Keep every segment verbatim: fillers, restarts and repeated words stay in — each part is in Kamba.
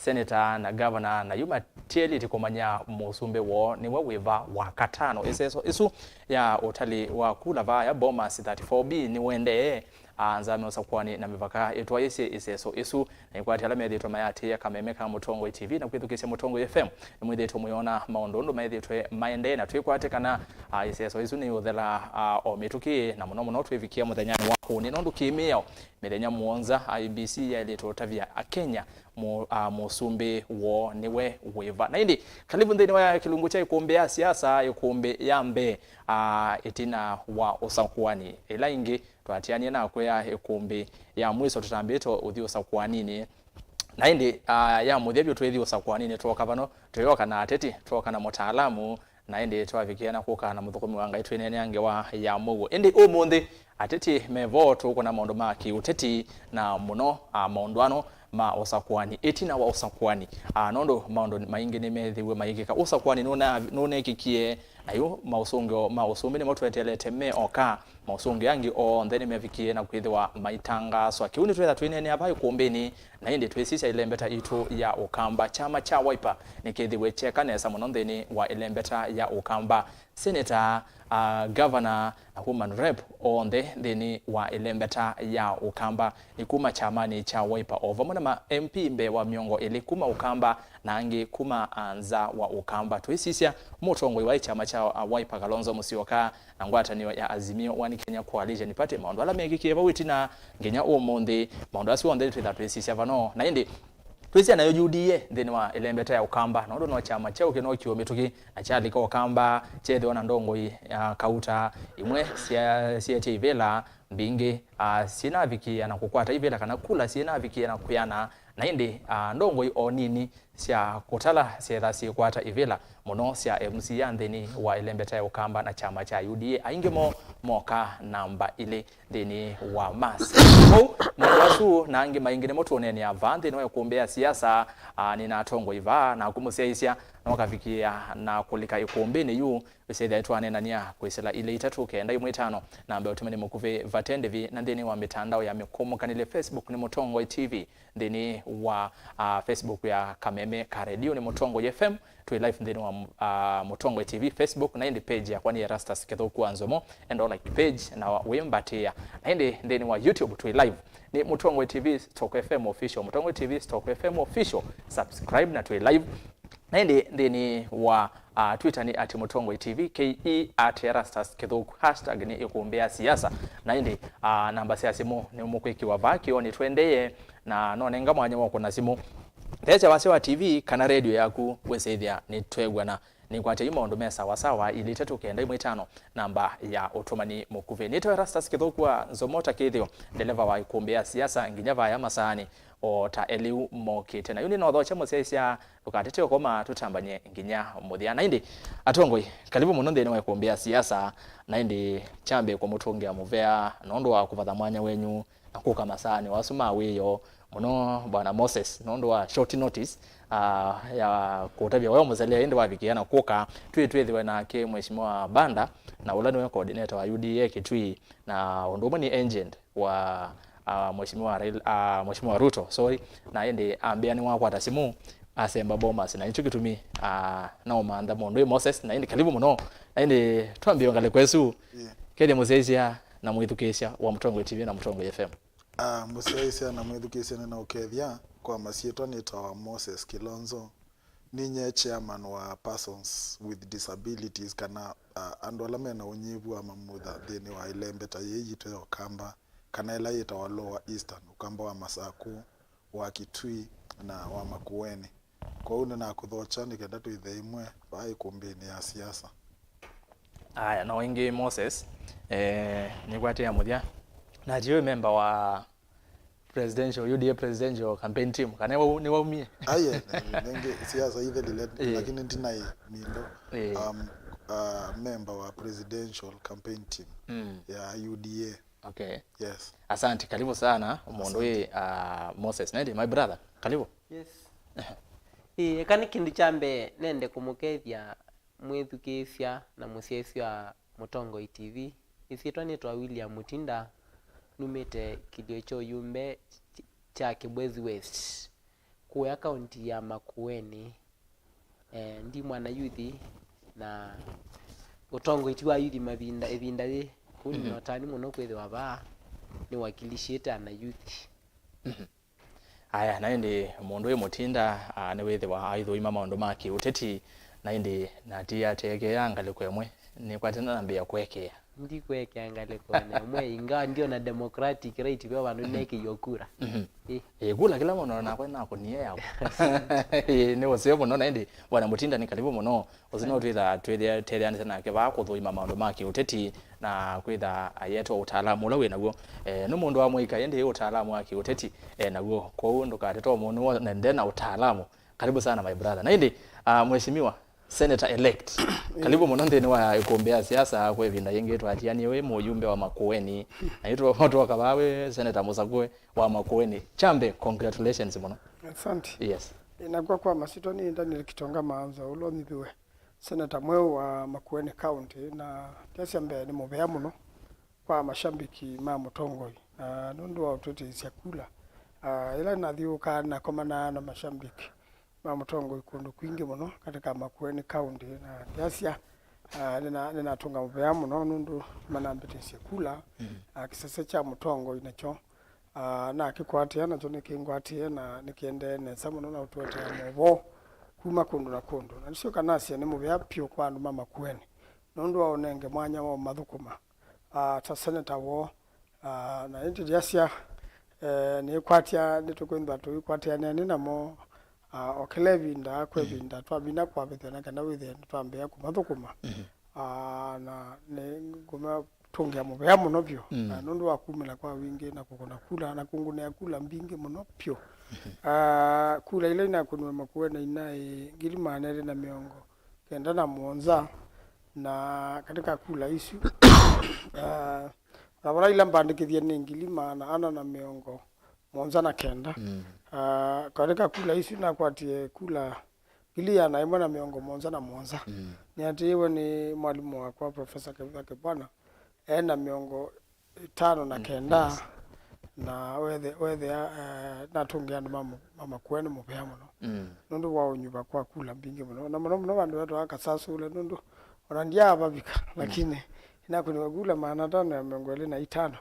Seneta na ngavana, na yu matielĩte kũmanya mũsumbĩ woo nĩwe wĩva wa katano. Ĩseso ĩsu ya ũtali wa kula vaa ya Bomas thirty-four B nĩwendee. Anza me ũsakũani na mĩvaka ĩtwaĩĩsye ĩseso ĩsu, na ĩkwatĩ ala methĩĩtwe mayatĩĩa kameme ka Mũtongoi T V na kwĩthukĩĩsya Mũtongoi F M. Nĩmwĩthĩĩtwe mũyona maũndũ ũndũ methĩĩtwe maendee, na twĩkwate kana, a, ĩseso ĩsu nĩyũthela, a, o mĩtũkĩ, na mũno mũno twĩvikĩa mũthenyanĩ wa kũũnĩ, nũndũ kĩ mĩao mĩthenya mũonza, I E B C yaĩlĩte ũtavya Akenya mũ-, a, mũsumbĩ woo nĩwe wĩva. Na ĩndĩ, kalivu nthĩnĩ wa kĩlungu kya ĩkũmbĩ ya siasa, ĩkũmbĩ ya mbee, a, ĩtina wa ũsakũani. Ĩla ĩngĩ, twatianie nakwĩa ĩkũmbĩ ya mwiso tũtambĩte ũthi ũsakũaninĩ. Na ĩndĩ, a, ya mũthya vyũ twĩthi ũsakũaninĩ, twoka vano, tũyoka na ateti, twoka na mũtaalamu, na ĩndĩ twavikĩa na kũka na mũthũkũmi wa Ngai twĩneenea ngewa ya mũuo. Ĩndĩ ũmũnthĩ, ateti me vo, tũkũna maũndũ ma kĩũteti, na mũno, a, maũndũano ma ũsakũani, ĩtina wa ũsakũani. A, nũndũ maũndũ maingĩ nĩmethĩwe mayĩkĩka. Ũsakũani nũna-, nũnekĩkie, na yu maũsũngĩo ma ũsumbĩ nĩmo tweteelete me oka. Maũsũngĩo angĩ onthe nĩmevikie na kwĩthĩwa maitangaaswa. Kĩu nĩtwĩtha twĩneenea vaa ĩkũmbĩnĩ, na ĩndĩ twĩsisya ĩlembeta yitũ ya Ũkamba. Kyama kya Wiper nĩkĩthĩwe kyeka nesa mũno nthĩnĩ wa ĩlembeta ya Ũkamba. Seneta, a, ngavana, na woman rep onthe nthĩnĩ wa ĩlembeta ya Ũkamba nĩ kuma kyamanĩ kya Wiper, o vamwe na ma M P mbee wa mĩongo ĩlĩ kuma Ũkamba na angĩ kuma, a, nza wa Ũkamba. Twĩsisya mũtongoi wa kyama kya, a, Wiper Kalonzo Musyoka na ngwatanĩo ya Azimio One Kenya Coalition Party, maũndũ ala mekĩkie vau ĩtina nginya ũmũnthĩ, maũndũ asu onthe twĩtha twĩsisya vano. Na ĩndĩ twĩsya nayo U D A nthĩnĩ wa ĩlembeta ya Ũkamba, nũndũ no kyama kyeũ kĩnookiwe mĩtũkĩ, na kyalika Ũkamba, kyeethĩwa na ndongoi, a, kauta, imwe sya-, syeetye ivĩla, mbingĩ, a, syĩnavikĩĩa na kũkwata ivĩla, kana kula syĩnavikĩĩa na kwĩana, na ĩndĩ, a, ndongoi o nini sya kũtala syeetha syĩkwata ivĩla, mũno sya M C A nthĩnĩ wa ĩlembeta ya Ũkamba na kyama kya U D A, aingĩ moo moka namba ilĩ nthĩnĩ wa mass. Kwoou, maũndũ asu na angĩ maingĩ nĩmo tũũneenea vaa nthĩnĩ wa ĩkũmbĩ ya siasa, a, nĩ na atongoi vaa, naku mũsyaĩĩsya, na ũkavikĩĩa na kũlika ĩkũmbĩnĩ yu, wĩsĩthya twaneenany'a kwĩsĩla ilĩ itatũ kenda ĩmwe ĩtano, namba ya ũtũmani mũkuvĩ vate ndĩvi, na nthĩnĩ wa mĩtandao ya mĩkũmũkanĩlye, Facebook nĩ Mũtongoi T V, nthĩnĩ wa, a, Facebook ya kameme ka redio nĩ Mũtongoi F M, twĩ live nthĩnĩ wa, a, Mũtongoi T V Facebook, na ĩndĩ page yakwa nĩ Erastus Kĩthũku wa Nzomo, enda like page na wĩmbatĩa. Na ĩndĩ nthĩnĩ wa YouTube twĩ live nĩ Mũtongoi T V Stock F M Official, Mũtongoi T V Stock F M Official, subscribe na twĩ live. Na ĩndĩ nthĩnĩ wa, a, Twitter nĩ at Mũtongoi T V, K E at Erastus Kĩthũku, hashtag nĩ ĩkũmbĩ ya siasa. Na ĩndĩ, a, namba sya simũ nĩ mũkwĩkĩwa vaa kĩonĩ tũendee, na nonenga mwanya wa kũna simũ. Theesya wasya wa T V kana redio yaku wĩsĩthya nĩtwew'ana. Nĩkwatya yu maũndũ me sawa sawa, ilĩ itatũ kenda ĩmwe ĩtano, namba ya ũtũmani mũkuvĩ. Nĩtawa Erastus Kĩthũku wa Nzomo ta kĩthĩo, ndeleva wa ĩkũmbĩ ya siasa nginya vaya masaanĩ o ta eliu mokĩte. Na yu nĩnothokya mũsyaĩĩsya, tũkatete ũkoma tũtambany'e nginya mũthya. Na ĩndĩ, atongoi, kalivu mũno nthĩnĩ wa ĩkũmbĩ ya siasa. Na ĩndĩ kyambĩe kũmũtũngĩa mũvea nũndũ wa kũvatha mwanya wenyu na kũka masaanĩ wasu ma wĩoo, mũno Bwana Moses, nũndũ wa short notice, ah, ya kũtavya weo mũselea, ĩndĩ wavikĩa na kũka. Twĩ twĩthĩwe nake Mheshimiwa Banda, na ũla nĩwe coordinator wa U D A Kitui, na ũndũ ũmwe nĩ agent wa, ah, Mheshimiwa Raila, ah, Mheshimiwa Ruto, sorry. Na ĩndĩ ambĩa nĩwakwata simũ, asemba Bomas, na nĩkyo kĩtumi, ah, naũmantha mũndũ ĩ Moses, na ĩndĩ kalivu mũno. Na ĩndĩ twambĩe ngalĩko ĩsu, yeah, kethĩa mũsyaĩĩsya na mwĩthukĩĩsya wa Mũtongoi T V na Mũtongoi F M. Ah, mũsyaĩĩsya na mwĩthukĩĩsya nĩnaũkethya. Kwa masyĩtwa nĩtawa Moses Kilonzo. Ninye chairman wa persons with disabilities, kana, ah, andũ ala mena ũnyivu wa mamutha nthĩnĩ wa ĩlembeta yĩĩ yitũ ya Ũkamba, kana ĩla yĩtawa Lower Eastern, Ũkamba wa Masaku, wa Kitui, na wa Makueni. Kwoou nĩnakũthokya nĩ kenda twĩthe ĩmwe vaa ĩkũmbĩnĩ ya siasa. Aya, no ĩngĩ Moses, eh, nĩkwatĩa mũthya. Na atiwe member wa presidential, U D A presidential campaign team, kana nĩwau-, nĩwaumie? Aye, nĩngĩ siasa ithelile, eh, lakini ndinaĩ mindo. Eh. Um, uh, member wa presidential campaign team, mm, ya U D A. Okay. Yes. Asante, karibu sana, mũndũ wĩ, uh, Moses. Nende, my brother, karibu. Yes. Ĩĩ, eka nĩ kĩndũ kya mbee nende kũmũkethya mwĩthukĩĩsya na mũsyaĩĩsya wa Mũtongoi T V. Ĩsyĩtwa nĩtawa William Mutinda, numĩte kĩlio kya ũyumbe kya Kibwezi West. kũya kaunti ya Makueni. Eh, ndi mwana yuthi, na ũtongoi ti wa yuthi mavinda, ĩvinda yĩ kũu. Nĩ na ũtanu mũno kwĩthĩwa vaa nĩwakilishĩte ana yuthi. Aya, na ĩndĩ mũndũ wĩ mũtinda, ah, nĩwĩthĩwa aithũima maũndũ ma kĩũteti, na ĩndĩ natiateekea ngalĩko ĩmwe, nĩkwatena nambĩĩa kũekea. Ndikwekea ngalĩkonĩ ĩmwe, ingawa ndio na democratic right ve vandũ nĩneekĩiwe kura. Ĩ. Ĩ, kula kĩla mũno nakwa nakũnie yakwa. Ĩ, nĩ ũseo mũno, na ĩndĩ Bwana Mũtinda nĩ karibu mũno. Ũsu no twĩtha twĩthĩa tetheanĩsya nake vaa kũthũima maũndũ ma kĩũteti na kwĩtha ayetwa ũtaalamu ũla wĩ naw'o. Eh, nĩ mũndũ wa mũika, ĩndĩ ũtaalamu wa kĩũteti e naw'o. Kwoou ndũkatete mũndũ wone nde na ũtaalamu. Karibu sana, my brother. Na ĩndĩ, ah, mheshimiwa, Senator elect. Karibu mũno nthĩnĩ wa ĩkũmbĩ ya siasa kwa ĩvinda yĩngĩ twatianie wĩ mũyumbe wa Makueni. Na yu twoka vaa wĩ Senator mũsakũe wa Makueni. Chambe, congratulations mũno. Asante. Yes. Ĩ, nakwa kwa masitwa nĩ Daniel Kitonga Maanza, ũla ũnyithiwe Senator mweũ wa Makueni County, na ndyasya mbee nĩ mũvea mũno kwa mashambiki ma mũtongoi, ah, nũndũ wa ũtũtĩĩsya kula. Ah, ĩla nathyũũkaa nakomanaa na mashambiki ma mũtongoi kũndũ kwingĩ mũno katika Makueni County, na ndyasya, ah, nĩna-, nĩnatũnga mũvea mũno nũndũ manambĩtĩsye kula. Ah, kĩsese kya mũtongoi nakyo, ah, nakĩkwatĩa, nakyo nĩkĩngwatĩe na nĩkĩendee nesa mũno na ũtũetea maũvoo kuma kũndũ na kũndũ. Na nĩsyoka nasya nĩ mũvea pyũ kwa andũ ma Makueni nũndũ wa ũnenge mwanya wa ũmathũkũma, ah, ta seneta woo. Ah, na ĩndĩ ndyasya, eh, nĩkwatya, nĩtũkwĩthwa tũikwatĩanĩa nĩ namo, ah, o kĩla ĩvinda kwa ĩvinda, twavina kwavĩthw'a na kana wĩthĩe nĩtwambĩĩa kũmathũkũma. Ah, na nĩngũmatũngĩa mũvea mũno vyũ, ah, nũndũ wa kumĩla kwa wingĩ na kũkũna kula na kũngũnĩa kula mbingĩ mũno vyũ. Ah, kula ila inakũniwe Makueni inaĩ ngili maana elĩ na mĩongo kenda na mũonza, na katika kula isu, ah, na vala ila mbandĩkĩthye nĩ ngili maana ana na mĩongo mũonza na kenda. Ah, katika kula isu nakwatie kula ngili ĩana ĩmwe na mĩongo mũonza na mũonza. Nĩatĩĩwe nĩ mwalimũ wakwa, Professor Kĩvutha Kĩbwana, e na mĩongo ĩtano na kenda, na wethe-, wethĩa, eh, natũngĩa andũ ma mũ-, ma Makueni mũvea mũno nũndũ wa ũnyuva kwa kula mbingĩ mũno, na mũno mũno vandũ vetwa Kasasũle, nũndũ ona ndyaavavika, lakini inakũniwe kula maana atano ya mĩongo ĩlĩ na itano.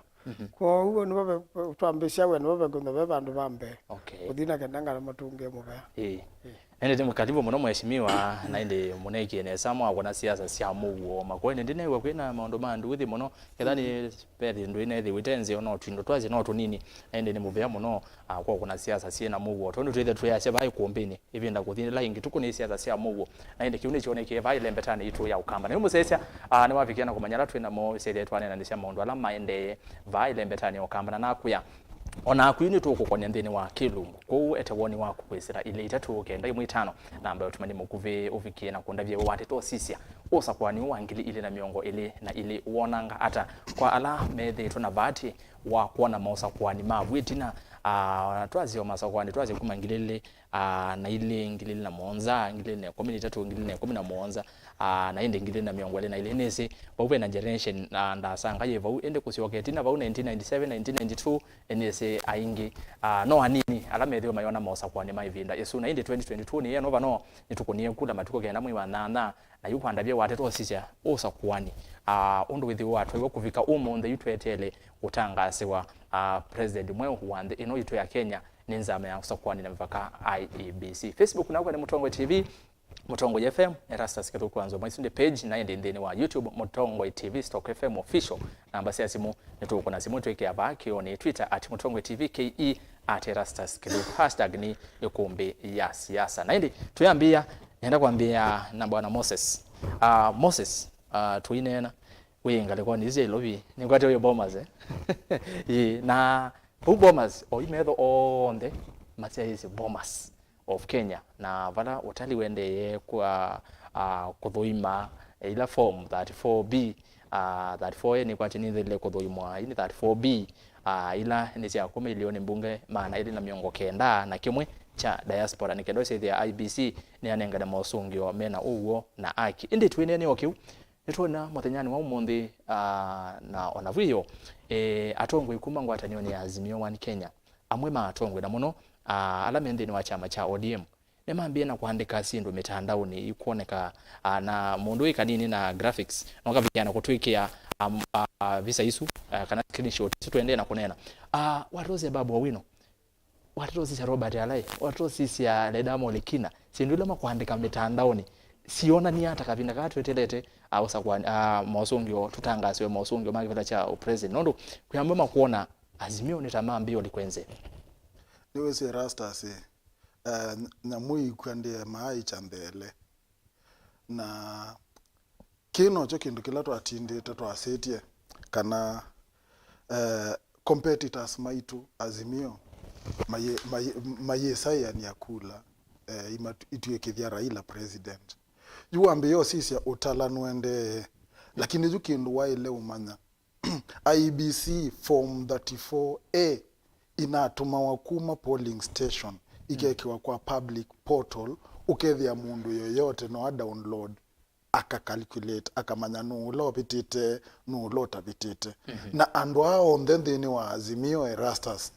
Kwoou nĩvo ve-, ve-, twambĩsya we nĩvo vekwĩthwa ve vandũ va mbee. Okay. Kũthi na kenda ngala matũngĩe mũvea. Ĩĩ. Ĩĩ. Ĩndĩ nĩ karibu mũno mheshimiwa, na ĩndĩ mũneekie nesa mwakũna siasa sya mũuo. Makueni ndinew'a kwĩna maũndũ ma nduthi mũno, ketha nĩ ve thĩndũ inethĩwĩte nzeo no twindo twasya no tũnini, na ĩndĩ nĩ mũvea mũno, ah, kwa kũna siasa syĩ na mũuo. Tondũ twĩthe twĩasya vaa ĩkũmbĩnĩ, ĩvinda kũthi ĩla ĩngĩ tũkũnĩe siasa sya mũuo. Na ĩndĩ kĩu nĩkyonekie vaa ĩlembetanĩ itũ ya Ũkamba. Na yu mũsesya, ah, nĩwavikia na kũmanya ala twĩ namo, ĩsethĩe twaneenanĩsya maũndũ ala maendee vaa ĩlembetanĩ ya Ũkamba. Na nakwĩa, o naku yu nĩtũkũkonya nthĩnĩ wa kĩlungu. Kwoou ete woni waku kwĩsĩla ilĩ itatũ kenda ĩmwe itano, namba ya ũtũmani mũkuvĩ ũvikie na kũndavya wĩwatĩte ũsisya ũsakwani ũũ wa ngili ilĩ na mĩongo ĩlĩ na ilĩ wonanga ata kwa ala methĩĩtwe na vaatĩ wa kwona maũsakwani mavu ĩtina, ah, twasye o masakwani twasye kuma ngili ilĩ, ah, na ilĩ, ngili ilĩ na mũonza, ngili ilĩ na ĩkũmi na itatũ, ngili ilĩ na ĩkũmi na mũonza, ah, na ĩndĩ ngili ilĩ na mĩongo ĩlĩ na ilĩ. Nĩsĩ vau ve na generation, ah, ndasanga yĩ vau, ĩndĩ kũsyoka ĩtina vau nineteen ninety-seven, nineteen ninety-two, nĩsĩ aingĩ, ah, no anini ala methĩwe mayona maũsakwani ma ĩvinda ĩsu. Na ĩndĩ twenty twenty-two nĩ yeno vano nĩtũkũnie kula matukũ kenda mwei wa nyanya, na yu kwandavya watete ũsisya ũsakwani, ah, ũndũ wĩthĩwe watwaiwe kũvika ũmũnthĩ yu tweteele kũtangaasĩwa, ah, president mweũ wa nthĩ ĩno yitũ ya Kenya nĩ nzama ya ũsakwani na mĩvaka, I E B C. Facebook nakwa nĩ Mũtongoi T V, Mũtongoi F M, Erastus Kĩthũku wa Nzoma. Isu nĩ page, na ĩndĩ nthĩnĩ wa YouTube, Mũtongoi T V stroke F M official. Namba sya simũ, nĩtũkũna simũ twĩkĩa vaa kĩonĩ, Twitter at Mũtongoi T V K E, at Erastus Kĩthũku, hashtag nĩ ĩkũmbĩ ya siasa. Na ĩndĩ, twĩambĩĩa, nenda kwambĩĩa na Bwana Moses. Ah, Moses, ah, tũineena, wĩ ngalĩkonĩ isu sya Ilovi, nĩkwatĩwe wĩ Bomas, eh? Ĩĩ, na vau Bomas, o imetho onthe masyaĩĩsye Bomas of Kenya, na vala ũtali wendee kwa, ah, kũthũima, eh, ila form thirty-four B, ah, thirty-four A nĩkwatĩ nĩnthĩlile kũthũimwa, ĩndĩ thirty-four B, ah, ila nĩ sya kuma ilioni mbunge maana elĩ na mĩongo kenda na kĩmwe kya diaspora, nĩ kenda ũsyĩthĩa I E B C nĩyanengane mosũngĩo mena ũw'o na aki. Ĩndĩ twĩneenea o kĩu, nĩtwona mũthenyanĩ wa ũmũnthĩ, ah, na ona vwĩo, eh, atongoi kuma ngwatanĩonĩ ya Azimio One Kenya, amwe ma atongoi, na mũno ah, ala me nthĩnĩ wa kyama kya O D M, nĩmambĩĩe na kũandĩka syĩndũ mĩtandaonĩ ikwoneka, ah, na mũndũ wĩ kanini na graphics, nokavikĩa na kũtwĩkĩa, um, ah, visa isu, ah, kana screenshot isu tũendee na kũneena. Ah, watosya Babu Owino, watosisya Robert Alai, watosisya Ledama Ole Kina, syĩndũ ila makũandĩka mĩtandaonĩ, syonany'a ata kavinda kaa twetelete, ah, ũsakũani, ah, mosũngĩo, tũtangaasiwe mosũngĩo ma kĩvĩla kya ũpresident? Nũndũ kwĩ amwe makwona Azimio nĩ ta mambĩĩa ũlikwenze. Nĩwĩsĩ Erastus, eh, nyamũ ikw'a ndĩemaa ĩkya nthele. Na kĩĩ nokyo kĩndũ kĩla twatindĩte twasĩtye kana, eh, competitors maitũ Azimio mayĩ- mayĩ- mayĩsaĩanĩa kula, eh, imatu- ituĩkĩthya Raila president. Yu wambĩĩa ũsisya ũtala nũendee, lakini yu kĩndũ waĩle ũmanya, I E B C form thirty-four A inatũmawa kuma polling station, ikekĩwa kwa public portal, ũkethĩa mũndũ yoyote no a download, aka calculate, akamanya nũũ ũla ũvĩtĩte, nũũ ũla ũtavĩtĩte. Na andũ aa onthe nthĩnĩ wa Azimio Erastus,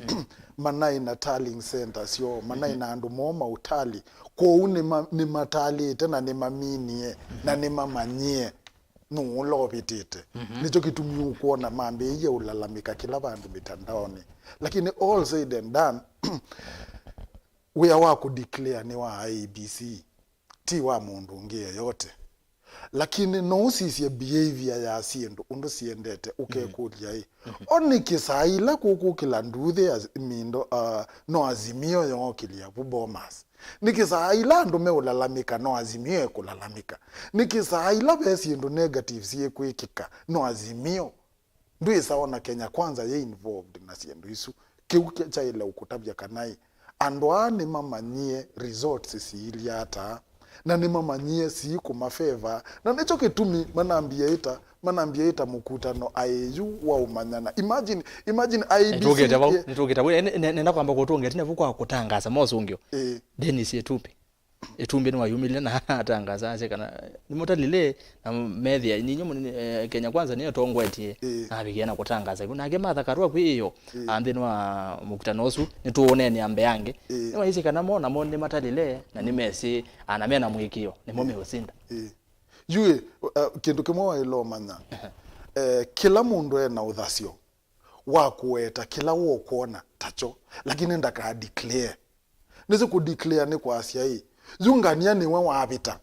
manaĩ na tallying center syoo, manaĩ na andũ moo maũtali, kwoou nĩma- nĩmatalĩte na nĩmaminie na nĩmamanyie nũũ ũla ũvĩtĩte. Nĩkyo kĩtumi ũkwona mambĩĩie ũlalamĩka kĩla vandũ mĩtandaonĩ. Lakini all said and done, wĩa wa kũdeclare nĩ wa I E B C, ti wa mũndũ ũngĩ yeyote. Lakini no ũsisye behavior ya syĩndũ ũndũ siendete, ũkekũlya ĩ, o nĩkĩ saa ila kũkũkĩla nduuthĩ ya mindo, uh, no Azimio yookĩlya vu Bomas? Nĩkĩ saa ila andũ meũlalamĩka no Azimio ekũlalamĩka? Nĩkĩ saa ila ve syĩndũ negative syĩkwĩkĩka no Azimio? Ndwĩsa ona Kenya Kwanza yĩ involved na syĩndũ isu. Kĩu kya- kyaĩle ũkũtavya kana ĩ, andũ aa nĩmamanyie results siilya ata, na nĩmamanyie siikũmafeva, na nĩkyo kĩtumi manambie ĩta, manambie ĩta mũkutano aĩyu wa ũmanyana. Imagine, imagine I E B C. Nĩtũkĩte vau, nĩtũkĩte vau. Eh, nĩ- nĩ- nenda kwamba kũtũnga ĩtina vu kwa kũtangaasa mosũngĩo. Ĩĩ. Dennis Itumbi. Itumbi nĩwayumĩlile na atangasa asya kana nĩmũtalile na methĩa ninyu mũ- eh, Kenya Kwanza nĩyo tongoetie. Ĩĩ. Navikie na kũtangasa vu. Nake Martha Karua kwĩ ĩyo, ĩĩ, a nthĩnĩ wa mũkutano ũsu, nĩtũũneenea mbeange. Ĩĩ. Nĩwaisye kana mo namo nĩmatalile na nĩmesĩ ana mena mũĩkĩĩo nĩmo meũsinda. Ĩĩ. Yu ĩ, uh, kĩndũ kĩmwe waĩle ũmanya, eh, kĩla mũndũ ena ũthasyo wa kũweta kĩla ũkwona takyo, lakini ndaka declare. Nĩsĩ kũ declare nĩ kwasya ĩ, yu ngania nĩwe wavĩta.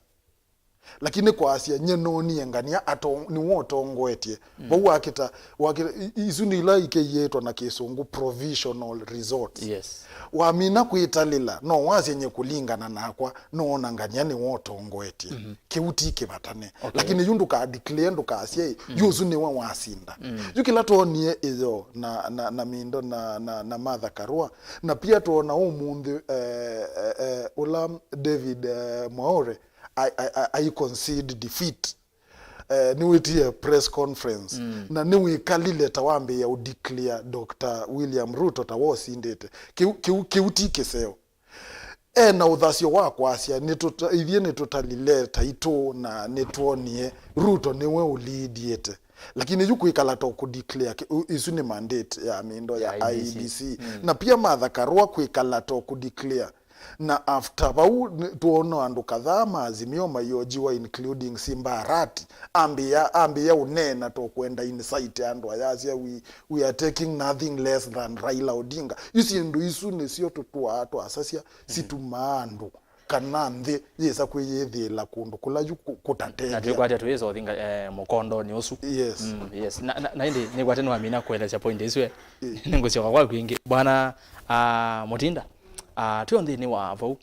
Lakini kwasya nye noonie ngania ato- nĩwe ũtongoetye. Mm. Vau wakĩta, wakĩta, i- isu nĩ ila ikĩyĩtwa na kĩsũngũ provisional results. Yes. Wamina kwĩtalĩla, no wasye nye kũlingana nakwa, noona ngania nĩwe ũtongoetye. Mhm. Kĩu ti kĩvatane. Okay. Lakini yu ndũka declare, ndũkasye, mm, yu ũsu nĩwe wasinda. Mm. Yu kĩla twonie ĩyo na, na, na Mindo na, na, na Martha Karua, na pia twona ũmũnthĩ, eh, eh, eh, ũla David, eh, Mwaũre ai- ai- ai- ai concede defeat. Eh, nĩwĩtie press conference, mm, na nĩwĩkalile ta wambĩĩa ũ declare Doctor William Ruto ta wosindĩte. Kĩu, kĩu, kĩu ti kĩseo. E na ũthasyo wa kwasya, "Nĩtũta- ithyĩ nĩtũtalile taitũ na nĩtwonie Ruto nĩwe ũlidiĩte." Lakini yu kwĩkala ta kũdeclare kĩ- u- isu nĩ mandate ya Mindo ya, ya I E B C. I E B C. Mm. Na pia Martha Karua kwĩkala ta kũdeclare. Na after vau, nĩ- tuona andũ kadhaa ma Azimio maiojiwa, including Simba Arati, ambĩa, ambĩa ũneena ta kwenda incite andũ aya asya, "We, we are taking nothing less than Raila Odinga." Yu syĩndũ isu nĩsyo tũtwaa twasasya, mm, situmaa andũ kana nthĩ yĩsa kwĩyĩthĩĩla kũndũ kũla yu kũ- kũtatethya. Na twĩkwatya twĩsa ũthi nga- eh, mũkondonĩ ũsu. Yes. Mm, yes. Na, na, na ĩndĩ nĩkwatya nĩwamina kũelesya point ĩsu, eh. Ĩ. Nĩngũsyoka kwaku ĩngĩ. Bwana, ah, Mũtinda, ah, twĩ o nthĩnĩ wa vau.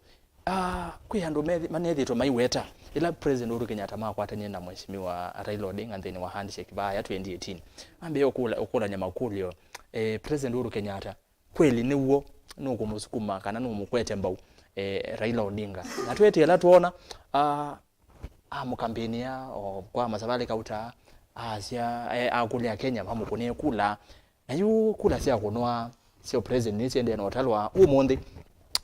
Ah, kwĩ andũ methi- manethĩtwe maiweta ĩla President Uhuru Kenyatta makwatanie na Mheshimiwa Raila Odinga nthĩnĩ wa handshake vaya twenty eighteen. Ambĩĩa ũkũla- ũkũlany'a makũlyo, eh, President Uhuru Kenyatta kweli nĩw'o nũkũmũsukuma kana nũmũkwete mbau, eh, Raila Odinga. Na twetie ĩla twoona, ah, amũkambĩnĩa o kwa masavalĩ kauta, asya, eh, akũlya Kenya mamũkũnĩe kula. Na yu kula sya kũnwa sya president nĩsyendee na ũtalwa ũmũnthĩ.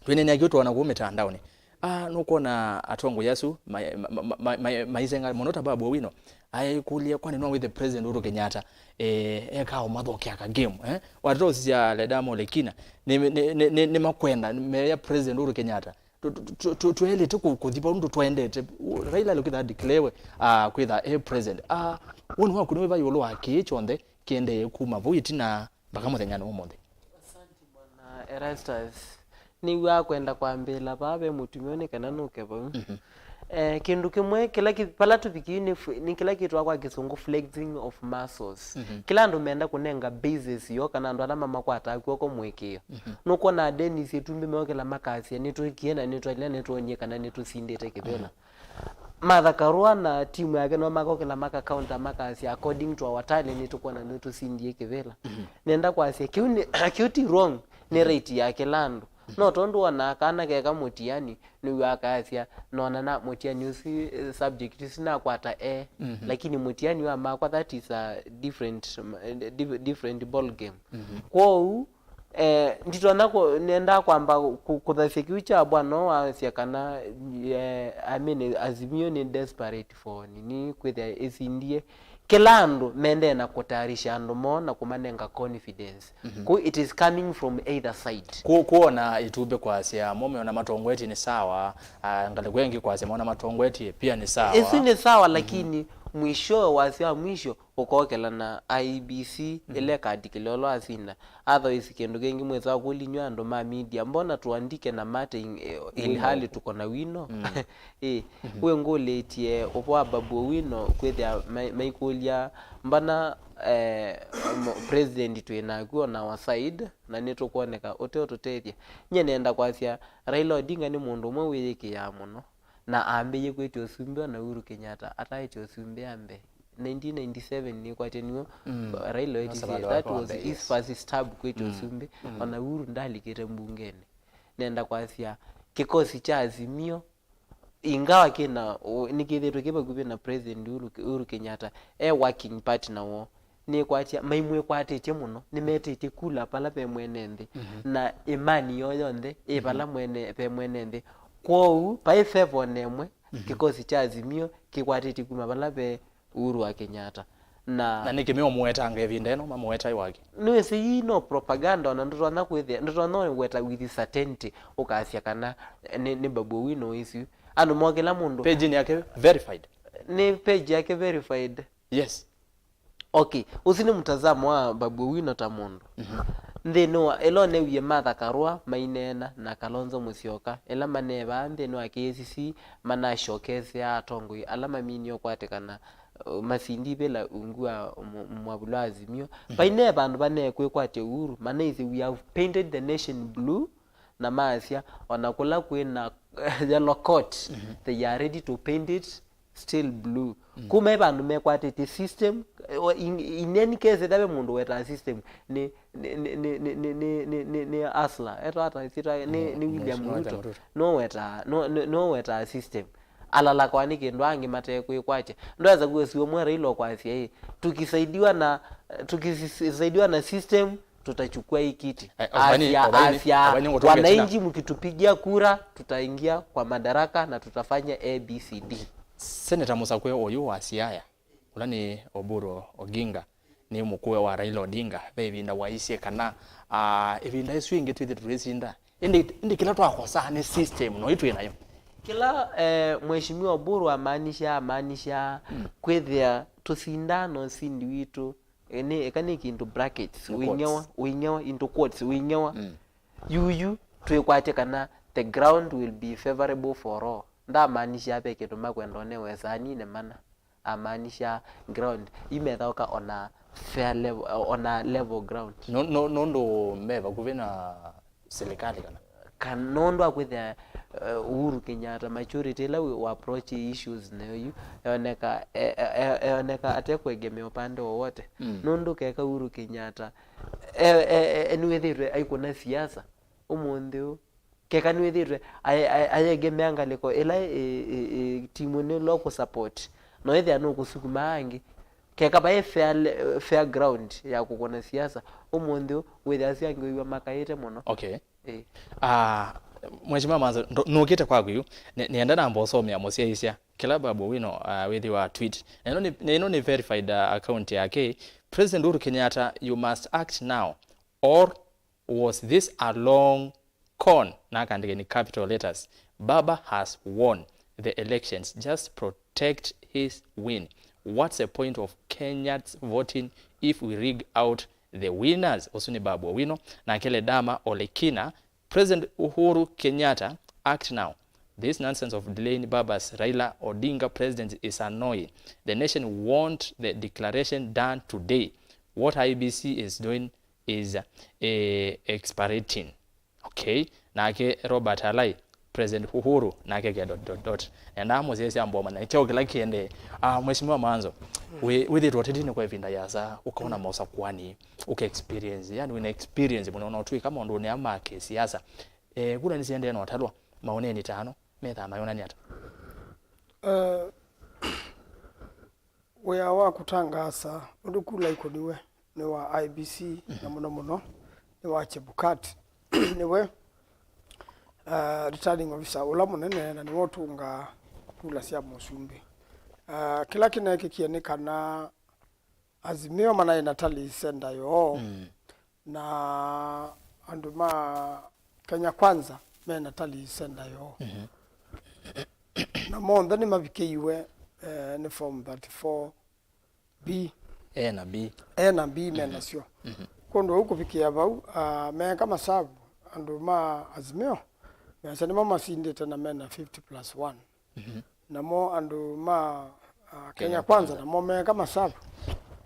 Twĩneenea kĩu twoona kũu mĩtandaonĩ. Ah, nũkwona atongoi asu ma- ma- ma- ma- ma- maisenga mũno ta Babu Owino aĩkũlya, kwani no wĩthe President Uhuru Kenyatta eh, eka ũmathokea ka game eh? Watata ũsisya Ledama Ole Kina nĩ- nĩ- nĩ- nĩ- nĩmakwenda meya President Uhuru Kenyatta tu- tu- tu- tu- tũelĩte kũ- kũthi vau ndũ twaendete. Raila alĩkwĩtha declare ah, kwĩtha e president. Ah, woni waku nĩ wĩva ĩũlũ wa kĩĩ kyonthe kĩendee kuma vau ĩtina mpaka mũthenyanĩ wa ũmũnthĩ? Asante, Bwana Erastus. Nĩw'aa kwenda kwambĩĩla vaa ve mũtumĩa nĩ kana nũke vau. Mhm. Eh, kĩndũ kĩmwe kĩla kĩ- vala tũvikii nĩ f- nĩ kĩla kĩtwa kwa kĩsũngũ flexing of muscles. Mhm. Kĩla andũ menda kũnenga bases yo kana andũ ala mamakwataa kw'oko mũĩkĩĩo. Mhm. Nũkwona Dennis Ĩtumbĩ meokĩla makasya nĩtwĩkie na nĩtwaile nĩtwonie kana nĩtũsindĩte kĩvĩla. Mhm. Martha Karua na timu yake no makokĩla maka counter makasya, "According to our tally, nĩtũkwona nĩtũsindie kĩvĩla." Mhm. Nenda kwasya kĩu nĩ- kĩu ti wrong, nĩ right ya kĩla andũ. No tondũ wonaa kana keka mũtiani nĩw'aa akasya, "Nona na mũtiani ũsu eh, subject isu nakwata A, mhm, lakini mũtiani wa makwa, that is a different, um, eh, diff- different ball game." Mhm. Kwoou eh, nditonya kũ- nenda kwamba kũ- kũthasya kĩu kya bwana ũũ wasya kana eh, I mean, Azimio nĩ desperate for nini kwĩthĩa ĩsindie. Kĩla andũ mendee na kũtayarisha andũ moo na kũmanenga confidence. Mhm. Ku it is coming from either side. Ku- kuona Ĩtumbĩ kwasya mo meona matongoetye nĩ sawa, ah, ngalĩko ĩngĩ kwasya meona matongoetye pia nĩ sawa. Ĩsu nĩ sawa, mhm, lakini mwisho wasya wa mwisho ũkokela na I E B C, mhm, ĩla ĩkandikĩlya ũla wasinda. Otherwise, kĩndũ kĩngĩ mwĩsa kũlinywa andũ ma media, mbona tuandike na mate in- eh, ilhali tuko na wino? Mm. Ĩ, mhm, wĩngũlĩtye ũvoo wa Babu Owino kwĩthĩa mai- maikũlya mbana eh, mo- president twĩ naku on our side na nĩtũkwoneka ũte ũtũtethya. Nyie nenda kwasya Raila Odinga nĩ mũndũ ũmwe wĩyĩkĩĩaa mũno na ambĩĩie kwĩtya ũsumbĩ ona Uhuru Kenyatta ataĩtye ũsumbĩ ambe. Nineteen ninety-seven nĩkwatya nĩw'o, mm, Raila wetisie, that was his first stab kwĩtya, mm, ũsumbĩ, mm, ona Uhuru ndalikĩte mbungenĩ. Nenda kwasya kĩkosi kya Azimio, ingawa kĩna ũ- nĩkĩthĩtwe kĩ vakuvĩ na President Uhuru, Uhuru Kenyatta, e working partner woo, nĩkwatya maimwĩkwatĩtye mũno, nĩmetĩtye kula pala ve mwene nthĩ, mhm, na imani yoo yonthe ĩ vala, mhm, mwene, ve mwene nthĩ. Kwoou vai favor ona ĩmwe, mhm, kĩkosi kya Azimio kĩkwatĩtye kuma vala ve Uhuru wa Kenyatta. Na na nĩkĩ meũmũwetanga ĩvinda ĩno mamũweta ĩwaki? Nĩwĩsĩ ii no propaganda, ona ndũtonya kwĩthĩa, ndũtonya weta with certainty ũkasya kana nĩ, nĩ Babu Owino isu. Andũ mokĩla mũndũ page yake verified. Nĩ page yake verified. Yes. Okay, ũsu nĩ mtazamo wa Babu Owino ta mũndũ. Mhm. Nthĩnĩ wa ĩla ũnewie Martha Karua maineena na Kalonzo Musyoka, ĩla manevaa nthĩnĩ wa K I C C, manashokesea atongoi ala maminie ũkwatĩkana, uh, masindi vĩla ungu wa mũ- mwavuli wa Azimio. Mhm. Vaine vandũ vaneekwĩkwatya Uhuru, manaisye, "We have painted the nation blue," na maasya, "Ona kũla kwĩna yellow coat, mhm, they are ready to paint it still blue." Mm. Kuma e vandũ mekwatĩtye system, eh, in, in any case, ethĩwa ve mũndũ wetaa system, nĩ, nĩ, nĩ hustler. Etwa ata, ĩsyĩtwa, nĩ, mm, nĩ William Ruto. Ruto. No wetaa, no, no, no wetaa system. Alalakwa nĩ kĩndũ angĩ matekwĩkwatya. Ndweza kuwa siwe mwe Raila ũkwasya, "Ĩ, tukisaidiwa na, tukisaidiwa na system, tutachukua hii kiti." Eh, Ovani, asya, Ovani, asya, Ovani ngũtũngĩe wananchi mkitupigia kura, tutaingia kwa madaraka na tutafanya A B C D. Senator mũsakũe ũyũ wa Siaya, ũla nĩ Oburu Oginga, nĩ mũkũe wa Raila Odinga, ve ĩvinda waisye kana, ah, ĩvinda ĩsu ĩngĩ twĩthĩ tũisinda. Ĩndĩ, ĩndĩ kĩla twakosaa nĩ system no itwĩ nayo. Kĩla eh, Mheshimiwa Oburu amaanisha, amaanisha, mm, kwĩthĩa tũsindaa na ũsindi witũ. Ĩ, nĩ, ĩka nĩ kĩndũ brackets, in quotes, ũing'ewa, ũing'ewa, into quotes, ũing'ewa. Mm. Yuyu twĩkwatye kana the ground will be favorable for all. Ndamaanisha ve kĩndũ makwenda ũnewe saninĩ mana. Amaanisha ground imethaũka on a fair level, on a level ground. No, no, nũndũ me vakuvĩ na silikalĩ kana? Kana nũndũ wa kwĩthĩa, uh, Uhuru Kenyatta maturity ĩla we, we approach issues nayo yu, eoneka, e- e- e- eoneka ate kũegemea upande wowote. Mm. Nũndũ keka Uhuru Kenyatta e- e- e- nĩwĩthĩtwe aikũna siasa ũmũnthĩ ũũ, keka nĩwĩthĩtwe aye- aye- ayegemea ngalĩko ĩla ĩ- ĩ- ĩ- timu nĩ local support, no ĩthĩa nũkũsukuma angĩ. Keka vaĩ fair, le- fair ground ya kũkũna siasa, ũmũnthĩ ũũ wĩthĩa asu angĩ wĩw'a makaĩte mũno. Okay. Ĩĩ. Ah, Mheshimiwa Manzo, ndo- nũkĩte kwaku yu, nĩ- nĩenda namba ũsomea mũsyaĩĩsya kĩla Babu Owino, uh, wĩthĩwa tweet. Na ĩno nĩ, na ĩno nĩ verified, uh, account yake. President Uhuru Kenyatta, you must act now, or was this a long con? Na akaandĩka in capital letters, "Baba has won the elections, just protect his win. What's the point of Kenyans voting if we rig out the winners?" Ũsu nĩ Babu Owino. Nake Ledama Olekina, "President Uhuru Kenyatta, act now. This nonsense of delaying Baba's Raila Odinga presidency is annoying. The nation want the declaration done today. What I E B C is doing is, eh, expediting." Okay. Nake Robert Alai, "President Uhuru," nake ke dot, dot, dot. Nendaa mũsyaĩĩsya mboma na kyaũ kĩla kĩendee. Ah, Mheshimiwa Manzo, wĩ- wĩthĩtwe ũtetinĩ kwa ĩvinda yasa, ũkaona maũsakuani, ũka experience, yani wĩna experience mũno na ũtwĩka maũndũnĩ aa ma kĩsiasa. Eh, kula nĩsiendee na ũtalwa, maoneni tano methaa mayonany'a ata? Eh, wĩa wa kũtangaasa ũndũ kula ikũniwe nĩ wa I E B C, na mũno mũno nĩ wa Chebukati. Nĩwe, uh, returning officer ũla mũnene, na nĩwe ũtũngaa kula sya mũsumbĩ. Uh, kĩla kĩneekĩkie nĩ kana Azimio manaĩ na tally center yoo, na andũ ma Kenya Kwanza mena tally center yoo. Na monthe nĩmavikĩiwe, eh, nĩ form thirty-four B. A na B. A na B menasyo. Kũndũ ũu kũvikĩa vau, ah, meeka masavu, andũ ma Azimio measya nĩmo masindĩte na mena fifty plus one. Namo andũ ma, ah, Kenya Kwanza namo meeka masavu,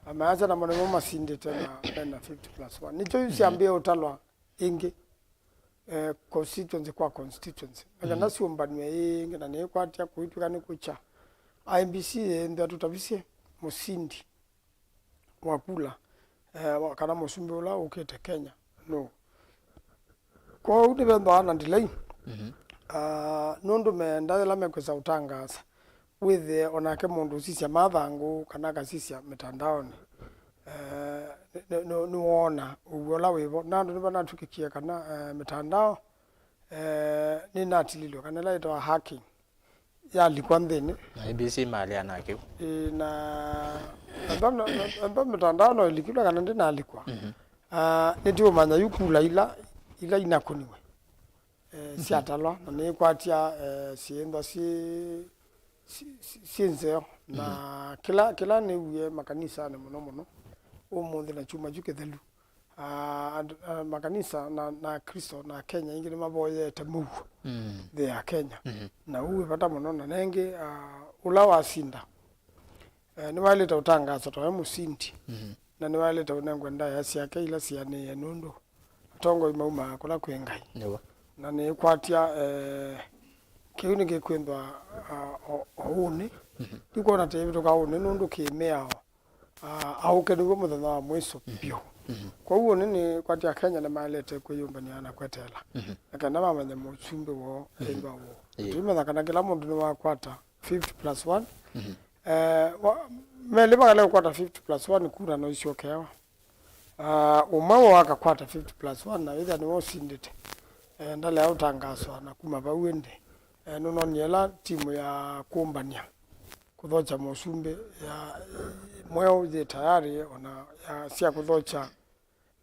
ah, measya namo nĩmo masindĩte na mena fifty plus one. Nĩkyo yu syambĩe ũtalwa ĩngĩ, eh, constituency kwa constituency. Na kana syũmbanw'e ĩngĩ na nĩĩkwatya kũitw'ĩka nĩ kũkya. I E B C yĩthĩa tũtavisye mũsindi wa kula, eh, wa- kana mũsumbĩ ũla ũkĩte Kenya nũũ. Kwoou nĩvethĩawa na delay. Ah, nũndũ meenda yĩla mekwĩsa ũtangaasa, wĩthĩe o nake mũndũ ũsisya mathangũ kana akasisya mĩtandaonĩ, eh, nĩ- nĩ- nĩ- nĩwoona ũw'o ũla wĩvo. Na andũ nĩvanatw'ĩkĩkie kana, eh, mĩtandao, eh, nĩnatililwe kana ĩla yĩtawa hacking yalikwa nthĩnĩ. Na I E B C malea na kĩu. Ĩĩ, na ethwa no- ethwa mĩtandao no ĩlikilwe kana ndĩnalikwa, ah, nĩtũũmanya yu kula ila ila inakũniwe, eh, syatalwa na nĩkwatya, eh, syĩnthwa syĩ syĩ- syĩ- syĩ nzeo. Na kĩla kĩla nĩwie makanisanĩ mũno mũno ũmũnthĩ na kyumwa kyu kĩthelu, ah, andũ- ah, makanisa na na Akristo na Akenya aingĩ nĩmavoyete mũuo nthĩ ya Kenya. Na ũu wĩ vata mũno, na nengĩ, ah, ũla wasinda, eh, nĩwaĩlĩte ũtangaaswa ta we mũsindi, na nĩwaĩlĩte ũnengwe ndaĩa syake ila sianĩĩe, nũndũ atongoi maumaa kũla kwĩ Ngai. Nĩw'o. Na nĩkwatya, eh, kĩu nĩkĩkwĩthwa, ah, o- oũnĩ. Ndikwona ta ĩvĩtũka ũnĩ nũndũ kĩ mĩao, ah, aũke nĩw'o mũthenya wa mwĩso vyũ. Kwoou ũnĩ nĩkwatya Kenya nĩmaĩlĩte kwĩyũmbany'a na kweteela, na kenda mamanye mũsumbĩ woo ĩthwa woo. Ĩĩ. Tũimanya kana kĩla mũndũ nĩwakwata fifty plus one. Eh, wa- melĩ vakale ũkwata fifty plus one kura no isyokeawa. Ah, ũmwe woo akakwata fifty plus one na wĩthĩa nĩwe ũsindĩte. Eh, ndalea ũtangaaswa na kuma vau ĩndĩ, eh, nũnonie ĩla timu ya kũmbany'a kũthokya mũsumbĩ ya mweũ yĩ tayarĩ, ona ya sya kũthokya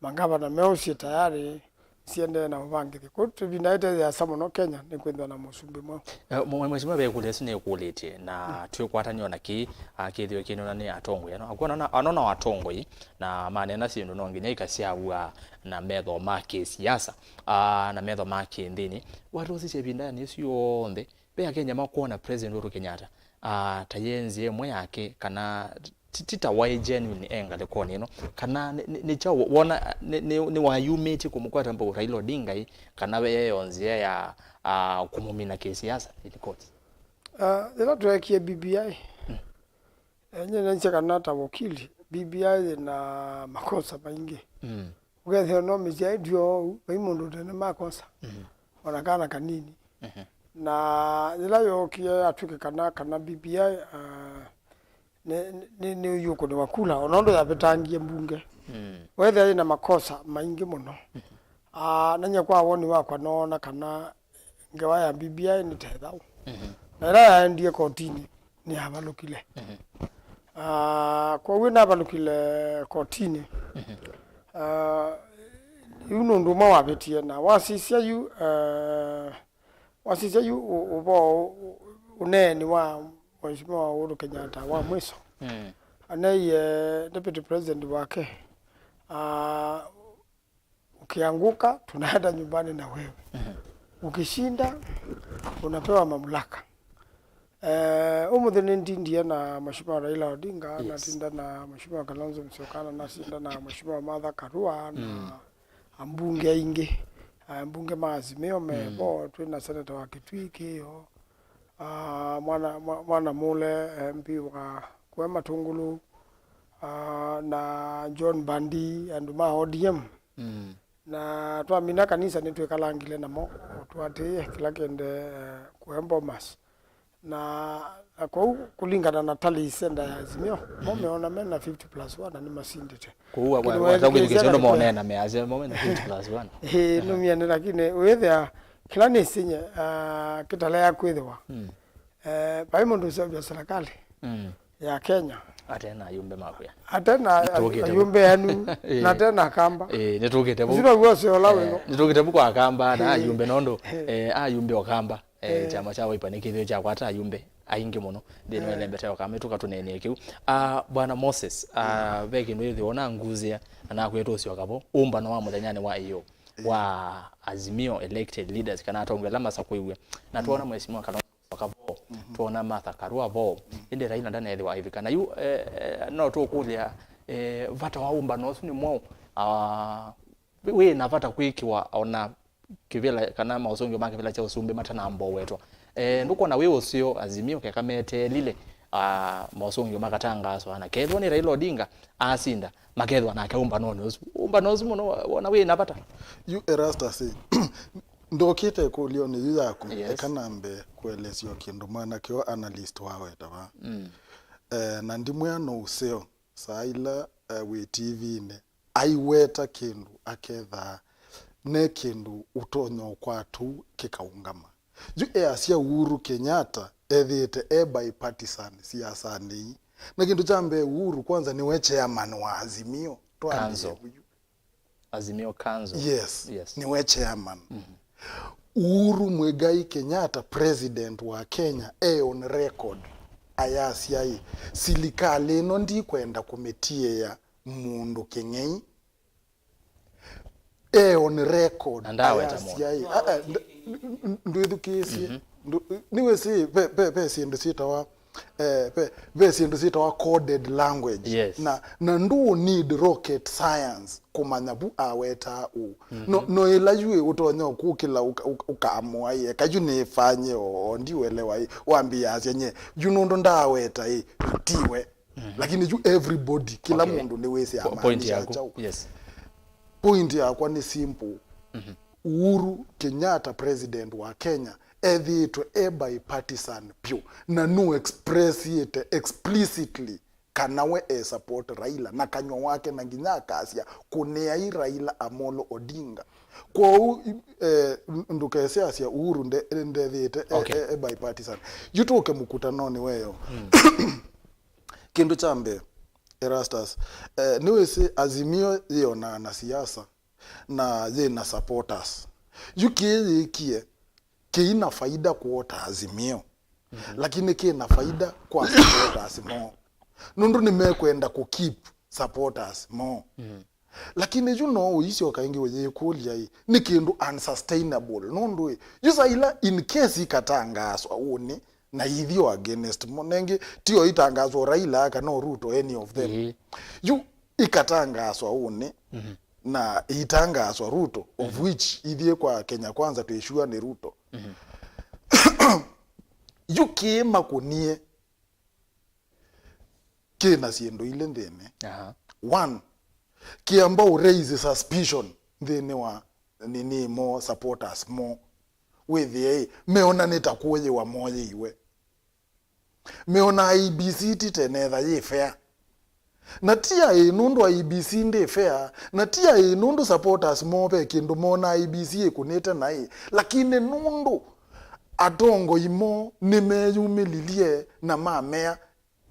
mangavana meũ syĩ tayarĩ, siendee na ũvangĩthyo. Kwoou ĩvinda yĩte yĩasa mũno Kenya nĩkwĩthĩwa na mũsumbĩ mweũ. Eh, mwe- Mheshimiwa, ve ĩkũlyo ĩsu nĩkũlĩtye, na twĩkwatany'a na kĩĩ, ah, kĩthĩo kĩnona nĩ atongoi. Ano, akwona na- anona atongoi, na maneena syĩndũ no nginya ikasyavua na metho ma kĩsiasa, ah, na metho ma kĩnthĩnĩ. Watũsisya ĩvinda ya nĩsu yonthe, ve Akenya makwona President Uhuru Kenyatta, ah, ta ye nzĩa ĩmwe yake, kana ti- ti ta waĩ genuine e ngalĩkonĩ ĩno, kana nĩ- nĩ- nĩ kyaũ wona nĩ- nĩ- nĩwayumĩtye kũmũkwata mbau Raila Odinga ĩ, kana ve yeyo nzĩa ya, ah, kũmũmina kĩsiasa in courts? Ah, yĩla tweekie B B I, eh, nyie nĩnĩsĩ kana ta wakili, B B I yĩna makosa maingĩ. Ũkethĩa no mĩsyaĩtw'e oou, vai mũndũ ũte nĩ makosa, ona kana kanini. Na yĩla yookie yatw'ĩkĩkana kana B B I, ah, nĩ- nĩ- nĩyũkũnĩwa kula, ona ũndũ yavetangie mbunge, weethĩa yĩna makosa maingĩ mũno. Ah, na nyie kwa woni wakwa noona kana, ngewa ya B B I nĩ ta ĩthaũ. Mhm. Na ĩla yaendie kotinĩ, nĩyavalũkile. Mhm. Ah, kwoou navalũkile kotinĩ. Mhm. Ah, yu nũndũ ũmwe wavĩtie, na wasisya yu, eh, wasisya yu ũ-, ũvoo ũ-, ũneeni wa Mheshimiwa Uhuru Kenyatta wa mwiso. Mm. Aneie Deputy President wake, ah, "Ukianguka, tunaenda nyumbani na wewe. Mhm. Ukishinda, unapewa mamlaka." Eh, ũmũnthĩ nĩndindie na Mheshimiwa Raila Odinga, yes, natinda na Mheshimiwa Kalonzo Musyoka, na nasinda na Mheshimiwa Martha Karua, na, mm, ambunge aingĩ, ambunge ma Azimio me, mm, vo, twĩ na seneta wa Kitui Kĩĩo, ah, mwana, mwa-, mwana mũle M P wa Kuema Tungulu, ah, na John Mbandi, andũ ma O D M. Mm. Na twamina kanisa nĩtwĩkalangile namo, tũatĩĩe kĩla kĩendee, eh, Kuema Bomas. Na, na kwoou, kũlingana na tally center ya Azimio, mo, mhm, meona mena fifty plus one na nĩmasindĩte. Kwoou wa-, kĩndũ wa-, wasa kwĩthukĩsya ũndũ meandĩkĩte. Monena measya mo mena fifty plus one. Ĩĩ, aha, nũmie nĩ, lakini wĩthĩa kĩla nĩsinye, ah, kĩtalea kwĩthĩwa. Mm. Eh, vai mũndũ ũseũvya serikali, mm, ya Kenya ate na ayumbe makwĩa. Ate na, nĩtũkĩte vu, ayumbe enu, ĩĩ, na ate na Akamba. Ĩĩ, nĩtũkĩte vu. Ũsu now'o ũseo ũla, eh, wĩho. Nĩtũkĩte vu kwa Akamba na, ĩĩ, ayumbe nondũ, ĩĩ, eh, ayumbe o Kamba. Eh, eh, kyama kya Wiper nĩkĩthĩwe kyakwata ayumbe aingĩ mũno nthĩnĩ wa, eh, ĩlembeta ya ũkamĩtũ katũneenea kĩu. Ah, Bwana Moses, ah, mm, ve kĩndũ ĩthĩwa ũnanguzĩa na nakwĩa tũsyoka vo ũmbano wa mũthenyanĩ wa ĩyoo, eh, wa Azimio elected leaders kana atongoi ala masakũiw'e. Na, mm, twona Mheshimiwa Kalonzo Musyoka vo, mhm, twona Martha Karua vo, mm, ĩndĩ Raila ndanethĩwa aivika. Na yu, eh, eh, no tũkũlya, eh, vata wa ũmbano ũsu nĩ mwaũ? Ah, wĩ na vata kwĩkĩwa ona kĩvĩla kana maũsũngĩo ma kĩvĩla kya ũsumbĩ matanambowetwa. Eh, ndũkwona wĩ ũseo Azimio keka meteelile, ah, maũsũngĩo makatangaaswa, na kethĩwa nĩ Raila Odinga asinda, makethĩwa nake ũmbanonĩ ũsu? Ũmbano ũsu mũno wa-, wona wĩ na vata? Yu Erastus, ĩ, ndokĩte ĩkũlyo nĩ yu yaku, yes, eka nambe kũelesya o kĩndũ mwanake o analyst waweta va. Mm. Eh, na ndimwĩa no ũseo, saa ila, eh, wĩ T V-inĩ, aiweta kĩndũ akethaa ne kĩndũ ũtonya ũkwatũ kĩkaũngama. Yu easya Uhuru Kenyatta ethĩĩte e bipartisan siasanĩ ii. Na kĩndũ kya mbee, Uhuru kwanza nĩwe chairman wa Azimio. Twambĩe Council. Yu. Azimio Council. Yes, yes, nĩwe chairman. Mhm. Uhuru Muigai Kenyatta, president wa Kenya, e on record ayasya ĩ, silikalĩ ĩno ndikwenda kũmĩtiĩa mũndũ kĩng'ei. E on record. Na ndaweta mũndũ. Ayasya ĩ, a, a, nd-, nd-, ndwĩthukĩĩsye. Mhm. Ndũ-, nĩwĩsĩ ve, ve, ve syĩndũ syĩtawa, eh, ve, ve syĩndũ syĩtawa coded language. Yes. Na, na ndũ need rocket science kũmanya vu awetaa ũũ. Mhm. No, no ĩla yu ĩ ũtonya ũkũkĩla ũka-, ũka-, ũkaamũa ĩ, eka yu nĩfanye o, o ndiũelewa ĩ, wambĩĩasya nye, yu nũndũ ndaweta ĩ, tiwe. Mhm. Lakini yu everybody, kĩla, okay, mũndũ nĩwĩsĩ po-, point amaanisha yaku kyaũ. Yes. Point yakwa nĩ simple. Mhm. Uhuru Kenyatta, president wa Kenya, ethĩĩtwe e bipartisan vyũ, na nũ expressĩte explicitly kana we e support Raila na kanyw'a wake, na nginya akasya, "Kũnĩai Raila Amolo Odinga." Kwoou, eh, ndũkesĩ asya Uhuru nde-, ndethĩĩte e, okay, e, e bipartisan. Yu tũke mũkutanonĩ weyo. Mm. Kĩndũ kya mbee, Erastus, eh, nĩwĩsĩ Azimio yĩonaa na siasa na yĩ na supporters. Yu kĩĩ yĩkie kĩi na faida kũota Azimio, mhm, lakini kĩ na faida kwa supporters moo, nũndũ nĩmekwenda kũ keep supporters moo. Mhm. Lakini yu no ũisyoka ĩngĩ ũyĩkũlya ĩ, nĩ kĩndũ unsustainable, nũndũ ĩ, yu saa ila in case ikatangaaswa ũnĩ, na ithyĩ o against mo. Nengĩ, ti o itangaaswa o Raila kana o Ruto, any of them. Ĩĩ. Yu ikatangaaswa ũnĩ, mhm, na itangaaswa Ruto, of, mhm, which ithyĩ kwa Kenya Kwanza twĩ sure nĩ Ruto. Mhm. Yu kĩĩ makũnie kĩ na syĩndũ ilĩ nthĩnĩ. Aha. One, kĩamba ũ raise suspicion nthĩnĩ wa nini mo, supporters mo. Wĩthĩe ĩ, meona nĩ ta kũyĩwa moyĩiwe. Meona I E B C ti tene etha yĩ fair. Na ti aĩ nũndũ I E B C ndĩ fair, na ti aĩ nũndũ supporters mo ve kĩndũ mona I E B C ĩkũnĩte naĩ, lakini nũndũ atongoi moo nĩmeyumĩlilye na mamea,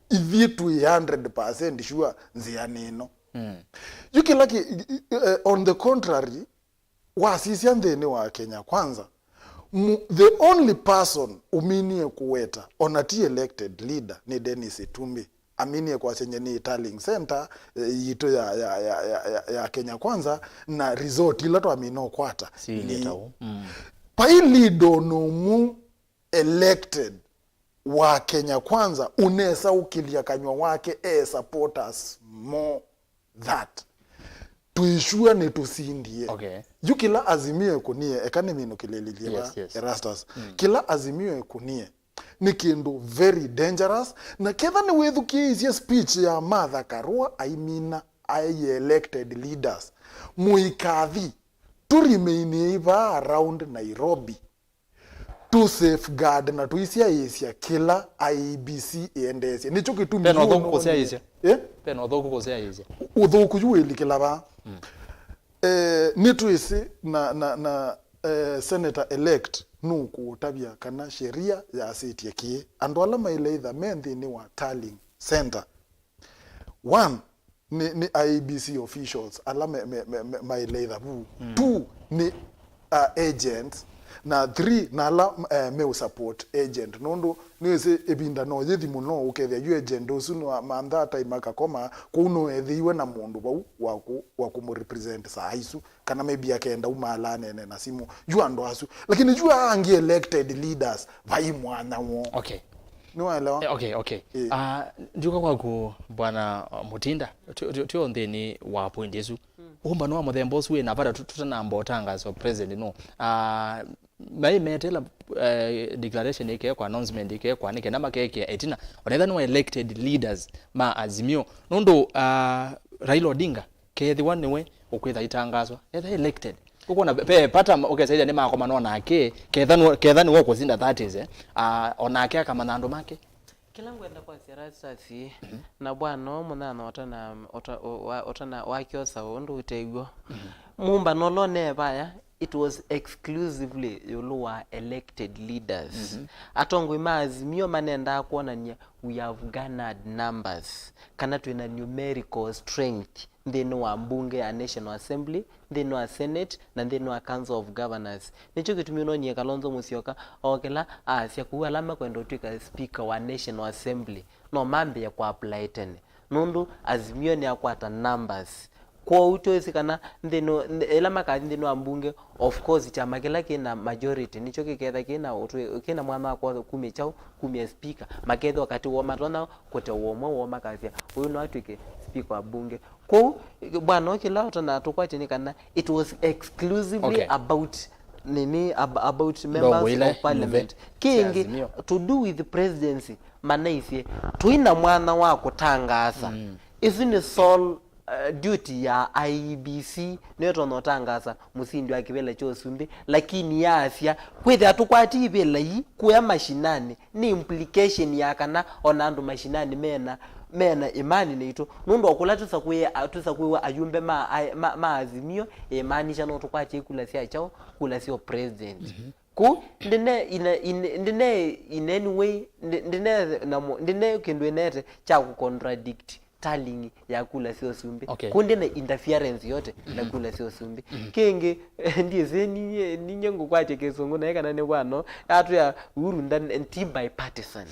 ithyĩ twĩ hundred percent sure nzĩanĩ ĩno. Mm. Yu kĩla kĩ, i- i- eh, on the contrary, wasisya nthĩnĩ wa Kenya Kwanza, mu- the only person ũminie kũweta, ona ti elected leader, nĩ Dennis Itumbi. Aminie kwasya nyie nĩ tallying center, eh, yitũ ya, ya, ya, ya, ya, ya Kenya Kwanza, na result ila twamina ũkwata. Siilye ta ũu. Mm. Vai leader ona ũmwe elected wa Kenya Kwanza ũnesa ũkĩlya kanyw'a wake e supporters more that twĩ sure nĩtũsindie. Okay. Yu kĩla Azimio ĩkũnie, eka nĩminũkĩlĩlilye va, yes, Erastus. Mm. Kĩla Azimio ĩkũnie nĩ kĩndũ very dangerous, na ketha nĩwĩthukĩĩisye speech ya Martha Karua aimina aĩ elected leaders, mũikathi tũrimeiniei vaa around Nairobi tũ safeguard na tũisyaĩĩsya kĩla I E B C ĩendeesye. Nĩkyo kĩtumi. Ve na ũthũku kũsyaĩĩsya. Eh? Ve na ũthũku kũsyaĩĩsya. Ũthũku yu wĩlikĩla vaa. Mm. Eh, nĩtwĩsĩ na, na, na eh, senator elect nũkũũtavya kana sheria yasĩtye kĩĩ. Andũ ala maĩle ĩtha me nthĩnĩ wa tallying center, one, nĩ, nĩ I E B C officials ala me, me, me, me, maĩle ĩtha vu. Mm. Two, nĩ uh, agents, na three, na ala eh, meũ support agent, nũndũ nĩwĩsĩ ĩvinda no yĩthi mũno ũkethĩa yu agent ũsu nĩwamantha time akakoma kũu, no ethĩiwe na mũndũ vau wa kũ- wa kũmũrepresent saa isu, kana maybe akenda uma ala anene na simũ yu andũ asu, lakini yu aa angĩ elected leaders vai mwanya woo. Okay. Nĩwaelewa? Eh, okay, okay. Eh. Ah, ndiũka kwaku, Bwana, uh, Mutinda, tio, tio, tio nthĩnĩ wa point ĩsu. Ũmbano wa mũthemba ũsu wĩ na vata tũ- tũtanamba ũtangaso president no. Ah, mai metela, eh, declaration ĩkekwa, announcement ĩkekwa, nĩ kenda makekĩa ĩtina. Onetha nĩ wa elected leaders ma Azimio. Nũndũ, ah, Raila Odinga, kethĩwa nĩwe ũkwĩtha itangaswa, etha elected. Ũkwona ve- ve pata ma- ũkesaithya nĩ makomana onake, ketha nĩ- ketha nĩwe ũkũsinda, that is, eh, ah, onake akamanya andũ make. Kĩla ngwenda kwasya Erastus, na bwana ũũ mũnyanya ũtana, ũta- ũ- wa- ũtana wakyosa ũndũ ũtew'o. Mũmbano ũla ũnee vaya, it was exclusively ĩũlũ wa elected leaders. Atongoi ma Azimio manendaa kwonany'a we have garnered numbers, kana twĩ na numerical strength nthĩnĩ wa mbunge ya National Assembly, nthĩnĩ wa Senate, na nthĩnĩ wa Council of Governors. Nĩkyo kĩtumi ũnonie Kalonzo Musyoka ookĩla aasya kũu ala makwenda ũtw'ĩka speaker wa National Assembly no mambĩĩe kũapply tene, nũndũ Azimio nĩyakwata numbers. Kwoou twĩsĩ kana nthĩnĩ, ĩla makathi nthĩnĩ wa mbunge, of course, kyama kĩla kĩ na majority nĩkyo kĩketha kĩ na ũtwĩ-, kĩ na mwanya wa kwosa kumya kyaũ, kumya speaker. Makethĩwa katĩ woo matonya kũtewa ũmwe woo makasya ũyũ no atw'ĩke speaker wa mbunge. Kwoou, bwana, kĩla ũtanatũkwatya nĩ kana it was exclusively, okay, about nini, ab- about members of parliament. Kĩngĩ, to do with presidency, manaisye tũi na mwanya wa kũtangaasa. Ĩsu nĩ sole, uh, duty ya I E B C, nĩyo ĩtonya ũtangaasa mũsindi wa kĩvĩla kya ũsumbĩ, lakini yaasya kwĩthĩa tũkwati ivĩla ii kũya mashinani, nĩ implication ya kana ona andũ mashinani mena, mena ĩmani naitũ, nũndũ o kũla tũsakwĩe-, tũsakwĩwa ayumbe ma, ma, ma Azimio, ĩmaanisha no tũkwatye kula sya kyaũ, kula sya president. Kũu ndine ine, ine, ndine in any way, ndi- ndine na mo- ndine kĩndũ inete kya kũcontradict tallying ya kula sya ũsumbĩ. Okay. Kũu ndine interference yote na kula sya ũsumbĩ. Kĩngĩ, ndiĩsĩ ninyie, ninyie ngũkwatya kĩsũngũ naĩ kana nĩ wano, atwĩa Uhuru ndan- ti bipartisan.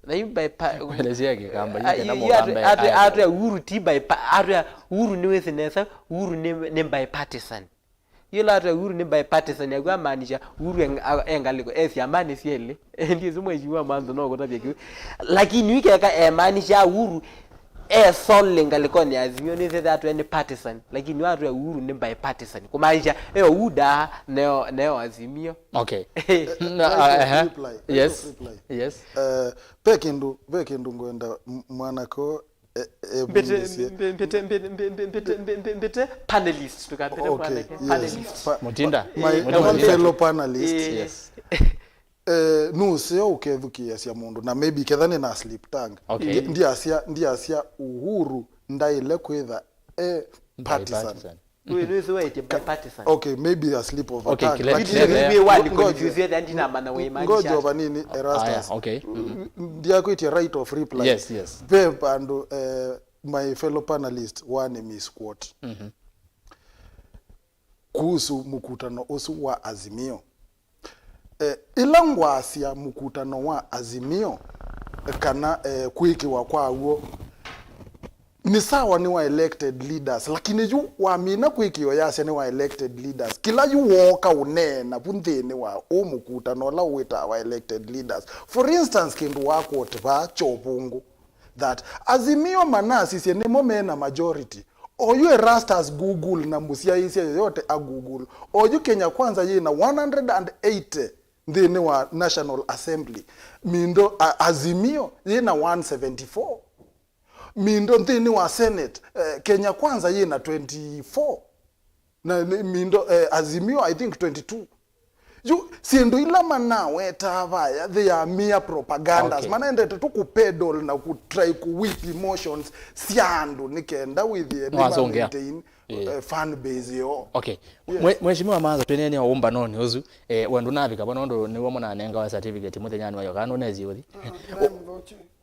Na yu bipa- Elezea Kĩkamba, ah, yu kenda yu mũgambe atwĩa- atwĩa Uhuru ti bipa- atwĩa Uhuru nĩwĩsĩ nesa, Uhuru nĩ, nĩ bipartisan. Yĩla atwĩa Uhuru nĩ bipartisan, akw'a amaanisha Uhuru e ng- a- e ngalĩko, e syamanĩ syelĩ. Ndiĩsĩ mheshimiwa Mwanzo no kũtavya kĩu. Lakini yu keka emaanisha Uhuru e solely ngalĩkonĩ ya Azimio, nĩsĩ atwĩa nĩ partisan. Lakini yu atwĩa Uhuru nĩ bipartisan. Kũmaanisha e o UDA, neo, neo Azimio. Okay. Na, uh, uh, reply. Yes. Reply. Yes. Uh, ve kĩndũ, ve kĩndũ ngwenda m- mwanako e- e- mbĩte, mbĩte, mbĩte, mbĩte, mbĩte, mbĩte, mbĩte, mbĩte panelist, ndũkambĩte. Okay, mwanake, yes. Panelist. Pa- Mutinda. Pa- my, Mutinda. My fellow panelist. Eh. Yes. Eh, nũseo ũkethukĩĩasya mũndũ, na maybe ketha nĩ na slip tongue. Okay. Ndi- ndiasya, ndiasya Uhuru ndaĩle kwĩtha e partisan. Bipartisan. Wĩ nĩwĩsĩ waĩtye bipartisan. Okay, maybe a slip of a tongue. Okay, let- Lakini let- nĩwĩw'a nĩ confuse ethĩa ndinamanya wĩmaanisha. Ngoja over nini, Erastus. Aya, okay. Ndiakwĩtie right of reply. Yes, yes. Ve vandũ, eh, my fellow panelist wa nĩ misquote kuhusu mkutano ũsu wa Azimio. Eh, ĩla ngwasya mkutano wa Azimio, eh, kana, eh, kwĩkĩwa kwaw'o, nĩ sawa nĩ wa elected leaders, lakini yu wamina kwĩkĩwa yasya nĩ wa elected leaders, kĩla yu wooka ũneena vu nthĩnĩ wa ũ mkutano ũla ũwĩtaa wa elected leaders. For instance, kĩndũ wa quote vaa kya ũvũngũ, that Azimio manasisye nĩmo mena majority. Oyu Erastus Google na mũsyaĩĩsya yoyote a Google. Oyu Kenya Kwanza yĩna one hundred and eighty nthĩnĩ wa National Assembly. Mindo, a, Azimio yĩna one seventy-four. Mindo nthĩnĩ wa Senate, eh, Kenya Kwanza yĩna twenty-four. Na nĩ mindo, eh, Azimio, I think, twenty-two. Yu, syĩndũ ila manawetaa vaya, they are mere propagandas. Okay. Manaendete tu kupedal na kutry ku whip emotions sya andũ nĩ kenda wĩthĩe nĩ ma maintain, eh, fan base yoo. Okay. Yes. Mwe- Mheshimiwa Maza, twĩneenea ũmbanonĩ ũsu, eh, we ndũnavika vo nũndũ nĩw'o mũnanengawa certificate mũthenyanĩ wa ĩyo, kana nũnesi ũthi?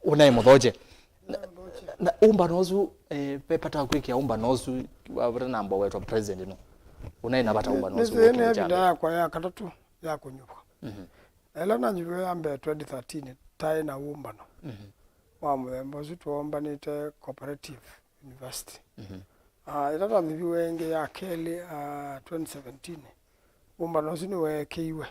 Ũnaĩ mũthoche. Na, na ũmbano ũsu, eh, ve vata wa kwĩkĩa ũmbano ũsu wa vata namba wetwa president no? Ũnaĩ na vata ũmbano ũsu nĩsĩ nĩ ĩvinda yakwa ya katatũ ya kũnyuvwa. Na ĩla nanyuviwe ya mbee twenty thirteen, taĩ na ũmbano wa mũthemba ũsu twoombanĩte Cooperative University. Ah, ĩla twanyuviwe ĩngĩ ya kelĩ, ah, twenty seventeen, ũmbano ũsu nĩweekĩiwe.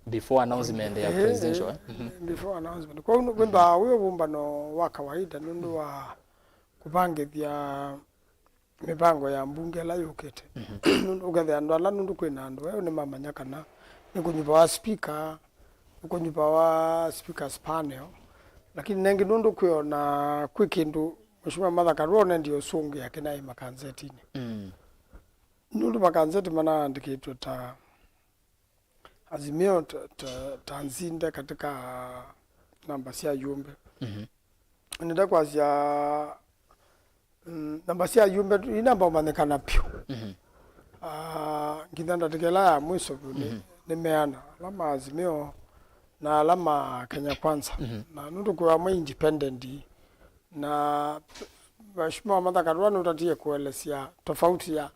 Before announcement ya presidential, eh? Before announcement. Kwa hiyo kwĩthĩawa wĩ ũvũmbano wa kawaida nũndũ wa kũvangĩthya mĩvango ya mbunge ĩla yũkĩte. Nũndũ ũkethĩa andũ ala, nũndũ kwĩna andũ eũ nĩmamanya kana nĩkũnyuvawa speaker, nĩkũnyuvawa speakers panel, lakini nengĩ nũndũ kwĩona kwĩ kĩndũ Mheshimiwa Martha Karua ũnendie ũsũngĩa kĩnaĩ makanzetinĩ. Nũndũ makanzeti manaandĩkĩtwe ta Azimio ta, ta, ta nzinde katika namba sya ayumbe. Nenda kwasya, mm, namba sya ayumbe, ii namba ũmanyĩkana vyũ. Ah, nginya ndatĩka ĩla ya mwiso vyũ nĩ, nĩ meana, ala ma Azimio na ala ma Kenya Kwanza. Na nũndũ kwĩwa mwe independent, na Mheshimiwa Martha Karua nũtatie kũelesya tofauti ya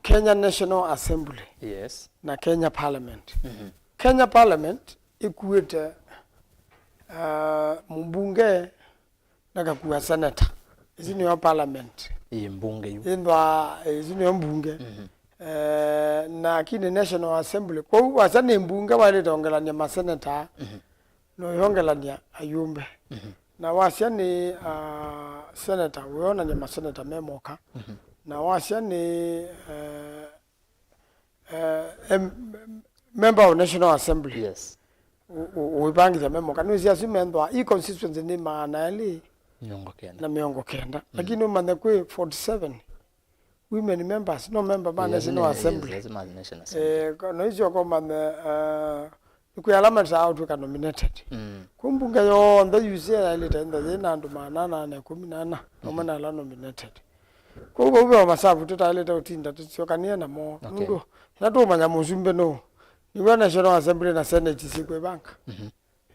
Kenya National Assembly, yes, na Kenya Parliament. Kenya Parliament ĩkuĩte, uh, mbunge na ĩkakua senator. Isu nĩyo parliament. Ĩ mbunge yu. Ĩndwa, eh, isu nĩyo mbunge. Eh, na lakini National Assembly, kwoou wasya nĩ mbunge waĩlĩte ongelany'a maseneta, no ĩongelany'a ayumbe. Na wasya nĩ, ah, senator, wĩonany'a maseneta me moka. Na wasya nĩ, eh, eh, em-, member of National Assembly. Yes. Ũ-, ũ-, ũivangĩthya me moka. Nĩwĩsĩ asu menthwa, ii constituency nĩ maana elĩ mĩongo kenda na mĩongo kenda. Lakini ũmanye kwĩ forty seven women members, no member ma National Assembly. Eh, no icio komanye, eh, nĩ kwĩ ala mataa ũtwĩka nominated. Kwĩ mbunge yonthe yu ĩsĩ yaĩlĩte ĩnthe yĩ na andũ maana ana na ĩkũmi na ana, vamwe na ala nominated. Kwoou vau ve masavu tũtaĩlĩte ũtinda tũsyokanie namo. Nũndũ na tũũmanya mũsumbĩ nũũ. Nĩw'o National Assembly na Senate syĩkwĩvanga.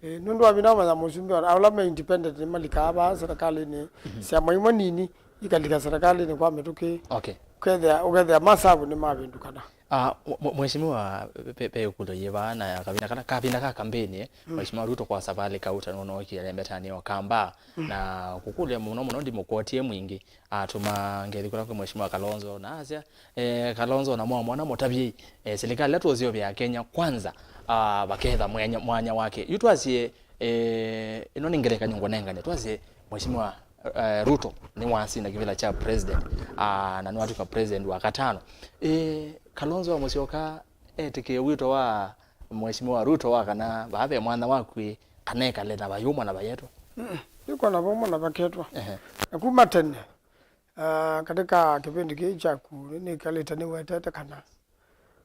Ĩĩ, nũndũ wa vinya ũmanya mũsumbĩ, ala me independent nĩmalikaa vaa serikalĩnĩ, syama imwe nini ikalika serikalĩnĩ kwa mĩtũkĩ. Okay. Ũkethĩa, ũkethĩa masavu nĩmavĩndũkana. Ah, mwe-, mwe-, Mheshimiwa, pe, pe ĩkũlyo yĩ vaa na ya kavinda kana, kavinda ka kampeni, eh, Mheshimiwa Ruto kwa savali kauta nũnookie lembetanĩ o kamba, na kũkũlya mũno mũno ndimũkwotie mwingĩ, atũma ngethi kũla kwĩ Mheshimiwa Kalonzo, na asya, eh, Kalonzo na mwa mwana mũtavyei, eh, silikalĩ ĩla tũũseũvĩa Kenya Kwanza, ah, vaketha mwanya, mwanya wake. Yu twasye, eh, ĩno nĩ ngelekany'o ngũnengane, twasye Mheshimiwa, eh, Ruto nĩwasinda kĩvĩla kya president, ah, na nĩwatw'ĩka president wa katano. Eh, Kalonzo wa Musyoka etĩkĩe wĩto wa Mheshimiwa Ruto wa kana vaa ve mwanya waku ĩ, kana ekale na vayũmwa na vayetwa? Mm, ndikwona vaumwa na vaketwa. Ehe. Na kuma tene, ah, katika kĩvĩndĩ kĩĩ kyaku, nĩnĩkalĩte nĩwetete kana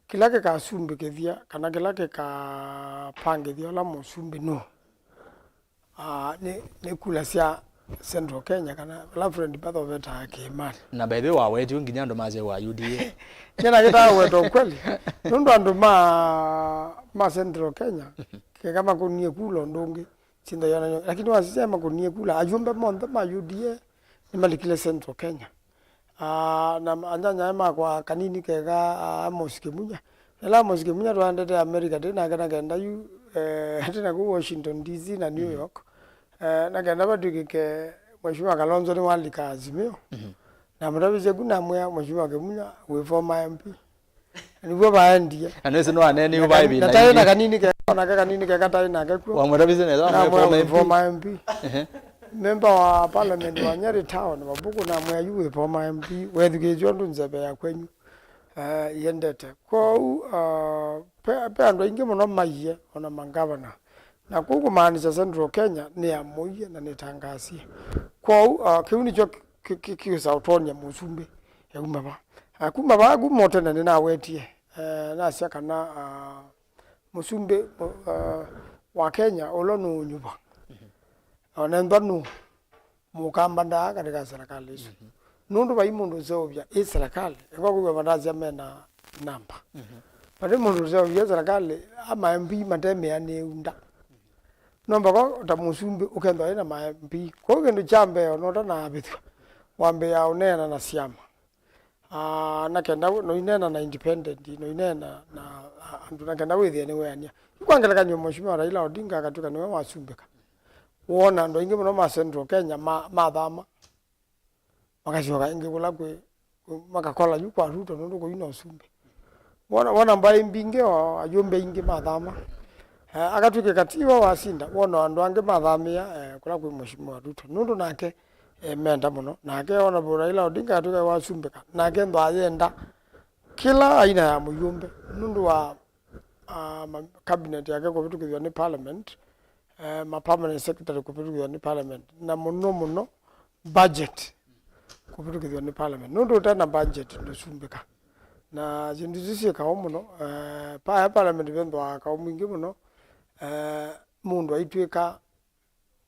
kĩla kĩkasumbĩkĩthya, kana kĩla kĩkapangĩthya ũla mũsumbĩ nũũ, ah, nĩ, nĩ kula sya Central Kenya, kana vala Fred Mbatha ũvetaa kĩĩmanĩ. Na by the way, wawetie nginya andũ masya wa U D A. Nyie nakĩtaa weta ũkweli. Nũndũ andũ ma, ma Central Kenya, keka makũnie kula ũndũ ũngĩ, sinda yonany'a. Lakini wasisya makũnie kula, ayumbe monthe ma U D A nĩmalikile Central Kenya. Ah, na anyanyae makwa kanini keka, ah, Amos Kimunya. Ela Amos Kimunya twaendete America, tĩ nake na kenda yu, eh, tĩ na kũu Washington D C na New York. Eh, na kenda vatw'ĩkĩke Mheshimiwa Kalonzo nĩwalika Azimio. Na mũtavisye ku namwĩa Mheshimiwa Kimunya wĩ former M P. Nĩw'o vaendie. Na nĩsĩ nĩwaneeneiwe va ĩvinda nataĩ na ĩngĩ. Kanini keka, onake kanini keka taĩ nake kw'o. Wamũtavisye nesa, wamwĩa former M P. Member wa parliament wa Nyeri Town, Mabuku, namwĩa yu wĩ former M P, wethukĩĩsye ũndũ nzeve ya kwenyu, eh, yendete. Kwoou, ah, pe, pe andũ aingĩ mũno maiye, ona mangavana. Na kũu kũmaanisya Central Kenya nĩamũie na nĩtangasie. Kwoou, ah, kĩu nĩkyo kĩ, kĩ, kĩũsa ũtonya mũsumbĩ euma va. Ah, kuma vaa, kuma ũtene nĩnawetie, eh, nasya kana, ah, mũsumbĩ, uh, wa Kenya ũla nũũnyuva. Ona ethwa nũ mũkamba ndaa katika serikali isu. Nũndũ vai mũndũ ũseũvya ĩ serikali, ĩkwa kwĩw'a matasya mena namba. Vai mũndũ ũseũvya serikali, ama M P matemĩanĩu nda. No mpaka ta mũsumbĩ ũkethwa ĩna ma M P. Kwoou kĩndũ kya mbee, ona ũtanavĩthw'a, wambĩĩa ũneena na syama. Ah, na kenda wĩ, noineena na independent, noineena na, ah, andũ, na kenda wĩthĩe nĩweania. Yu kwa ngelekany'o, Mheshimiwa Raila Odinga akatw'ĩka nĩwe wasumbĩka. Wona andũ aingĩ mũno ma Central Kenya ma, mathama, makasyoka ĩngĩ kũla kwĩ, makakola yu kwa Ruto nũndũ kũu ina ũsumbĩ. Wona, wona mbaĩ mbingĩ o ayũmbe aingĩ mathama. Eh, akatw'ĩkĩka tiwe wasinda, wona andũ angĩ mathamĩa, eh, kũla kwĩ Mheshimiwa Ruto. Nũndũ nake, eh, menda mũno. Nake ona vo Raila Odinga atw'ĩka wasumbĩka, nake ndo ayenda kĩla aina ya mũyũmbe. Nũndũ wa, ah, ma, cabinet yake kũvĩtũkĩthw'a nĩ parliament, eh, ma permanent secretary kũvĩtũkĩthw'a nĩ parliament. Na mũno mũno, budget kũvĩtũkĩthw'a nĩ parliament. Nũndũ ũte na budget ndũsumbĩka. Na syĩndũ isu syĩ kaũ mũno, eh, pa, parliament vethĩawa kaũ mwingĩ mũno, eh, mũndũ aitw'ĩka,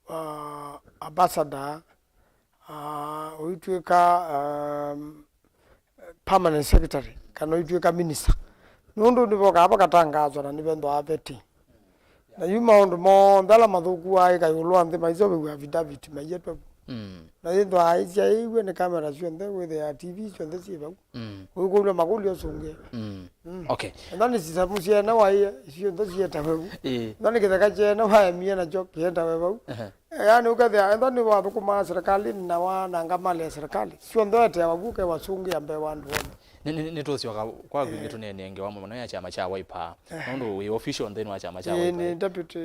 ah, ambassador, ah, ũitw'ĩka, um, permanent secretary, kana ũitw'ĩka minister. Nũndũ nĩvokaa vakatangaaswa na nĩvethĩawa vetting. Na yu maũndũ monthe ala mathũkũaa ĩka ĩũlũ wa nthĩ maisovew'a affidavit maietwe vu. Mm. Na yĩthwaa ĩsyaĩiw'e nĩ kamera syonthe, wĩthĩa T V syonthe syĩ vau. Mm. Ũikũlw'a makũlyo ũsũngĩe. Mm. Mm. Okay. Ethwa nĩ sisamu syeene waĩe, syonthe sietawe vu. Ĩĩ. Ethwa nĩ kĩtheka kyeene waemie nakyo kĩetawe vau. Ehe. Yaani ũkethĩa, ethwa nĩ wathũkũmaa serikali na wananga mali ya serikali, syonthe weteawa vu ũkewasũngĩa mbee wa andũ onthe. Nĩ, nĩ, nĩtũsyoka kwaku ĩngĩ tũneenee ngewa mũno ya kyama kya Wiper. Nũndũ wĩ official nthĩnĩ wa kyama kya Wiper. Ĩĩ, nĩ deputy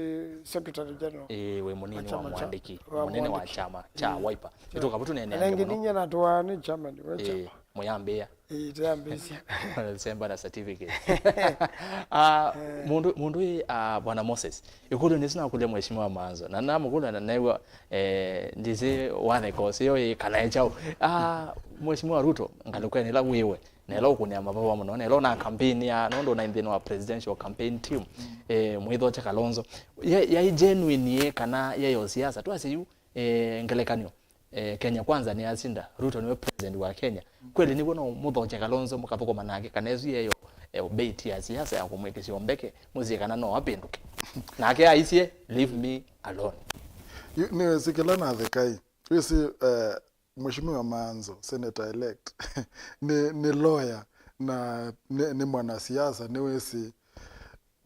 secretary general. Ĩĩ, wĩ mũnini wa kyama kya, mũandĩki mũnene wa kyama kya Wiper. Nĩtũkava tũneenea ngewa mũno. Ningĩ ninyie natũaa nĩ chairman wa kyama. Mũyambĩĩa. Ĩĩ, tũyambĩĩsya. Semba na certificate. Ah, mũndũ, mũndũ ĩ, ah, Bwana Moses, ĩkũlyo nĩsĩ nakũlya Mheshimiwa Manzo. Na namũkũlya na neew'a, eh, ndĩsĩ watheka ũseo ĩ kana ĩ kyaũ. Ah, Mheshimiwa Ruto, ngalĩkonĩ ĩla wĩwe, na ĩla ũkũnĩa mavava mũno, na ĩla ũna campaign ya, nũndũ ũna nthĩnĩ wa presidential campaign team, eh, mwĩthokya Kalonzo. Yaĩ genuine ĩ kana yaĩ o siasa? Twasye yu, eh, ngelekany'o. Eh, Kenya Kwanza nĩyasinda, Ruto nĩwe president wa Kenya. Kweli nĩw'o no mũthokye Kalonzo mũkathũkũma nake, kana ĩsu yeyo, eh, bait ya siasa ya kũmwĩkĩsya ũmbeke, mũsie kana no apĩndũke? Nake aisye, "Leave me alone." Yu, nĩwĩsĩ kĩla nathekai. Wĩsĩ, eh, Mheshimiwa Manzo, senator elect, nĩ, nĩ lawyer na nĩ, nĩ mwanasiasa, nĩwĩsĩ.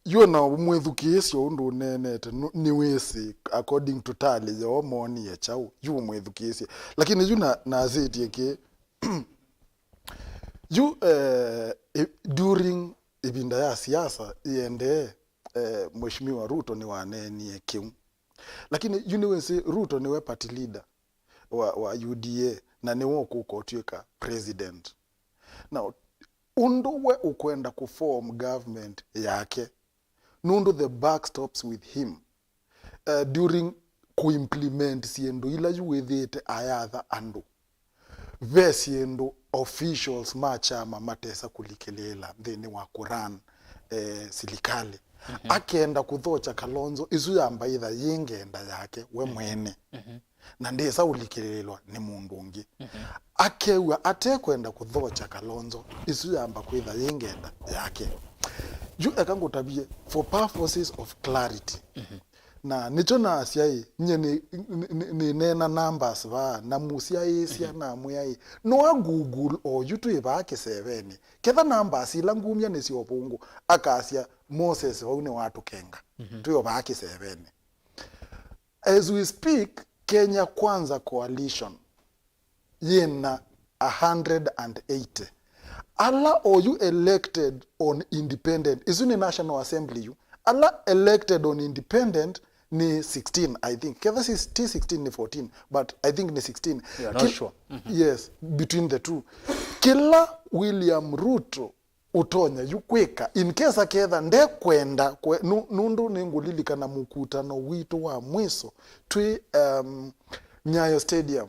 Yu ona ũmwĩthukĩĩsye ũndũ ũneenete, nũ-, nĩwĩsĩ, according to tally yoo moonie kyaũ, yu ũmwĩthukĩĩsye. Lakini yu na, nasĩtye kĩ, yu, eh, i-, during ĩvinda ya siasa ĩendee, eh, Mheshimiwa Ruto nĩwaneenie kĩu. Lakini yu nĩwĩsĩ Ruto nĩwe party leader wa, wa U D A, na nĩwe ũkũka ũtw'ĩka president. Now, ũndũ we ũkwenda kũ form government yake, nũndũ the buck stops with him, uh, during kũ implement syĩndũ ila yu wĩthĩĩte ayatha andũ. Ve syĩndũ officials ma kyama matesa kũlikĩlĩĩla nthĩnĩ wa kũ run, eh, silikalĩ. Mhm. Akenda kũthokya Kalonzo, ĩsu yambaĩtha yĩ ngenda yake we mwene. Mhm. na ndĩsa ũlikĩlĩĩlwa nĩ mũndũ ũngĩ. Akew'a ate kwenda kũthokya Kalonzo, ĩsu yamba kwĩtha yĩ ngenda yake. Yu eka ngũtavye, for purposes of clarity, na nĩkyo nasya ĩ, nyie nĩ, nĩ, nĩ, nĩneena numbers vaa, na mũsyaĩĩsya namwĩa ĩ, no a Google o yu twĩ vaa kĩsevenĩ. Ketha numbers ila ngumya nĩ sya ũvũngũ, akasya Moses vau nĩwatũkenga. Twĩ o vaa kĩsevenĩ. As we speak, Kenya Kwanza Coalition yĩna a hundred and eighty. Ala oyu elected on independent, isu nĩ National Assembly yu. Ala elected on independent nĩ sixteen, I think. Ketha si, ti sixteen, nĩ fourteen, but I think nĩ sixteen. You are not Ki- sure. Yes, between the two. Kĩla William Ruto ũtonya yu kwĩka, in case aketha ndekwenda kwe-, nu-, nũndũ nĩngũlilikana mũkutano witũ wa mwiso twĩ, um, Nyayo Stadium.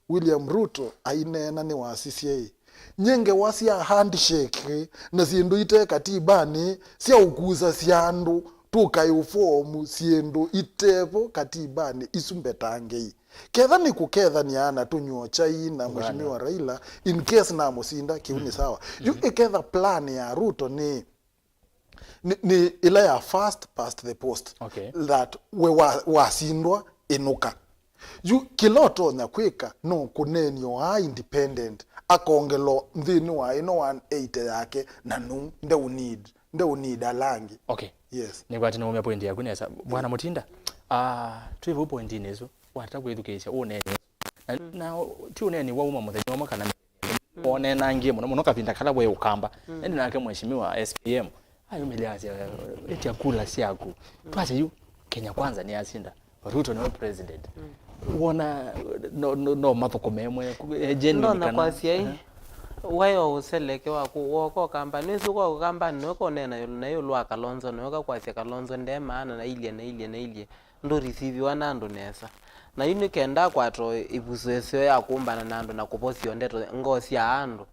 William Ruto aineena nĩwasisye ĩ, nye ngewa sya handshake na syĩndũ ite katibanĩ sya ũkusasya andũ tũkaĩ ũfomu syĩndũ itevo katibanĩ isu mbetangei. Ketha nĩ kũkethania na tũnyuo chai na Mheshimiwa Raila, in case namũsinda, kĩu nĩ sawa. Yu ĩketha plan ya Ruto nĩ, nĩ, nĩ ĩla ya first past the post, Okay. that we wa, wasindwa, ĩnũka. Yu kĩla ũtonya kwĩka no kũneenio aa independent, akongelo nthĩnĩ wa ĩno one eighty yake, na nu ndeũ need, ndeũ need ala angĩ. Okay. Yes. Nĩkwatĩ nĩwaumya point yaku nesa. Bwana Mutinda, ah, twĩ vau pointinĩ ĩsu, watata kwĩthukĩĩsya ũneeni ũsu. Na, na ti ũneeni wauma mũthenya ũmwe kana mĩthenya ĩlĩ. Woneenangie mũno mũno kavinda kala we Ũkamba. Ĩndĩ nake Mheshimiwa S P M ayumĩlya asya, "Ĩtya kula syaku." Twasya yu, Kenya Kwanza nĩyasinda. Ruto nĩwe president. Wona no, no, no mathũkũme mwe, ku-, eh, genuine Ndona kana kwasya ĩ, Aha. Waĩ o ũseleke waku, woka Ũkambanĩ, wĩsĩ kwa Ũkambanĩ, nĩwe konena yũlũ na yũlũ wa Kalonzo, nĩwe kakwasya Kalonzo nde maana na ilye na ilye na ilye, ndũrisiviwa na andũ nesa. Na yu nĩ kenda akwata ĩvuso ĩseo ya kũmbana na andũ na kũvosya ndeto ngoo sya andũ.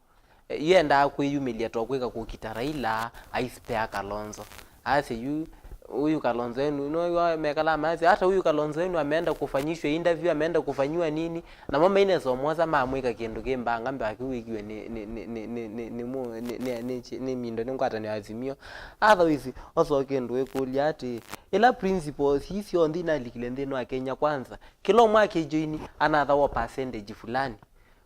Yu endaa kwĩyumĩlya to kwĩka kũkita Raila, aispea Kalonzo. Asya yu, huyu Kalonzo wenu, no, yu mekala masya, hata huyu Kalonzo wenu ameenda kufanyishwa interview, ameenda kufanyiwa nini, namo mainesa ũmwosa mamwĩka kĩndũ kĩ mbanga mbaki wĩkiwe nĩ, nĩ, nĩ, nĩ, nĩ, nĩ, nĩ, mu-, nĩ, nĩ, nĩ, nĩ, nĩ mindo nĩ ngwatanĩo ya Azimio. Otherwise, oso kĩndũ wĩkũlya atĩ, ĩla principles ii syonthe inalikile nthĩnĩ wa Kenya Kwanza, kĩla ũmwe akĩjoini anathawa percentage fulani.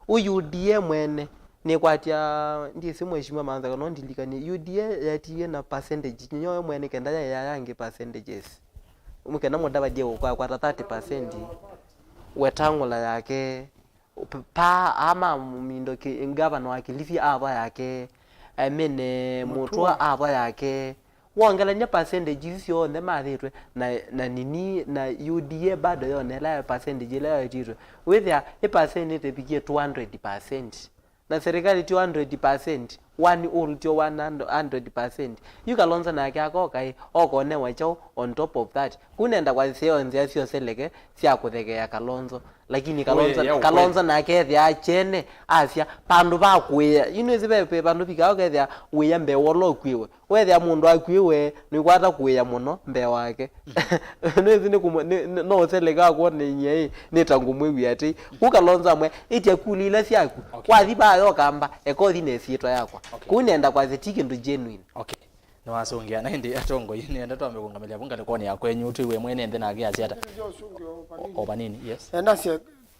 Ũ U D A mwene, nĩkwatya, ndyĩsĩ Mheshimiwa Manza kana ũndilikany'e, U D A yatiie na percentage nyoyo mwene kenda yaĩ ya yangĩ percentages. Kenda Mudavadi ũkakwata thirty percent, Wetang'ula yake, p-, pa ama mindo ki-, gavana wa Kilifi ava yake, Amine Mutua ava yake, wongelany'a percentage isu syonthe mathĩtwe na, na nini, na U D A bado yonelaa percentage ĩla yoetitwe, wĩthĩa ĩ percent ĩtĩvikie two hundred percent. Na serikali ti hundred percent, one all tio one hundred percent. Yu Kalonzo nake akoka ĩ, okonewa kyaũ on top of that? Ku nenda kwasya seo nzĩa syoseleke sya kũthekeea Kalonzo. Lakini Kalonzo, Wĩya ũkweli. Kalonzo nake ethĩa kyene asya, vandũ va kũĩa. Yu nĩwĩsĩ ve, ve vandũ vikaa ũkethĩa wĩa mbee wa ũla ũkw'ĩwe. Wethĩa mũndũ akw'ĩwe, nĩkwata kũĩa mũno mbee wake. Nĩwĩsĩ nĩ kũmwe-, nĩ, nĩ, no ũseleke akwonany'a ĩ, nĩ ta ngũmwĩw'a atĩ. Ku Kalonzo amwe, ĩtya kuli ila syaku. Okay. Wathi vaa yo Kamba, eka ũthi na ĩsyĩtwa yakwa. Okay. Kũu nenda kwasya ti kĩndũ genuine. Okay. Nĩwasũngĩa, na ĩndĩ atongoi, nĩenda twambe kũngamĩlya vu ngalĩkonĩ ya kwenyu, twĩw'e mwene nthĩ nake asya ata. O vanini, yes. Endasye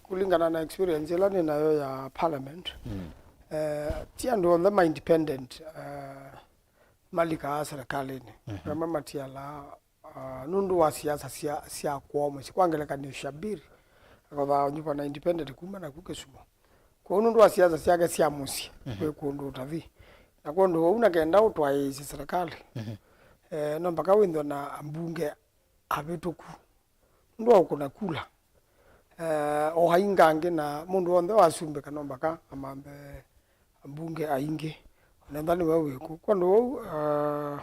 kũlingana na experience ĩla nĩ nayo ya parliament, Mm. eh, ti andũ onthe ma independent, eh, malikaa serikalĩnĩ. Mhm. Amwe matialaa, ah, nũndũ wa siasa sya, sya kwoo mũsyĩ. Kwa ngelekany'o, Shabir akothaa ũnyuva na independent kuma naku Kisumu. Kwoou nũndũ wa siasa syake sya mũsyĩ, Mhm. kwĩ kũndũ ũtathi. Na kwondũ ũu, na kenda ũtwaĩĩsye serikali, Mhm. eh, no mpaka wĩthwe na ambunge avĩtũku. Nũndũ wa ũkũna kula. Eh, o ainga angĩ na mũndũ w'onthe wasumbĩka no mpaka amanthe ambunge aingĩ. Onethwa nĩwe wĩku. Kwondũ ũu, eh,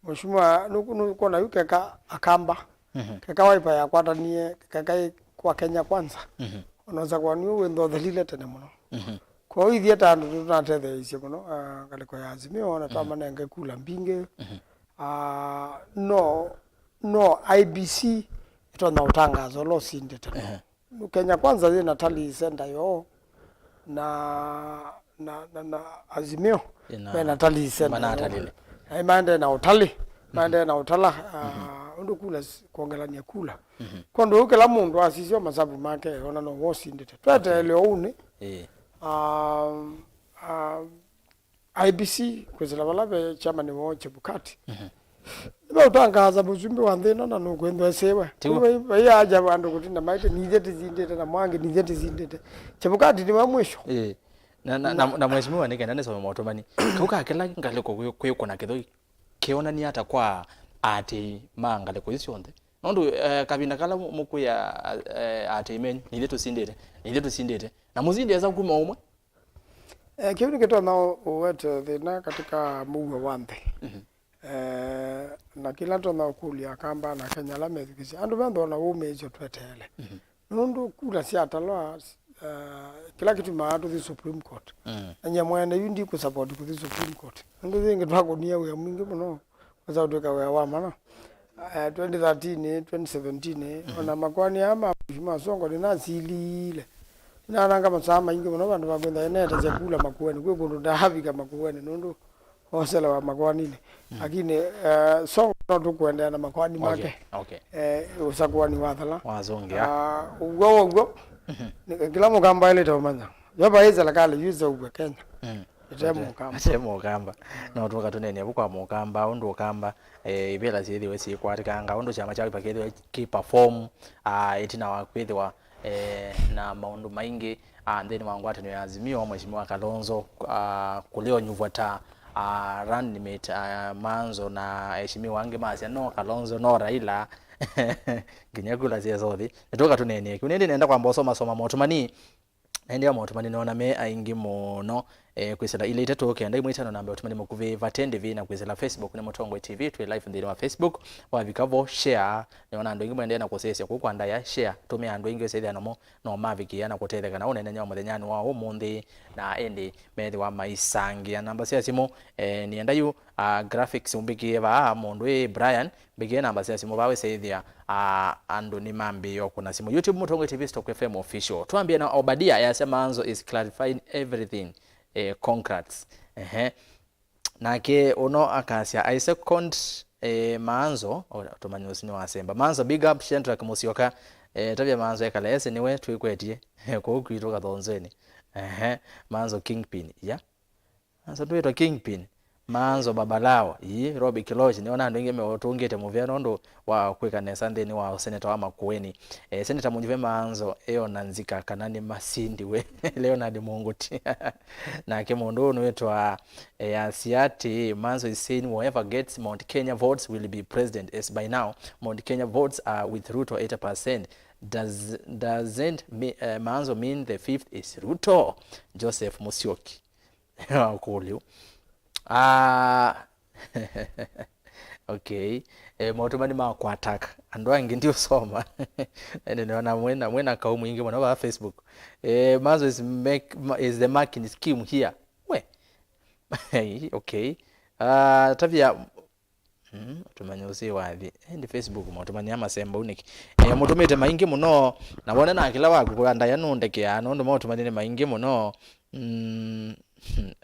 Mheshimiwa, nũ-, nũkwona yu keka Akamba, Mhm. keka Wiper yakwatanie, keka ĩ kwa Kenya Kwanza. Mhm. Ona Chagwa nĩwe wĩthothelile tene mũno. Mhm. Kwoou ithyĩ ta andũ nĩtũnatetheeisye mũno, ah, ngalĩko ya Azimio, na Mhm. twamanenge kula mbingĩ. Mhm. Ah, no, no I E B C ĩtonya ũtangaza ũla ũsindĩte mũno. Ehe. Kenya Kwanza yĩ na tallying center yoo, na, na, na, na Azimio ĩna me na tallying center yoo. Manatalile. Na maendee na ũtali, maendee na ũtala, ah, ũndũ kula s-, kwongelania kula. Kwa ũndũ ũu kĩla mũndũ asisya masavu make, ona no wosindĩte. Tweteele ũunĩ. Ĩĩ. Ah, ah, I E B C, kwĩsĩla vala ve chairman woo Chebukati. Nĩmeũtangaasa mũsumbĩ wa nthĩ ĩno na nũkwĩthwa ĩsĩwe. Tiw'o. Vai, vai aja vandũ kũtinda maĩte, nithyĩ tĩsindĩte, na mwangi nithyĩ tĩsindĩte. Chebukati nĩwe mwisho. Ĩĩ. Na, na, na, na mheshimiwa, nĩ kenda nĩsome Mũtũmani. Kau ka kĩla ngalĩko kwĩ-, kwĩkũna kĩthũi kĩonania ata kwa aatĩĩi ma ngalĩko isu syonthe? Nũndũ, eh, kavinda kala mũ-, mũkwĩa, eh, aatĩĩi menyu, nithyĩ tũsindĩte, nithyĩ tũsindĩte. Na mũsindi esa kuma ũmwe. Eh, kĩu nĩkĩtonya ũ-, ũwete thĩna katika mũuo wa nthĩ. Eh, na kĩla ndonya ũkũlya Akamba na Akenya ala methukĩsya, andũ methwa na wũmĩĩsyo tweteele. Nũndũ kula syatalwa, eh, kĩla kĩtumaa tũthi Supreme Court. Na nyie mwene yu ndikũsupport kũthi Supreme Court. Nũndũ yĩngĩ twakũnie wĩa mwingĩ mũno, wesa ũtwĩka wĩa wa mana. Eh, twenty thirteen, twenty seventeen, ona makoani aa ma Mheshimiwa Sonko nĩnasilile. Nĩnananga masaa maingĩ mũno vandũ va kwĩtha neetasya kula Makueni. Kwĩ kũndũ ndaavika Makueni nũndũ oselewa makoaninĩ. Lakini, eh, Sonko no tũkũendeea na makoani make. Okay. Eh, ũsakuani wa thala. Wazũngĩa. Ah, ũw'o wow'o. Nĩ, kĩla Mũkamba aĩlĩte ũmanya. Yo vai serikali yu ĩseũvw'a Kenya. Ĩte Mũkamba. Ĩte Mũkamba. No tũka tũneenea vu kwa Mũkamba, ũndũ Ũkamba, eh, ivĩla syĩthĩwe syĩkwatĩkanga, ũndũ kyama kya Wiper kĩthĩwe kĩ perform, ah, ĩtina wa kwĩthĩwa, eh, na maũndũ maingĩ, ah, nthĩnĩ wa ngwatanĩo ya Azimio, Mheshimiwa Kalonzo, ah, kũleonyuvwa ta, ah, running mate, ah, Manzo na aheshimiwa angĩ masya, "No Kalonzo, no Raila." Nginya kula syesa ũthi. Nĩtũka tũneenea kĩu. Nĩndĩ nenda kwamba ũsomasoma Mũtũmani. Naendeea Mũtũmani nĩona me aingĩ mũno, eh, kwĩsĩla ilĩ itatũ kenda ĩmwe itano namba ya Ũtũmani Mũkuvĩ, vate ndĩvi na kwĩsĩla Facebook nĩ Mũtongoi T V, twĩ live nthĩnĩ wa Facebook. Wavika vo, share. Nĩona andũ aingĩ mwendeee na kũsĩsya kũu kwa ndaĩa, share. Tũmĩa andũ aingĩ ũsĩthĩa namo, no mavikĩĩa na kũtetheka na ũneenany'a wa mũthenyanĩ wa ũmũnthĩ, na ĩndĩ methĩwa maisangĩa. Namba sya simũ, eh, nĩenda yu, ah, graphics ũmbĩkĩe vaa, mũndũ ĩ Brian, mbĩkĩe namba sya simũ vaa wĩsĩthĩa, ah, andũ nĩmambĩĩe kũna simũ. YouTube Mũtongoi T V, Stock F M Official. Twambie na Obadia, yasya, "Manzo is clarifying everything. Eh, congrats." Ehe. Nake ũno akasya, "I second, eh, Manzo." O, tũmanye ũsu nĩ wasemba. "Manzo, big up, Shendrak Musyoka." Eh, tavya Manzo ekala ese nĩwe twĩkwetie. Kũu kwitũ Kathonzweni. Ehe. Manzo Kingpin. Ya. Asa ndwĩtwa Kingpin. Manzo Babalao. Ii, Robi Kiloch, nĩona andũ aingĩ meũtũngĩte mũvea nũndũ wa kwĩka nesa nthĩnĩ wa ũseneta wa Makueni. Eh, Seneta Mũnyuve Manzo eona nzika kana nĩ masindiwe. Leonard Munguti. Nake mũndũ ũũ nĩwĩtwa, eh, asya atĩ, "Manzo is saying whoever gets Mount Kenya votes will be president, as by now Mount Kenya votes are with Ruto eighty percent. Does, doesn't me, eh, Manzo mean the fifth is Ruto?" Joseph Musyoki. Wakũlyo. Ah, okay. Eh, Mũtũmani makwa attack. Andũ angĩ ndiũsoma. Ĩndĩ nĩona mwĩna, mwĩna kaũ mwingĩ mũno va Facebook. Eh, Manzo is make, ma-, is the marking scheme here. We. Okay. Ah, tavya Mm, tũmanye ũsĩ wathi. Ĩndĩ Facebook Mũtũmani amasembau nĩkĩ? Eh, mũtũmĩte maingĩ mũno, na wone na kĩla waku kũandaĩa nũndekeaa, nũndũ Mũtũmani nĩ maingĩ mũno. Mm,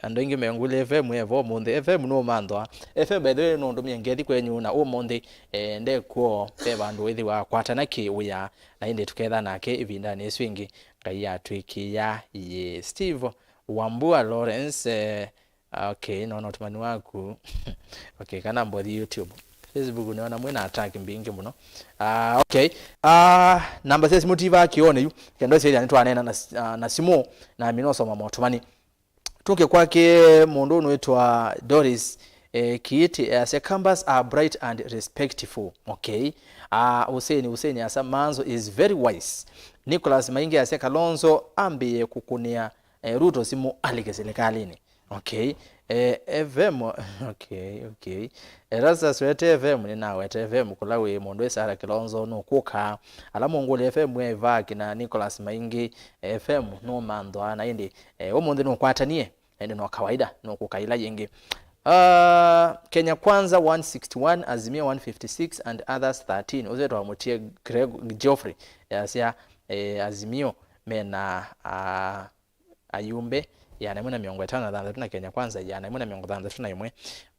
andũ aingĩ mengũlya F M evo ũmũnthĩ. F M nũmanthwa. F M, by the way, nũndũmie ngethi kwenyu, na ũmũnthĩ, eh, ndekw'o ve vandũ wĩthĩwa kwatana kĩ wĩa, na ĩndĩ tũketha nake ĩvindanĩ ĩsu ĩngĩ, Ngai atwĩkĩĩa. Yĩ Steve Wambua Lawrence, eh, Ah, okay, nona ũtũmani waku. Okay, kana mbothi YouTube. Facebook nĩona mwĩna attack mbingĩ mũno. Ah, okay. Ah, namba sya simũ ti vaa kĩone yu. Kenda ũsyaĩthya nĩtwaneena na, ah, na simũ, na mina ũsoma motũmani. Tũke kwake mũndũ ũnwĩtwa Doris, eh, Kiiti, eh, asya, "Kambas are bright and respectful." Okay. Ah, Hussein, Hussein asa, "Manzo is very wise." Nicholas Maingi asya, "Kalonzo ambĩĩe kũkũnĩa, eh, Ruto simũ alike silikalini." Okay. Eh, F M, okay, okay. Erastus wete F M, nĩnawete F M kũla wĩ mũndũ ĩ Sarah Kilonzo nũkũka. Ala mũngũlya F M wĩ Ivaki na Nicholas Maingi, F M nũmanthwa na ĩndĩ, eh, ũmũnthĩ nũkwatanie, ĩndĩ no kawaida nũkũka ĩla yĩngĩ. Ah, Kenya Kwanza one sixty-one, Azimio one fifty-six and others thirteen. Ũsĩ wĩtawa Mũtie Greg Geoffrey, yasya, eh, Azimio mena, ah, ayumbe ĩana ĩmwe na mĩongo ĩtano na thanthatũ na Kenya Kwanza ĩana ĩmwe na mĩongo thanthatũ na ĩmwe.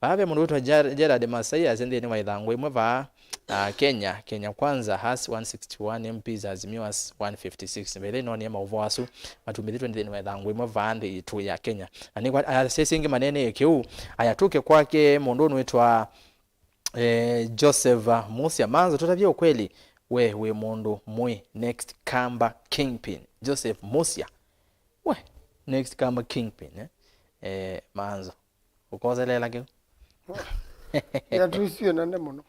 Vaa ve mũndũ wĩtwa Ger-, Gerard Masai asya nthĩnĩ wa ĩthangũ ĩmwe vaa, ah, Kenya, Kenya Kwanza has one sixty-one M Ps, Azimio has one fifty-six. Mbethei nonie maũvoo asu matumbĩthĩtwe nthĩnĩ wa ĩthangũ ĩmwe vaa nthĩ yitũ ya Kenya. Na nĩkwa asya ĩngĩ maneenee kĩu, aya tũke kwake mũndũ ũnũ wĩtwa, eh, Joseph, ah, Musia. Manzo, tũtavye ũkweli, we wĩ mũndũ mũĩ next Kamba Kingpin? Joseph Musia. We, next Kamba Kingpin, eh? Eh, Manzo. Ũkoselela kĩu. Iatũ isu nene mũno.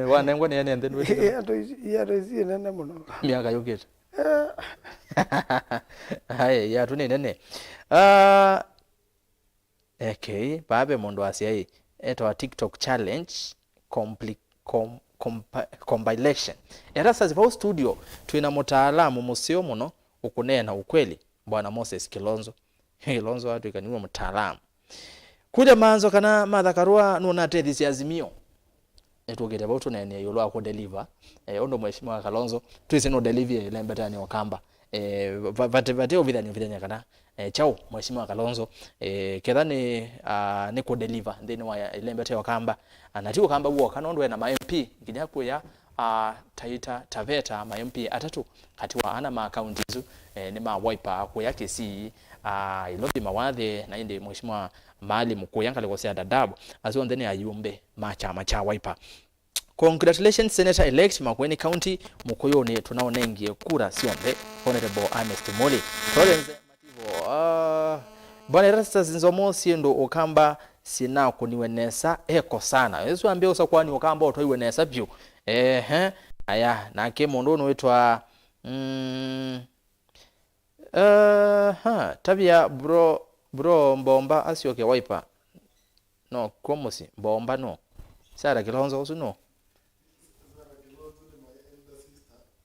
Wanengwa nĩ ene nthĩ ndwĩtĩkĩla. Iatũ isu, iatũ isu nene mũno. Myaka yũkĩte. Eh. Aye, iatũ nĩ nene. Ah, okay, vaa ve mũndũ asya ĩ, etawa TikTok challenge compli-, com-, compi-, compilation. Erasasi vau studio twĩna mũtaalamu mũseo mũno ũkũneena ũkweli, Bwana Moses Kilonzo. Kilonzo atwĩka nĩwe mũtaalamu. Kũlya Manzo kana Martha Karua nũnatethisye Azimio. Nĩtũkĩte vau tũneenea ĩũlũ wa kũdeliver. Eh, ũndũ Mheshimiwa Kalonzo twĩsĩ nũdeliver ĩlembetanĩ Ũkamba. Eh, va-, vate, vate ũvithany'a, ũvithany'a kana, eh, kyaũ Mheshimiwa Kalonzo, eh, ketha nĩ, ah, nĩ kũdeliver nthĩnĩ wa ĩlembeta ya Ũkamba. Ah, na ti Ũkamba w'oka, nũndũ ena ma M P nginya kũya, ah, Taita Taveta, ma M P atatũ katĩ wa ana ma kaunti ĩsu, eh, nĩ ma Wiper, kũya Kisii, ah, Ilovi Mawathe, na ĩndĩ Mheshimiwa Maalim kũya ngalĩko sya Dadaab. Asu onthe nĩ ayumbe ma kyama kya Wiper. Congratulations Senator Elect Makueni County, Mũkũyũnĩ tũnaũnengie kura syonthe. Honorable Ernest Muli. Florence Mativo, ah, Bwana Erastus Nzomo, syĩndũ Ũkamba sinakũniwe nesa, eko sana. Yesu ambia ũsakwani Ũkamba ũtwaiwe nesa vyũ. Ehe, aya, nake mũndũ ũnũ wĩtwa, mm, aha, tavya bro, bro Mbomba asyoke Wiper. No, kw'o mũsyĩ, Mbomba no. Sarah Kilonzo ũsu no.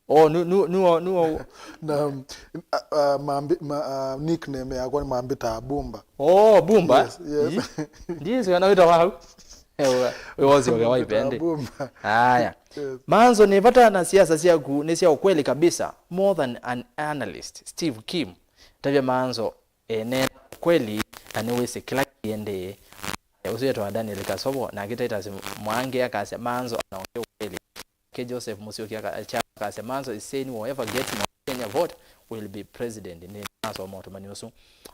Oh, nu, nu, nuo, nuo. Na, um, a, a, mambi-, ma, a, nickname yakwa nĩ mambĩtaa Bumba. Oh, Bumba? Yes, yes. Ii? Ndiĩsĩ kana wĩtawa hau. Ewa, wĩ wosi oke Mambĩtaa waipende. Bumba. Aya. Yes. Manzo, nĩ vata na siasa syaku nĩ sya ũkweli kabisa. More than an analyst, Steve Kim. Tavya Manzo, ene kweli, na nĩwĩsĩ kĩla kĩendee. Ũsu etawa Daniel Kasovo, nake Titus Mwangi akasya Manzo anaongea ukweli. Nake Joseph Musyoki aka-, cha-, akasya Manzo is saying whoever gets Mount Kenya vote will be president. Nĩ nasoma ũtũmani ũsu.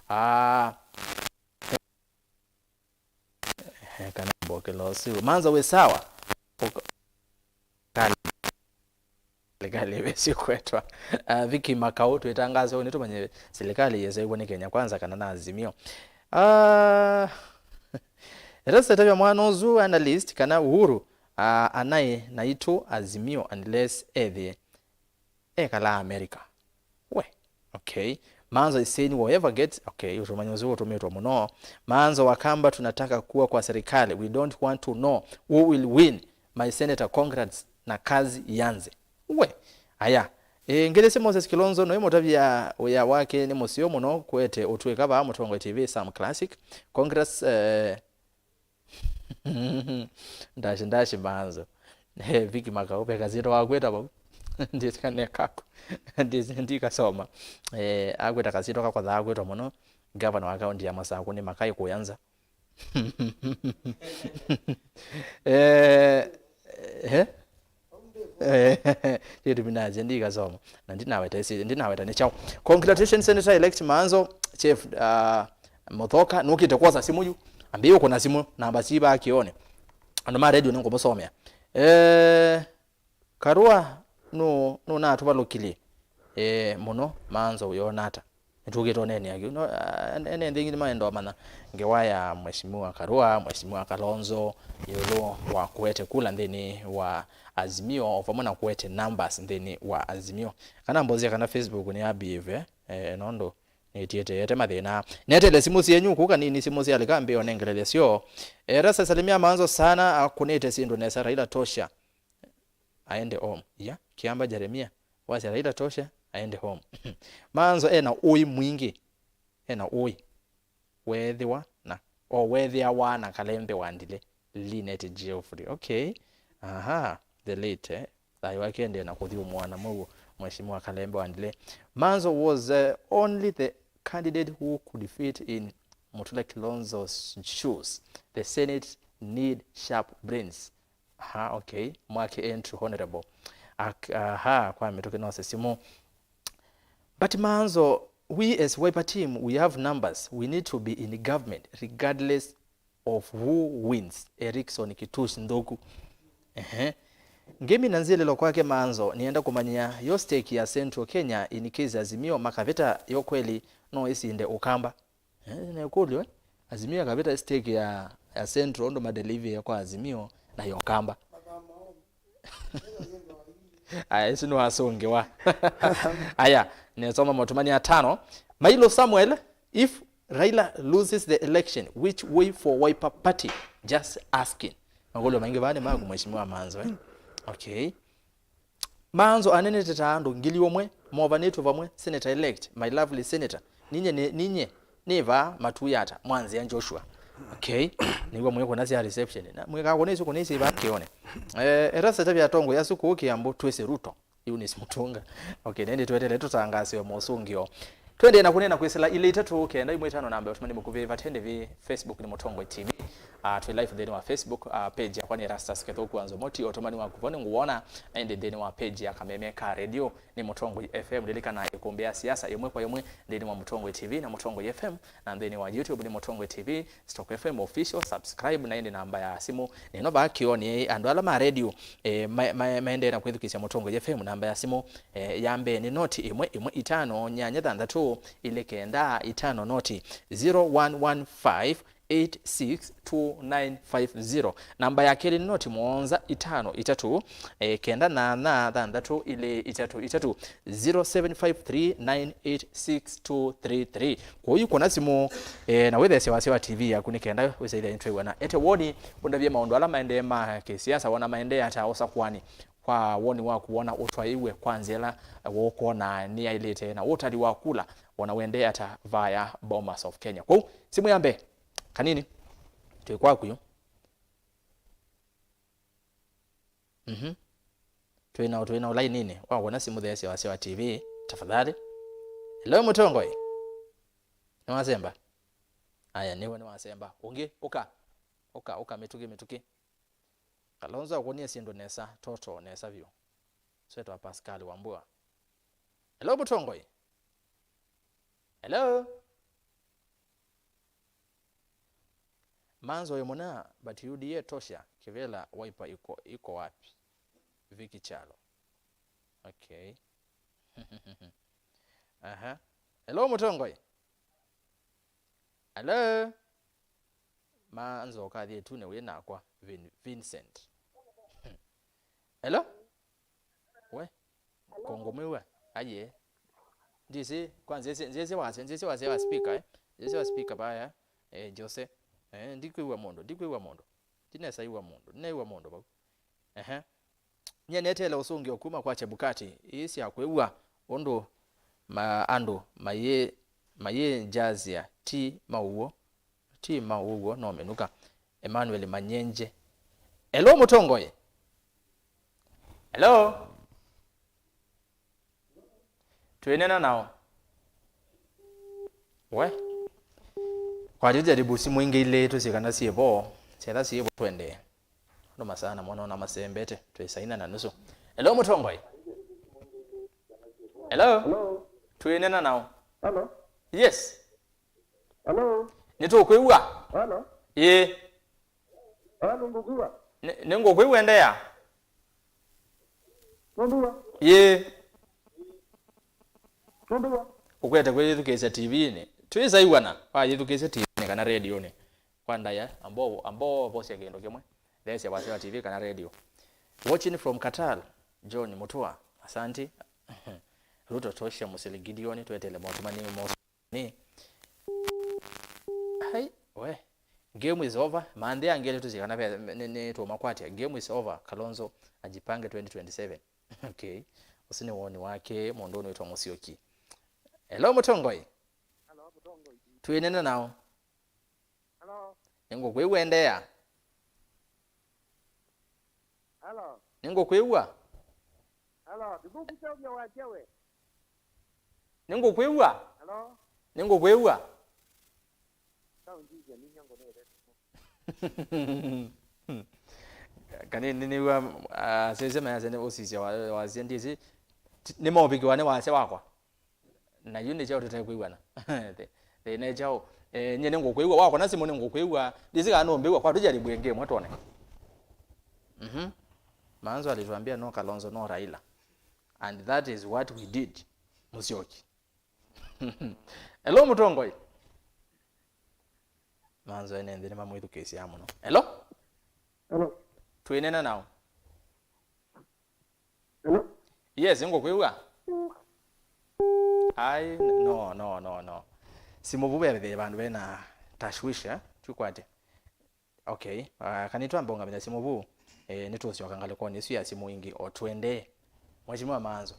Ah. Eh, kana mbokela ũsu. Manzo wĩ sawa? Ũka-, Serikali ĩvĩsĩ kwetwa. Ah, Vicky Makau, twĩtangaze ũu nĩtũmanye serikali yĩseĩvw'a nĩ Kenya Kwanza kana na Azimio. Ah, ĩla setavya mwana ũsu analyst kana Uhuru, ah, anaĩ naitũ Azimio unless ethĩe ekalaa America. We, okay. Manzo is saying whoever gets, okay, ũtũmanya ũsu ũtũmĩtwe mũno. Manzo wa Kamba, tunataka kuwa kwa serikali. We don't want to know who will win. My senator, congrats na kazi ianze. We, aya. E, ngelesye Moses Kilonzo, noĩ mũtavya wĩa wake nĩ mũseo mũno, kũete ũtw'ĩka vaa Mũtongoi T V, Sam Classic. Congrats, eh, Ndashi, ndashi Manzo. Eh, Vicky Makau, ve kasyĩtwa wakwĩta vau. Ndĩsĩ kana kaku. Ndĩsĩ ndikasoma. Eh, akwĩta kasyĩtwa kakothaa kwĩtwa mũno. Gavana wa kaunti ya Masakũ nĩ Makai kũya nza. Eh, eh? Eh, kĩtumi nasya ndikasoma. Na ndinaweta isi, ndinaweta nĩ kyaũ. Congratulations, Senator Elect Manzo, Chief, uh, Mũthoka, nũkĩte kwosa simũ yu. Ambĩĩa ũkũna simũ, namba sivaa kĩonĩ. Andũ ma radio nĩngũmũsomea. Eh, Karua nũ, nũnatũvalũkilye, eh, mũno, Manzo ũyona ata? Nĩtũkĩte ũneenea kĩu. No, ah, ene, ene nthĩ ingĩ nĩmaenda ũmanya ngewa ya Mheshimiwa Karua, Mheshimiwa Kalonzo, ĩũlũ wa kũete kula nthĩnĩ wa Azimio, o vamwe na kũete numbers nthĩnĩ wa Azimio. Kana mbonzia kana Facebook nĩ ya behave, eh, nũndũ nĩtiĩteete mathĩna. Netele simũ syenyu kũu kanini, simũ syalika mbĩo nengelele syo. Erasa salimia Manzo sana, akũnĩte syĩndũ nesa, Raila tosha. Aende home. Ya, Kiamba Jeremia, wasya Raila tosha, aende home. Manzo ena ũĩ mwingĩ. Ena ũĩ. Weethĩwa na, o weethĩawa na Kalembe wa Ndile, Linet Geoffrey. Okay. Aha, the late, eh? Thayũ wake endee na kũthyũmũa na mũuo. Mheshimiwa Kalembe Wandile. Manzo was, uh, only the candidate who could fit in Mutula Kilonzo's shoes. The Senate need sharp brains. Aha, okay. Mwake Andrew, Honorable. Ak-, aha, kwa mĩtũkĩ nose simũ. But Manzo, we as Wiper team, we have numbers. We need to be in government regardless of who wins. Erikson Kitush Nthuku. Ehe. Ngĩmina nzĩlĩlo kwake Manzo, nĩenda kũmanyĩa yo stake ya Central Kenya in case Azimio makavĩta, yo kweli no ĩsinde Ũkamba? Eh, nĩ ĩkũlyo, eh? Azimio akavĩta stake ya, ya Central, ũndũ madelivie kwa Azimio na yo Ũkamba. Aya, isu nĩwasũngĩwa. Aya, nĩsoma maũtũmani atano. Mailo Samuel, if Raila loses the election, which way for Wiper Party? Just asking. Makũlyo maingĩ vaa nĩ maku, Mheshimiwa Manzo, eh? Okay. Manzo anenete ta andũ ngili ũmwe, movanĩtw'e vamwe, Senator elect, my lovely senator. Ninye nĩ, ninye nĩ vaa, Matuyata, Mwanzĩa Joshua. Okay. Nĩw'a mwĩkũna sya reception. Na mwĩkakũna isu kũna isi vaa kĩone. Eh, Erasa tavya atongoi asu kũũ Kĩambu, twĩsĩ Ruto. Eunice Mutunga. Okay, nende tweteele tũtangaasiwe mosũngĩo. Twendee na kũneena kwĩsĩla ilĩ itatũ kenda imwe itano namba ya ũtũmani mũkuvĩ, vate ndĩvi Facebook nĩ Mũtongoi T V. Ah, twĩ live nthĩnĩ wa Facebook, ah, page yakwa nĩ Erastus Kĩthũku wa Nzomoti, ũtũmani waku vo nĩngũwona, na ĩndĩ nthĩnĩ wa page ya Kameme ka Radio nĩ Mũtongoi F M. Lilikana ĩkũmbĩ ya siasa ĩmwe kwa ĩmwe nthĩnĩ wa Mũtongoi T V na Mũtongoi F M, na nthĩnĩ wa YouTube nĩ Mũtongoi T V, Stock F M Official, subscribe, na ĩndĩ namba ya simũ nĩ ĩno vaa kĩonĩ. Andũ ala ma radio, eh, ma-, ma-, maendee na kwĩthukĩĩsya Mũtongoi F M, namba ya simũ, eh, ya mbee nĩ noti ĩmwe ĩmwe itano nyanya thanthatũ ilĩ kenda itano, noti zero one one five eight six two nine five zero. Namba ya kelĩ nĩ noti mũonza itano itatũ, eh, kenda nyanya thanthatũ ilĩ itatũ itatũ, zero seven five three nine eight six two three three. Kwoou kũna simũ, eh, na wĩtheesye wasya wa T V yaku nĩ kenda wĩsaĩthya nĩtwĩw'ana. Ete woni, ũndavye maũndũ ala maendee ma kĩsiasa, wona maendee ata ũsakũani, kwa woni waku, wona ũtwaĩwe kwa nzĩa ĩla, eh, ũkwona nĩyaĩlĩte, na ũtali wa kula, wona wendee ata vaya Bomas of Kenya. Kwoou simũ ya mbee, kanini, twĩ kwaku yu. Mhm. Twĩ nao, twĩ nao laininĩ. Wawona simũ, theesya wasya wa T V, tafadhali. Hello, Mũtongoi. Nĩwasemba? Aya, nĩwe nĩwasemba. Ũngĩ, ũka. Ũka, ũka, mĩtũkĩ, mĩtũkĩ. Kalonzo akwonie syĩndũ nesa, toto nesa vyũ. Swetwa Pascal Wambua. Hello, Mũtongoi. Hello? Manzo ĩ mũna, but U D A tosha, kĩvĩla Wiper iko, iko wapi? Vicky Chalo. Okay. Aha. Hello, Mũtongoi. Hello? Manzo ũkathi ĩtunĩ wĩ nakwa, Vin-, Vincent. Hello? We? Hello? Kũngũmĩw'a? Aye. Ndisi, kwa nzĩsĩ, nzĩsĩ wasya, nzĩsĩ wasya wa speaker, eh? Nzĩsĩ wa speaker vaya, eh, Jose. Eh, ndikwĩw'a mũndũ, ndikwĩw'a mũndũ. Ndinesa ĩw'a mũndũ, ndinew'a mũndũ vau. Ehe. Nyie neteele ũsũngĩo kuma kwa Chebukati, ii sya kwĩw'a ũndũ ma-, andũ mayĩ-, mayĩnjasya ti maũw'o. Ti ma ũw'o, no mĩnũka. Emmanuel Manyenje. Hello, Mũtongoi. Hello. Twĩneena nao. We. Kwa jaribu simũ ingĩ ilĩ tũsye kana syĩ vo. Syetha syĩ vo twendee. Andũ masaa namo nona masembete. Twĩ saa ina na nusu. Hello, Mũtongoi. Hello. Hello. Twĩneena nao. Hello. Yes. Hello? Nĩtũkwĩw'a? Hello? Ĩĩ. Hello, nĩngũkwĩw'a? Nĩ-, nĩngũkwĩw'a, endeea. Nũndũ wa? Ĩĩ. Nũndũ wa? Ũkwete kwĩyĩthukĩĩsya T V-inĩ. Twĩsaiw'ana, wayĩthukĩĩsya T V-inĩ kana redionĩ. Kwa ndaĩa, ambao, ambao vosya kĩndũ kĩmwe. Theesya wasya wa T V kana radio. Watching from Qatar, John Mutua. Asanti. Ruto tosha, Mũsili Gideon, tweteele motũmani mo. Nĩ. Hai, we. Game is over. Manthĩ angĩ elĩ tũsye kana ve, nĩ, nĩ tũmakwatya. Game is over. Kalonzo ajipange twenty twenty-seven. Okay. Ũsu nĩ woni wake, mũndũ ũnĩtwa Mũsyoki. Hello, Mũtongoi. Hello, Mũtongoi. Twĩnene nao. Hello. Nĩngũkwĩw'a, endeea. Hello. Nĩngũkwĩw'a. Hello, ndithuku kyaũvya wakya we. Nĩngũkwĩw'a. Hello? Nĩngũkwĩw'a. Sound easy, ninya ngũnĩte. Kana nĩnĩw'a, ah, sese mayasya nĩ ũsisya wa, wasya ndĩsĩ, ti- nĩmaũvikĩwa nĩ wasya wakwa. Na yu nĩ kyaũ tũtekwĩw'ana? Thĩ- thĩna nĩ kyaũ? Eh, nyie nĩngũkwĩw'a, wakona simũ nĩngũkwĩw'a. Ndĩsĩ kana nũmbĩw'a, kwa tũjaribue ĩngĩ ĩmwe twone. Mhm. Manzo alitwambia no Kalonzo, no Raila. And that is what we did. Musyoki. Hello, mũtongoi. Manzo ene nthĩ nĩmamwĩthukĩĩsya mũno. Hello? Hello? Twĩnena nao. Hello? Yes, ngũkwĩw'a. Ai, no, no, no, no. Simũ vu vethĩe vandũ vena tashwish, eh? Tũkwate. Okay. Uh, kana twambe ũngamĩthya simũ vu, eh, nĩtũsyoka ngalĩkonĩ ĩsu ya simũ ingĩ o tũendee. Mheshimiwa Manzo,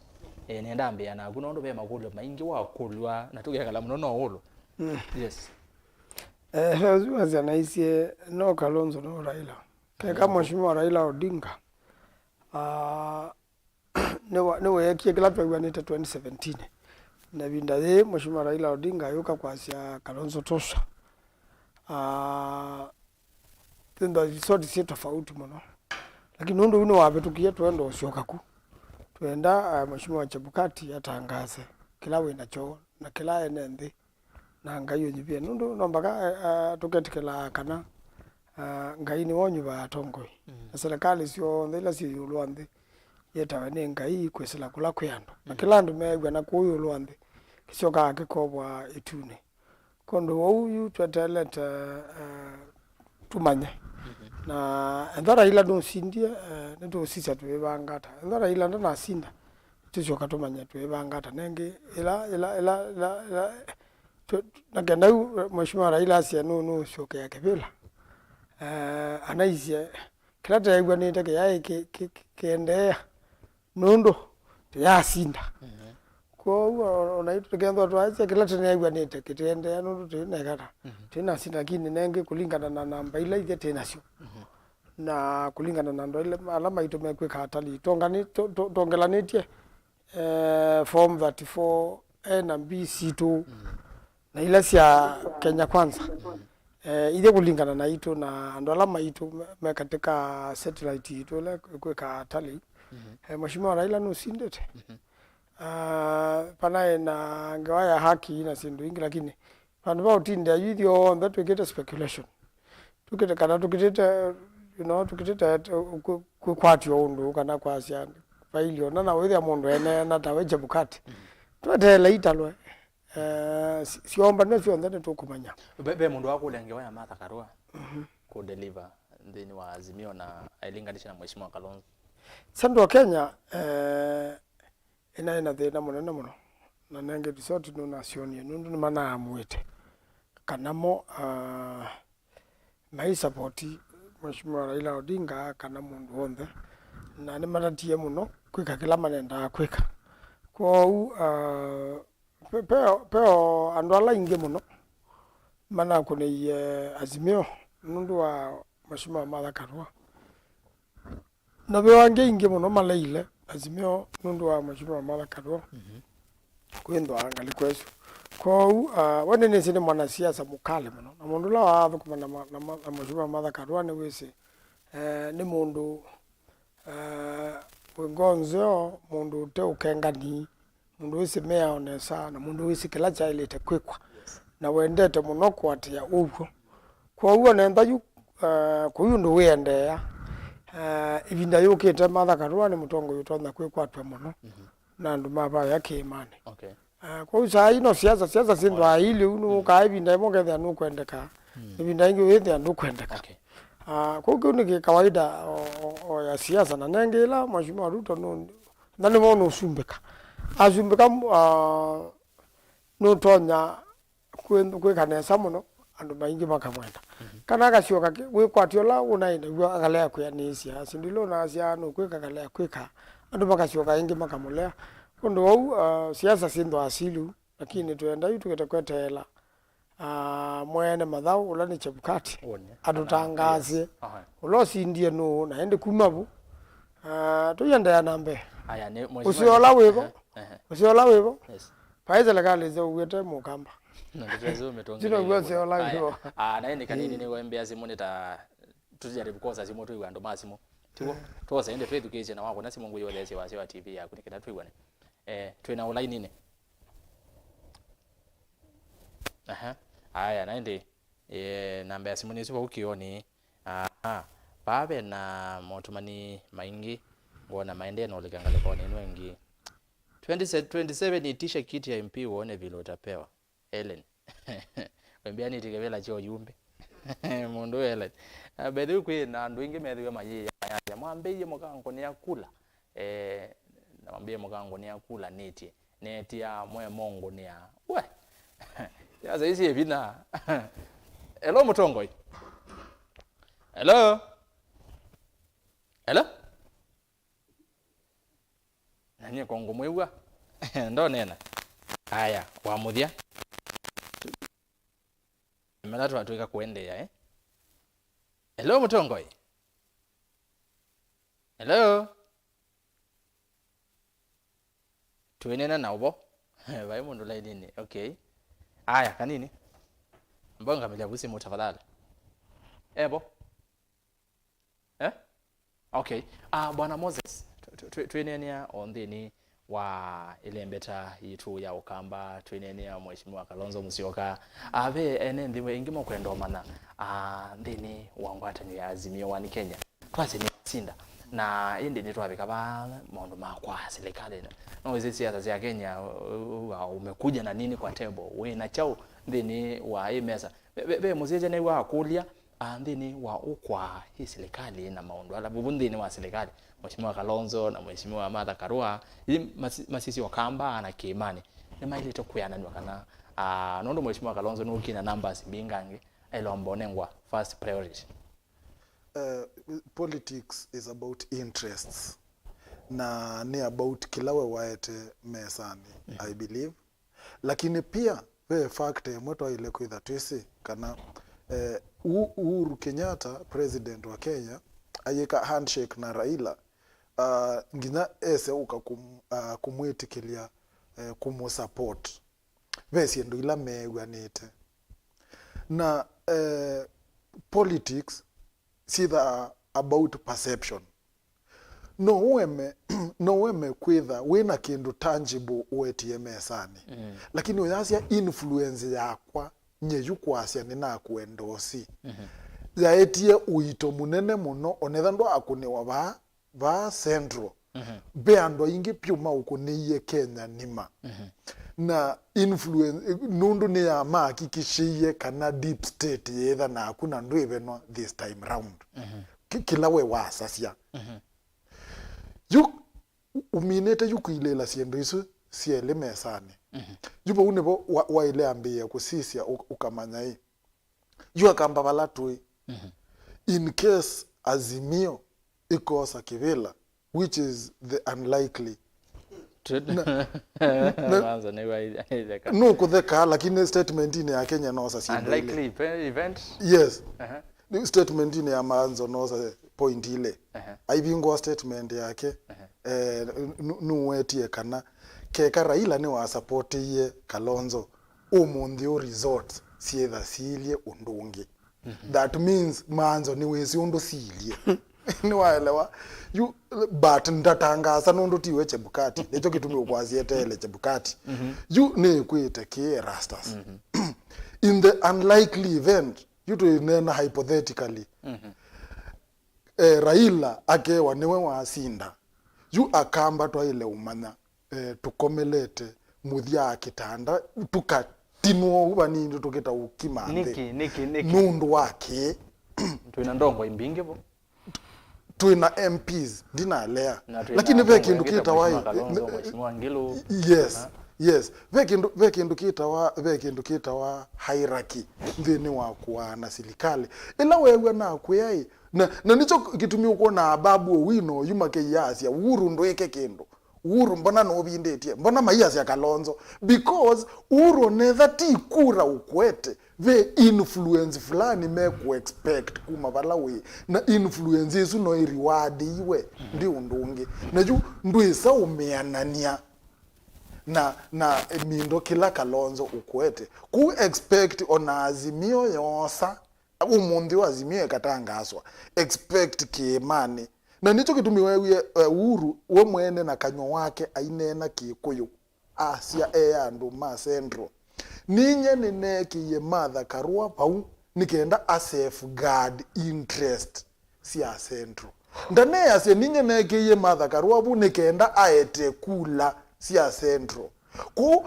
eh, nenda ambĩa naku nũndũ ve makũlyo maingĩ wakũlw'a na tũkekala mũno no ũlũ. Mm. Yes. Eh, ve ũsu wasya naisye no Kalonzo no Raila. Keka Mheshimiwa Raila Odinga, ah, nĩwa- nĩweekie kĩla twew'anĩte twenty seventeen. Na ĩvinda yĩĩ Mheshimiwa Raila Odinga ayũka kwasya Kalonzo tosha. Ah, twĩthwa resort syĩ tofauti mũno. Lakini nũndũ ũu nĩwavĩtũkie, twenda ũsyoka ku. Twenda, ah, Mheshimiwa Chebukati atangaase kĩla wĩ nakyo na kĩla ene nthĩ na Ngai ũnyivĩe. Nũndũ no mpaka, eh, ah, tũketĩkĩlaa kana, ah, Ngai nĩwe ũnyuvaa atongoi. Mm. Na serikali syonthe ila syĩ ĩũlũ wa nthĩ yĩtawe nĩ Ngai kwĩsĩla kũla kwĩ andũ. Na mm, kĩla andũ meew'a na kũu ĩũlũ wa nthĩ kĩsyokaa kĩkovwa ĩtunĩ. Kwondũ ũu yu tweteelete, eh, tũmanye. Mhm. Na ethwa Raila nũsindie, eh, nĩtũũsisya twĩvanga ata. Ethwa Raila ndanasinda, tũsyoka tũmanye twĩvanga ata. Nengĩ, ĩla, ĩla, ĩla, ĩla, ĩla, tũ- na kenda yu, eh, Mheshimiwa Raila asye nũ- nũsyokea kĩvĩla, eh, anaisye kĩla teew'anĩte kĩyaĩ kĩ- kĩ- kĩ- kĩendeea, nũndũ tũyasinda. Mhm. Kwoou o- o naitũ tũkethwa twaasya kĩla tũneew'anĩte kĩtĩendeea, nũndũ tũinekana. Mhm. Tũinasinda, lakini nengĩ kũlingana na namba ila ithe twĩ nasyo. Mhm. Na kũlingana na andũ ala- ala maitũ mekwĩka atalii, tongani- to- to- tongelanĩtye, eh, form thirty-four A na B sitũ. Mm. Na ila sya Kenya Kwanza, eh, ithe kũlingana naitũ na andũ ala maitũ me- me katika satellite yitũ ĩla kwĩka atalii. Mhm. Eh, Mheshimiwa Raila nũsindĩte. Mhm. Ah, panaĩ na ngewa ya haki na syĩndũ ingĩ, lakini vandũ va ũtindĩa yu ithyonthe twĩkĩte speculation. Tũkĩte kana tũkĩtĩte, you know, tũkĩtĩte, uh, kwĩ- kwĩkwatya ũndũ kana kwasya vaili ona na wĩthĩa mũndũ eneena tawe Chebukati. Mhm. Tweteele italwe. Eh, si- syombanĩo syonthe nĩtũkũmanya. Ve, ve mũndũ wakũlya ngewa ya Martha Karua, mhm, kũ deliver nthĩnĩ wa Azimio na ailinganisha na Mheshimiwa Kalonzo. Central Kenya, eh, ĩnaĩ na thĩna mũnene mũno, na nengĩ resort nũnasyonie nũndũ nĩmanaamũĩte kana mo, ah, maisapoti Mheshimiwa Raila Odinga kana mũndũ w'onthe, na nĩmatatie mũno kwĩka kĩla manendaa kwĩka. Kwoou, ah, pe- peo, peo andũ ala aingĩ mũno manakũnĩie Azimio nũndũ wa Mheshimiwa Martha Karua. Na ve angĩ aingĩ mũno maleile Azimio nũndũ wa Mheshimiwa Martha Karua, mhm, kwĩthwa ngalĩko ĩsu. Kwoou, ah, we nĩnĩsĩ nĩ mwanasiasa mũkali mũno, na mũndũ ũla waathũkũma na ma- na ma- na Mheshimiwa Martha Karua nĩwĩsĩ, eh, nĩ mũndũ, eh, wĩ ngoo nzeo, mũndũ ũte ũkengani, mũndũ wĩsĩ mĩao nesa, na mũndũ wĩsĩ kĩla kyaĩlĩte kwĩkwa, yes, na wendete mũno kũatĩĩa ũw'o. Kwoou onentha yu, eh, kũu ũndũ wĩendeea, eh, ĩvinda yũkĩte Martha Karua nĩ mũtongoi ũtonya kwĩkwatw'a mũno, mhm, na andũ ma vaya kĩĩmanĩ. Okay. Eh, kwoou saa ii no siasa, siasa syĩndwaa ilĩ ũu, nũkaa ĩvinda ĩmwe ũkethĩa nũkwendeka, mm, ĩvinda ĩngĩ wĩthĩa ndũkwendeka. Okay. Ah, kwoou kĩu nĩ kĩ kawaida o- o- o ya siasa, na nengĩ ĩla Mheshimiwa Ruto nũ- na nĩvo nũsumbĩka. Asumbĩka, ah, nũtonya kwĩ- kwĩka nesa mũno, andũ maingĩ makamwenda. Mhm. Kana akasyoka kĩ- wĩkwatyo ũla ũnaĩ naw'o akalea kwĩanĩsya, syĩndũ ila ũnasya nũkwĩka akalea kwĩka, andũ makasyoka ĩngĩ makamũlea. Ũndũ wau, ah, siasa syĩthwaa siliu, lakini twenda yu tũkĩte kweteela, ah, mwene mathaũ ũla nĩ Chebukati, wone, atũtangaasye, aha, ũla ũsindie nũũ, na ĩndĩ kuma vu, ah, tũiendeea na mbee. Aya, nĩ Ũseo ũla wĩvo. Ehe, ehe. Ũseo ũla wĩvo. Yes. Vai serikali ĩseũvĩte mũkamba. Na ndũtwezi ũmĩtũngĩle. Ndinogua ũseo ũla wĩvo. Ah, na ĩndĩ kanini nĩ wembea simũ nĩ ta tũjaribu kwosa simũ twĩw'a andũ ma simũ. Tiwo, twose ĩndĩ twĩthukĩĩsye na wakũna simũ ngũyotheesye wasya wa T V yaku nĩ kenda twĩw'ane. Eh, twĩ na ũlaininĩ. Aha. Aya, na ĩndĩ, eh, namba ya simũ nĩsu vau kĩonĩ. Aha. Vaa ve na motumani maingĩ ngwona maendee na ũlika ngalĩkonĩ ĩno ĩngĩ. Twenty, twenty-seven, itisha kiti ya M P uone vile utapewa. Ellen. Wembea nĩtike vĩla kya ũyumbe. Mũndũ Ellen. Na bethu kwĩ na andũ aingĩ methĩwe mayĩyayasya. Mwambĩie mũkangũnĩa kula. Eh, na mwambĩie mũkangũnĩa kula nĩtie. Netia mwe mũngũnĩa. We. Sasa isi evina. Hello, mũtongoi. Hello. Hello. Na nyie ko ngũmwĩw'a. Ndonena. Aya, wa mũthya. Mela twatwĩka kũendeea, eh? Hello, mũtongoi. Hello. Twĩnena na ũvo. Vai mũndũ lainini. Okay. Aya, kanini. Mbongamĩlya vu simũ tafadhali. Evo. Eh? Okay. Ah, Bwana Moses, tw- tw- tw- twĩneenea o nthĩnĩ wa ĩlembeta yitũ ya Ũkamba, twĩneenea Mheshimiwa Kalonzo Musyoka. Ah, ve ene nthĩ ĩngĩ makwenda ũmanya, ah, nthĩnĩ wa ngwatanĩo ya Azimio One Kenya. Twasye nĩwasinda. Na ĩndĩ nĩtwavika va maũndũ ma kwa serikali. No wĩsĩ siasa sya Kenya, uh, uh, uh, umekuja na nini kwa table? Wĩ na kyaũ nthĩnĩ wa ĩ mesa? Ve, ve, ve mũsyaĩĩsya nĩw'a akũlya, ah, nthĩnĩ wa ũkwaa ĩ silikalĩ na maũndũ ala vuvu nthĩnĩ wa silikalĩ, Mheshimiwa Kalonzo na Mheshimiwa Martha Karua, ĩ masi- masisye Ũkamba na kĩĩmanĩ, nĩmaĩlĩte kwĩananw'a kana, ah, nũndũ Mheshimiwa Kalonzo nũkie na numbers mbingangĩ, aĩlomba ũnengwa first priority. Uh, politics is about interests, na nĩ about kĩla we waete mesanĩ, I believe. Lakini pia ve factor ĩmwe twaĩle kwĩtha twĩsĩ kana, eh, U- Uhuru Kenyatta, president wa Kenya, ayĩka handshake na Raila, uh, nginya ese ũka kũm- uh, kũmwĩtĩkĩlya, eh, kũmũsupport. Ve syĩndũ ila meew'anĩte. Na, eh, politics syĩthaa about perception. No ũeme, no ũeme kwĩtha wĩ na kĩndũ tangible ũetie mesanĩ. Mm. Lakini ũyasya influence yakwa, nye yu kwasya nĩnakũendosi. Mm-hmm. Yaetie ũito mũnene mũno, onetha ndwaakũnĩwa vaa, vaa Central. Mhm. Ve andũ aingĩ vyũ maũkũnĩie Kenya nima. Mhm. Na influence, nũndũ nĩyamahakikishĩie kana deep state yĩtha naku na ndwĩvenwa this time round. Mhm. Ki- kĩla we wasasya. Mhm. Yu u- ũminĩte yu kũilĩĩla syĩndũ isu syelĩ mesanĩ. Mhm. Yu vau nĩvo wa- waĩle ambĩĩa kũsisya ũ- ũkamanya ĩ, yu Akamba vala tũĩ. Mhm. In case Azimio ĩkosa kĩvĩla, which is the unlikely. Manza nĩw'aitheka. Nũkũtheka, lakini statementinĩ ya Kenya noosa syĩndũ ilĩ. Unlikely event. Yes. Aha. Statementinĩ ya Manzo noosa point ilĩ. Aha. Aivingũa statement yake, aha, eh, nu- nuwetie kana keka Raila nĩwasapotĩie Kalonzo, ũmũnthĩ ũ results syĩtha siilye ũndũ ũngĩ. Mhm. That means Manzo nĩwĩsĩ ũndũ siilye. Nĩwaelewa? You, but ndatangaasa nũndũ tiwe Chebukati. Nĩkyo kĩtumi ũkwasya eteele Chebukati. Mhm. Yu nĩkwĩte kĩ Erastus. Mhm. In the unlikely event, yu twĩneena hypothetically. Mhm. Eh, Raila akewa nĩwe wasinda. Yu Akamba twaĩle ũmanya, eh, tũkomelete mũthya kĩtanda, tũkatinwa ũu vanini tũkĩta ũkima nthĩ. Nĩkĩ, nĩkĩ, nĩkĩ? Nũndũ wa kĩ? Twĩna ndongoi mbingĩ vo. Twĩna M Ps, ndinalea. Na twĩna lakini ve kĩndũ kĩtawa Mheshimiwa Kalonzo, Mheshimiwa Ngilu. Yes, aha, yes. Ve kĩndũ, ve kĩndũ kĩtawa, ve kĩndũ kĩtawa hierarchy nthĩnĩ wa kũaana silikalĩ. Ĩla weew'a nakwĩa ĩ, na, na nĩkyo kĩtumi ũkwona Babu Owino oyu makĩiasya, Uhuru ndwĩke kĩndũ. Uhuru, mbona nũvindĩtye? Mbona maiasya Kalonzo? Because Uhuru onetha ti kura ũkwete, ve influence fulani mekũ expect kuma vala wĩ, na influence ĩsu no ĩrewardiwe, ndi ũndũ ũngĩ. Na yu ndwĩsa ũmĩanania na, na mindo kĩla Kalonzo ũkwete. Kũu expect ona Azimio yosa, ũmũnthĩ wa Azimio ĩkatangaswa, expect kĩĩmanĩ. Na nĩkyo kĩtumi weewie, eh, Uhuru we mwene na kanyw'a wake aineena Kĩkũyũ, asya e andũ ma Central, "Ninyie nĩneekĩie Martha Karua vau nĩ kenda a safeguard interest sya Central." Ndaneasya, "Ninyie neekĩie Martha Karua vu nĩ kenda aete kula sya Central." Kwoou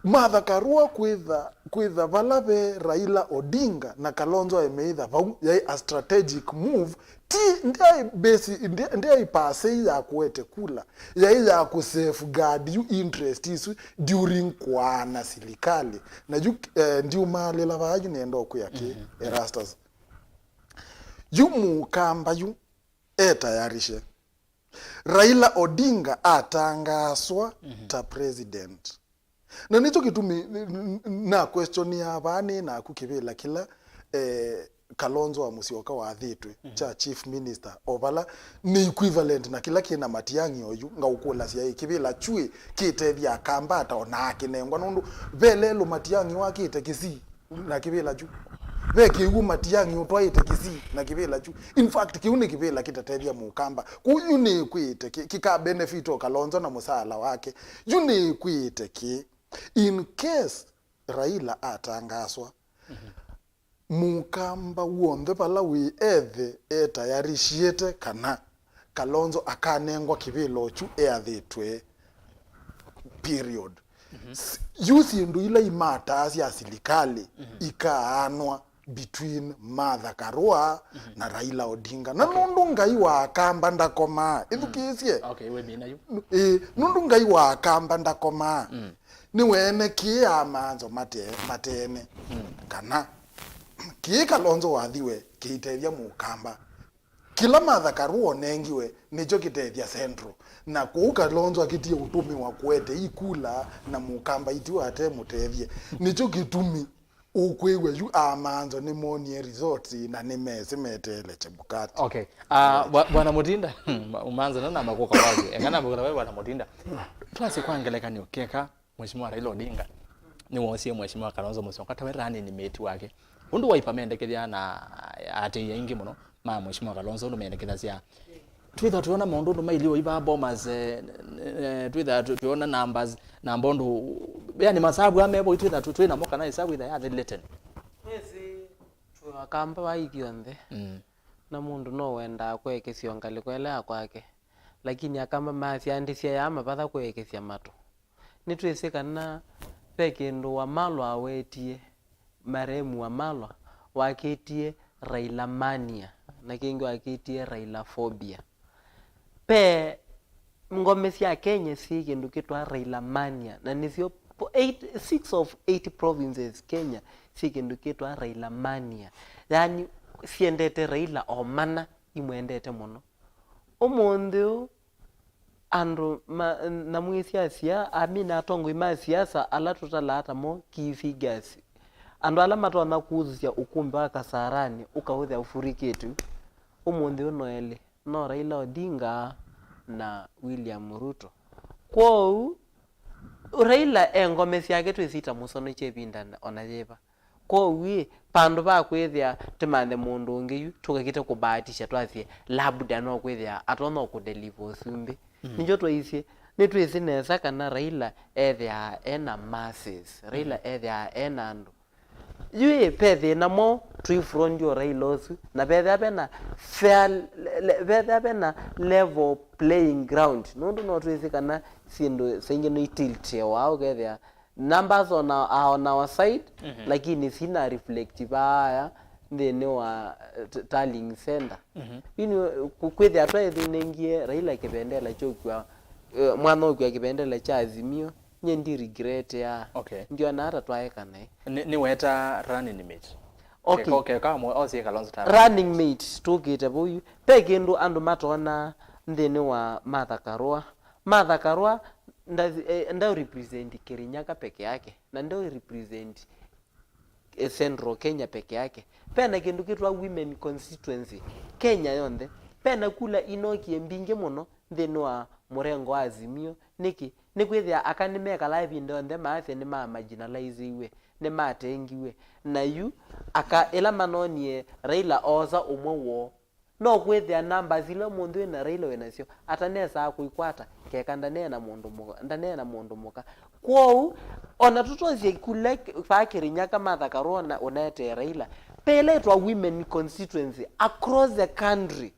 Martha Karua kwĩtha, kwĩtha vala ve Raila Odinga na Kalonzo emeitha vau yaĩ a strategic move, ti, ndyaĩ basi, ndya-, ndyaĩ per se ya kũete kula, yaĩ ya kũ safeguard yu interest isu during kũaana silikalĩ. Na yu, eh, ndiumaalĩla vaa yu nĩenda ũkwĩa kĩ, Erastus. Yu mũkamba yu etayarishe. Raila Odinga atangaaswa ta president. Na nĩkyo kĩtumi n-, n-, n-, na question ya vaa nĩ naku kĩvĩla kĩla, eh, Kalonzo wa Musyoka wathĩtwe kya chief minister, o vala nĩ equivalent na kĩla kĩ na Matiang'i oyu, ngaũkũlasya ĩ, kĩvĩla kyuĩ kĩtethya Akamba ata ona akĩnengwa, nũndũ ve lelũ Matiang'i wakĩte Kisii na kĩvĩla kyu. Ve kĩw'ũ Matiang'i ũtwaĩte Kisii na kĩvĩla kyu. In fact, kĩu nĩ kĩvĩla kĩtatethya mũkamba. Kũu yu nĩkwĩte kĩ, kĩka benefit o Kalonzo na mũsaala wake. Yu nĩkwĩte kĩ, in case Raila atangaswa, mũkamba w'onthe vala wĩ ethe etayarishiĩte kana Kalonzo akanengwa kĩvĩla o kyu eathĩtwe. Period. S-, yu syĩndũ ila imataa sya silikalĩ ikaanwa between Martha Karua na Raila Odinga. Na nũndũ Ngai wa Akamba ndakomaa, ĩthukĩĩsye. Okay, we mina yu. Ĩĩ, nũndũ Ngai wa Akamba ndakomaa, nĩweene kĩĩ Amanzo mate-, matene. Kana kĩĩ Kalonzo wathiwe kĩitethya mũkamba. Kĩla Martha Karua ũnengiwe nĩkyo kĩtethya Central. Na kũu Kalonzo akĩtie ũtũmĩwa kũete ikula na mũkamba itiwa ate mũtethye. Nĩkyo kĩtumi ũkwĩw'a yu Amanzo nĩmonie resort na nĩmesĩ meteele Chebukati. Okay. Ah, bwa-, Bwana Mutinda, Umanza na namba kuka wazi. Eka namba kuka wazi, Bwana Mutinda. Twasi kwa ngelekany'o keka Mheshimiwa Raila Odinga nĩwoosie Mheshimiwa Kalonzo Musyoka tawe running mate wake. Ũndũ Wiper mendekethya na atĩĩi aingĩ mũno ma Mheshimiwa Kalonzo ũndũ mendekethasya. Twĩtha twĩona maũndũ ũndũ mailio iva Bomas, eh, eh, twĩtha tũ-, twĩona numbers, namba ũndũ, yani masavu amevo twĩtha tũ-, twĩ namo kana ĩsavu ĩtha yathĩlĩte. Wĩsĩ, twĩ Akamba va ithyonthe. Mm. Na mũndũ no wendaa kũekesya ngalĩko ĩla ya kwake. Lakini Akamba masyandĩsya yaa mavatha kũekesya matũ. Nĩtwĩsĩ kana ve kĩndũ Wamalwa awetie, marehemu Wamalwa, wakĩtie Raila mania, na kĩngĩ wakĩtie Raila phobia. Ve ngome sya Kenya syĩ kĩndũ kĩtwa Raila mania, na nĩsyo po-, eight, six of eight provinces Kenya syĩ kĩndũ kĩtwa Raila mania. Yaani, syendete Raila o mana, imwendete mũno. Ũmũnthĩ ũũ, andũ ma-, na mwĩsyasia, amina atongoi ma siasa ala tũtalaa ta mo key figures, andũ ala matonya kuusũsya ũkũmbĩ wa Kasarani ũkaũthĩa ũfurikĩtwe, ũmũnthĩ ũũ no elĩ, no Raila Odinga na William Ruto. Kwoou, Raila e ngome syake twĩsĩ itamũsonokya ĩvinda ona yĩva. Kwoou-ĩ, vandũ va kwĩthĩa tũmanthe mũndũ ũngĩ yu, tũkakĩte kũbahatisha twasye, labda no kwĩthĩa atonya kũdeliver ũsumbĩ. Mm. Nĩkyo twaisye, nĩtwĩsĩ nesa kana Raila ethĩaa ena masses, Raila ethĩaa ena andũ. Yu-ĩ, ve thĩna mwaũ twĩ front o Raila ũsu, na vethĩa vena fair, le-, le-, vethĩa vena level playing ground, nũndũ no twĩsĩ kana syĩndũ saingĩ no itiltĩe waa ũkethĩa numbers on our, are on our side, lakini sina reflect vaaya nthĩnĩ wa, eh, t-, tallying center. Yu nĩ, ku-, kwĩthĩa twaĩthĩnengie Raila kĩvendela kyũkw'a, eh, mwana ũkw'a kĩvendela kya Azimio, nye ndi regret ya. Okay. Ndiona hata twaeka naĩ. Nĩ, nĩ weta running mate. Okay. Keka, keka mwe, osie Kalonzo ta running mate, tũkĩte vau yu. Ve kĩndũ andũ matona nthĩnĩ wa Martha Karua, Martha Karua nda, eh, ndau represent Kirinyaga peke yake, na ndau represent, eh, Central Kenya peke yake. Pena kĩndũ kĩtwa women constituency Kenya yonthe. Pena kula inokie mbingĩ mũno nthĩnĩ wa mũrengo wa Azimio. Nĩkĩ? Nĩkwĩthĩa aka nĩmekalaa ĩvinda yonthe maasya nĩma marginaliziwe, nĩmatengiwe. Na yu aka ĩla manonie Raila oosa ũmwe woo, no kwĩthĩa numbers ila ũmũnthĩ wĩna Raila wĩnasyo atanesaa kũikwata keka ndaneena mũndũ mũka, ndaneena mũndũ mũka. Kwoou ona tũtosye kule vaa Kirinyaga Martha Karua ũnaetee Raila, pe ĩla ĩtwa women constituency across the country.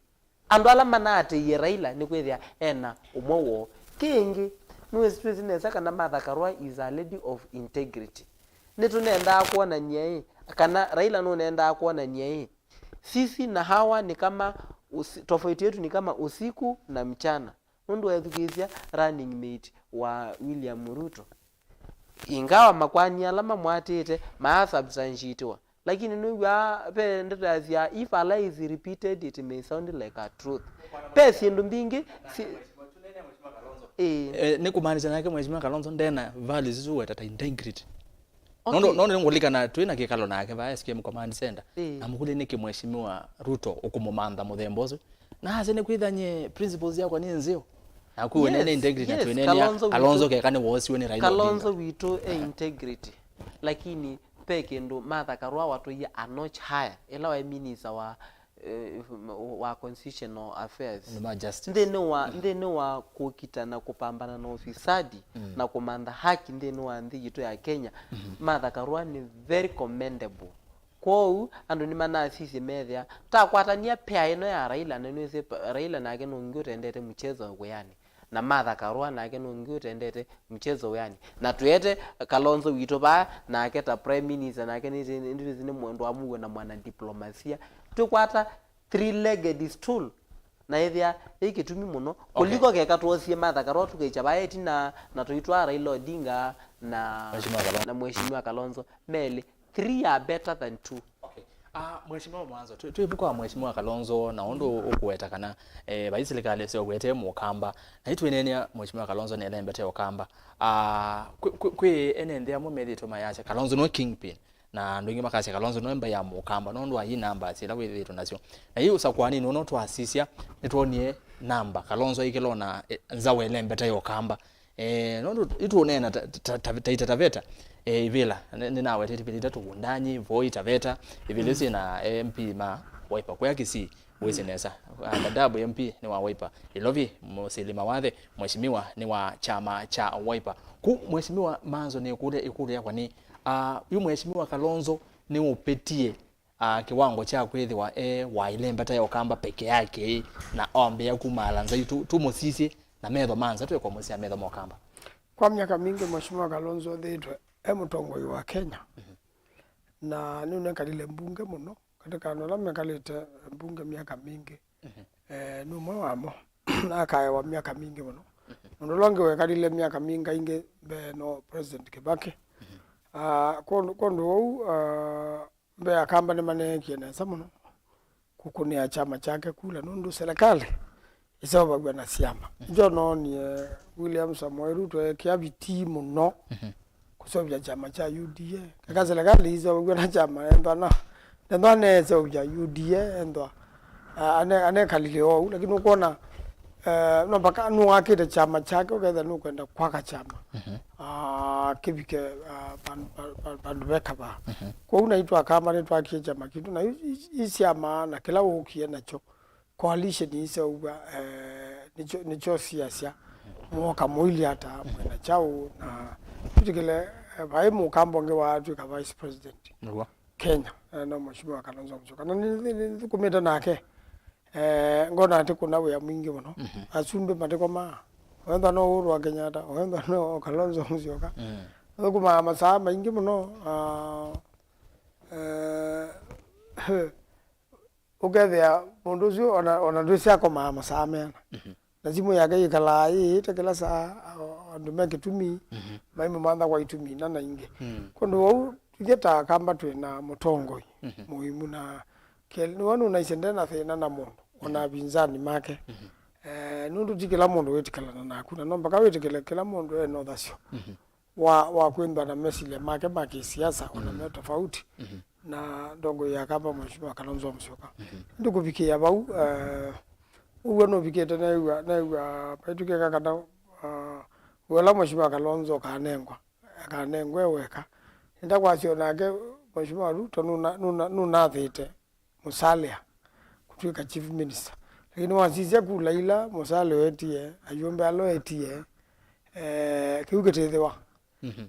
Andũ ala manaatĩĩe Raila nĩkwĩthĩa ena ũmwe woo. Kĩngĩ, nĩwĩsĩ twĩsĩ nesa kana Martha Karua is a lady of integrity. Nĩtũnendaa kwonany'a ĩ, kana Raila nũnendaa kwonany'a ĩ, sisi na hawa ni kama usi, tofauti yetu ni kama usiku na mchana. Nũndũ wethukĩĩsya running mate wa William Ruto, ingawa makwani ala mamwatĩte maa substantiatiwa, lakini nĩw'aa ve ndeto yasya, "If a lie is repeated, it may sound like a truth." Ve syĩndũ mbingĩ si, ĩĩ. Eh, nĩ kũmaanisya nake Mheshimiwa Kalonzo ndena values isu weta ta integrity. Nũndũ, okay, nũndũ nĩngũlikana twĩ na kĩkalo nake vaa S K M Command Center. Ĩĩ. Namũkũlya nĩkĩ Mheshimiwa Ruto ũkũmũmantha mũthemba ũsu. Na asya nĩkwĩthwa nyie principles syakwa nĩ nzeo. Na kwĩ we nene, yes, integrity na, yes, twĩneenea Kalonzo witũ, Kalonzo keka nĩwoosiwe nĩ Raila Odinga. Kalonzo witũ e integrity. Lakini pe kĩndũ Martha Karua watũie a notch higher. Ĩla waĩ minister wa, eh, wa constitutional affairs. Nĩ ma justice. Nthĩnĩ wa, mm, nthĩnĩ wa kũkita na kũpambana na ũfisadi, mm, na kũmantha haki nthĩnĩ wa nthĩ yitũ ya Kenya, mm-hmm, Martha Karua nĩ very commendable. Kwoou andũ nĩmanasisye methĩa takwatania pair ĩno ya Raila, na nĩwĩsĩ pa, Raila nake nũngĩ ũtendete mchezo wĩanĩ. Na Martha Karua nake nũngĩ ũtendete mchezo wĩanĩ. Na twĩete Kalonzo witũ vaa, nake ta prime minister, nake nĩ, nĩ, nĩ, nĩ mũndũ wa mũuo na mwana diplomasia. Twĩkwata three-legged stool, na ĩthĩa yĩ kĩtumi mũno. Okay. Kũliko keka twosie Martha Karua tũkĩkya vaa ĩtina na tũitwaa Raila Odinga na, Mheshimiwa Kalonzo, na Mheshimiwa Kalonzo, melĩ. Three are better than two. Okay. Ah, Mheshimiwa Mwanzo, twĩ, twĩ vuko wa Mheshimiwa Kalonzo na ũndũ ũkũweta kana, eh, vai silikalĩ ĩseũvw'ete mũkamba. Na itwĩneenea Mheshimiwa Kalonzo nĩelembete ũkamba. Ah, kwĩ, kwĩ, kwĩ ene nthĩ amwe methĩĩtwe mayasya Kalonzo nĩwe kingpin. Na andũ aingĩ makasya Kalonzo nĩwe mbaĩ ya mũkamba nũndũ wa hii numbers ila wĩthĩĩtwe nasyo. Na yu ũsakũanĩnĩ ũno twasisya, nĩtwonie namba Kalonzo aikĩlwa na, eh, nzaũ ĩlembete ya ũkamba. Eh, nũndũ itũneena ta, ta, ta, ta, Taita Taveta, eh, ivĩla, nĩ, nĩnawetete ivĩla itatũ, Wundanyi, Voi, Taveta, ivĩla isu syĩna M P ma Wiper. Kwĩa Kisii, wĩsĩ nesa. Ah, Dadaab M P nĩ wa Wiper. Ilovi, mũsili mawathe, mheshimiwa nĩ wa kyama kya Wiper. Ku, mheshimiwa Manzo, nĩkũlya ĩkũlyo yakwa nĩ, ah, yu mheshimiwa Kalonzo nĩũpĩtie ah, kĩwango kya kwĩthĩwa e wa ĩlembeta ya ũkamba peke yake, na ombĩa kumaala nzai tu, tũmũsisye na metho ma nza, twĩkũmũsya metho ma ũkamba. Kwa myaka mingĩ, Mheshimiwa Kalonzo ethĩĩtwe e mũtongoi wa Kenya, mhm, na nĩũnekalile mbunge mũno. Katĩ ka andũ ala mekalĩte mbunge myaka mingĩ, mhm, eh, nĩ ũmwe wamo. Akaewa myaka mingĩ mũno. Mhm. Mũndũ ũla ũngĩ wekalile myaka mingaingĩ mbee no President Kibaki. Mhm. Ah, kwondũ, kwondũ ũu, ah, mbee Akamba nĩmaneekie nesa mũno kũkũnĩa kyama kyake kula, nũndũ silikalĩ ĩseũvaw'a na syama. Mhm. Nĩkyo noonie William Samoei Ruto ekĩa vitii mũno, mhm, kũseũvya kyama kya U D A. Keka silikalĩ ĩseũvaw'a na kyama, ethwa na, ethwa neeseũvya U D A, ethwa, ah, ane-, anekalile oou, lakini ũkwona, eh, no mpaka nũakĩte kyama kyake, ũkethĩa nũkwenda kwaka kyama. Mhm. Ah, kĩvike, ah, van-, van-, van-, vandũ ve kavaa. Mhm. Kwoou naitũ Akamba nĩtwakie kyama kitũ, na i, i, i syama na kĩla wũkie nakyo. Coalition iseũvw'a, eh, nĩkyo, nĩkyo siasya. Mwoka mũilyĩ ata, mwĩna kyaũ, na twĩtĩkĩle, eh, vai mũkamba ũngĩ waatw'ĩka vice president. Nĩw'o. Kenya, eh, no Mheshimiwa Kalonzo Musyoka. Na nĩ, nĩ, nĩ, nĩthũkũmĩte nake. Eh, ngona atĩ kũna wĩa mwingĩ mũno. Mhm. Asumbĩ matĩkomaa. Oethwa no Uhuru wa Kenyatta, oethwa no Kalonzo Musyoka. Mm. Athũkũmaa masaa maingĩ mũno, ah, eh, ũkethĩa mũndũ ũsu ona, ona ndwĩsĩ akomaa masaa meana. Mhm. Na simũ yake yĩkalaa yĩĩte kĩla saa, o, andũ me kĩtumi, mhm, maimũmantha kwa itumi ina na ingĩ. Mm. Kwondũ wau, ithyĩ ta Akamba twĩ na mũtongoi, mhm, mũimu na kel-, nĩwe nũnaisye nde na thĩna na mũndũ, ona, mhm, apinzani make. Mhm. Eh, nũndũ ti kĩla mũndũ wĩtĩkĩlana naku, na no mpaka wĩtĩkĩle kĩla mũndũ e na ũthasyo wa, wa kwĩthwa na mesilya make ma kĩsiasa, ona me tofauti na ndongoi ya Kamba, Mheshimiwa Kalonzo Musyoka. Ĩndĩ kũvikĩĩa vau, eh, ũw'o nũvikĩte, neew'a, neew'a vaitũ keka kana, ah, wĩla Mheshimiwa Kalonzo akanengwa, akanengwa e weka. Nĩndakwasya o nake Mheshimiwa Ruto nũna-, nũna-, nũnathĩte Musalia kũtw'ĩka chief minister. Lakini wasisya kula ila Musalia wetie, ayumbe ala wetie, eh, kĩu kĩtĩthĩwa.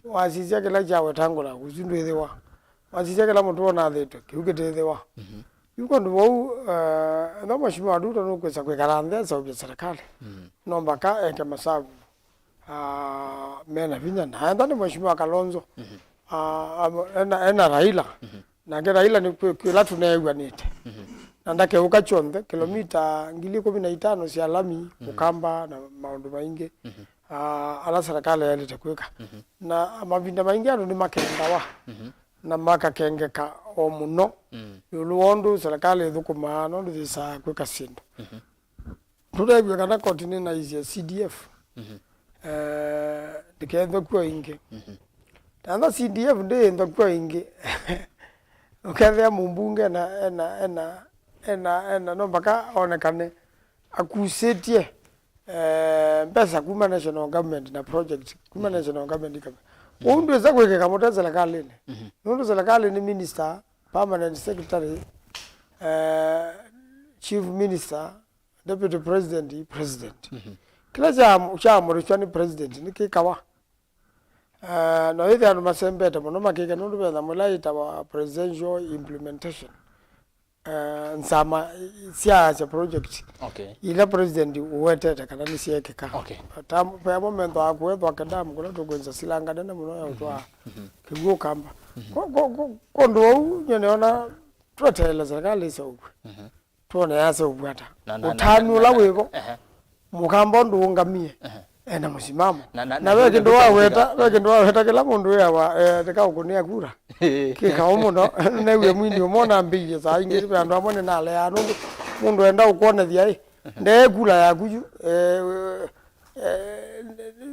Wasisya kĩla kya Wetangula, ũsu ndwĩthĩwa. Wasisya kĩla mũtwe ũnathĩtwe, kĩu kĩtĩthĩwa. Yu kũndũ vau, eh, ethwa Mheshimiwa Ruto nũkwĩsa kwĩkala nthĩ aseũvye serikali, no mpaka eke masavu, ah, mena vinya. Na ethwa nĩ Mheshimiwa Kalonzo, ah, am-, ena, ena Raila, nake Raila nĩ kwĩ, kwĩ ĩla tũneew'anĩte. Na ndakeũka kyonthe, kilomita ngili ikũmi na itano sya lami, Ũkamba na maũndũ maingĩ, ah, ala serikali yaĩlĩte kwĩka. Na mavinda maingĩ andũ nĩmakengawa na makakengeka o mũno ĩũlũ wa ũndũ serikali ĩthũkũmaa na ũndũ yĩsaa kwĩka syĩndũ. Tũteew'a kana koti nĩnaisye C D F, eh, ndĩkethwe kw'o ĩngĩ. Tantha C D F ndĩĩthwa kw'o ĩngĩ. Ũkethĩa mũmbunge ena, ena, ena, ena, ena, no mpaka onekane akusĩtye, eh, mbesa kuma national government na project kuma national government ikavika. Ũu ndwĩsa kwĩkĩka mũte serikalinĩ. Nũndũ serikali nĩ minister, permanent secretary, eh, chief minister, deputy president, president. Kĩla kya, kyaamũrĩswa nĩ president nĩkĩkawa. Eh, no ĩthĩa andũ masembete mũno makĩke nũndũ ve nyamũ ĩla yĩtawa presidential implementation. Eh, nsama syaasya project Okay. ila president ũwetete kana nĩsyeekĩka. Okay. Tam-, ve amwe menthwa kũethwa Kĩdamu kũla tũkwĩnza silanga nene mũno ya ũtwaa kĩw'ũ Ũkamba. Ko-, ko-, ko-, kũndũ ũu nyie nĩona tweteele serikali ĩseũvw'e. Twone yaseũvw'a ata. Na, na, na, ũtanu na, ũla na, wĩvo, ehe. Mũkamba ũndũ ũngamie, ehe, ena mũsimamo. Na, na, na, na ve kĩndũ waweta, ve kĩndũ waweta kĩla mũndũ wĩawa, eh, ndĩkaũkũnĩa kura. Kĩkaũ mũno, newie mwini ũmwe nambĩie saa ingĩ, ve andũ amwe nĩnaleaa nũndũ mũndũ enda ũkwonethya ĩ, ndee kula yaku yu, eh, eh,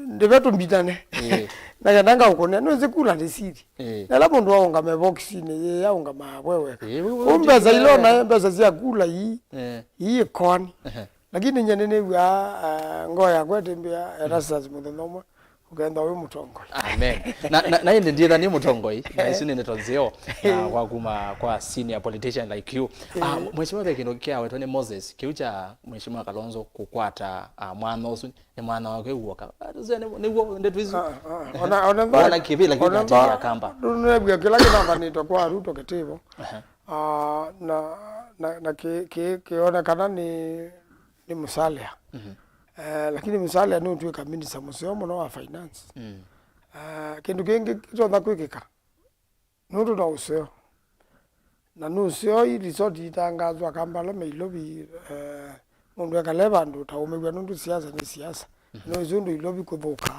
ndĩve tũmbitane. Ĩĩ. Na kenda ngaũkũnĩa, nĩwĩsĩ kula nĩ siri. Ĩĩ. Na ĩla mũndũ aũngame vokisinĩ, yĩĩ aũngamaa we weka. Ĩĩ, we, we, ũu mbesa ila ũnaĩ, mbesa sya kula ii, ĩĩ, ii ĩkoani. Ehe. Lakini nyie nĩnĩw'aa, ah, ngoo yakwa ĩtĩmbĩa Erastus mũthenya ũmwe ũkenda wĩ mũtongoi. Amen. Na, na, na ĩndĩ ndiĩtha nĩ mũtongoi, na isu nĩ ndeto nzeo, na kwa kuma kwa senior politician like you. Ah, ĩĩ. Mheshimiwa, ve kĩndũ kĩawetwa nĩ Moses, kĩu kya Mheshimiwa Kalonzo kũkwata, ah, mwana ũsu, nĩ mwana wake w'oka. Ah, tũsee nĩ, nĩw'o ndeto isu. Ah, ah. Ona, ona wana kĩvĩla kĩu ona kya Kamba. Nũnew'a kĩla kĩnathanĩtwe kwa Ruto kĩtĩvo. Aha. Ah, na, na, na kĩ, kĩ, kĩonekana nĩ, nĩ Musalia. Mhm. Eh, lakini Musalia nĩũtw'ĩka minister mũseo mũno wa finance. Mm. Eh, kĩndũ kĩngĩ kĩtonya kwĩkĩka, nũndũ na ũseo. Na nũseo i resort itangaaswa Kampala, Nairobi, eh, mũndũ ekale vandũ ũtaũmĩw'a nũndũ siasa nĩ siasa. Mhm. Nũseo ũndũ Nairobi kũthũka.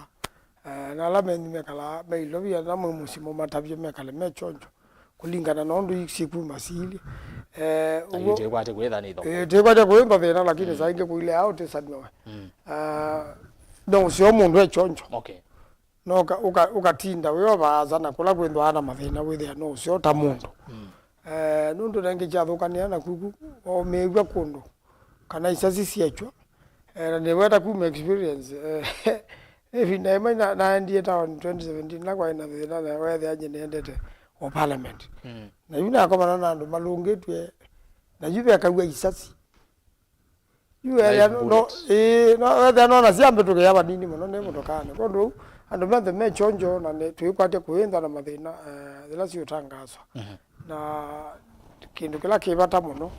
Eh, na ala menyu mekala me Nairobi, ala me mũsyĩ mũmatavye mekale me chonjo. Kũlingana na ũndũ isyĩkuma siilye. Eh, na ũguo, yu tĩkwatya kwĩtha nĩ ithongo. Eh, tĩkwatya kwĩtha thĩna, lakini mm, saa ingĩ kũile ao tĩsanĩwe. Mm. Ah, no ũseo mũndũ e chonjo. Okay. No ũka-, ũka-, ũkatinda wĩ o vaasa na kũla kwĩthwaa na mathĩna wĩthĩa no ũseo ta mũndũ. Mm. Eh, nũndũ nengĩ kyathũkanĩa na kuku, waũmĩĩw'a kũndũ, kana isasi syechwa, eh, na nĩweta kuma experience, eh, ĩvinda ĩmwe na-, naendie town twenty seventeen, na kwaĩ na thĩna, na weethĩa nyie nĩendete o parliament. Mm. Na yu nakomana na andũ malũngĩtw'e, na yu vekaw'a isasi. Yu ethĩa no, no, ĩĩ, no, ethĩa no na syambĩtũkĩa vanini mũno nĩ mũtokaanĩ. Kwondũ ũu, andũ menthe me chonjo na nĩ, twĩkwatya kũĩnthwa na mathĩna, eh, yĩla siũtangaaswa. Mhm. Na kĩndũ kĩla kĩ vata mũno,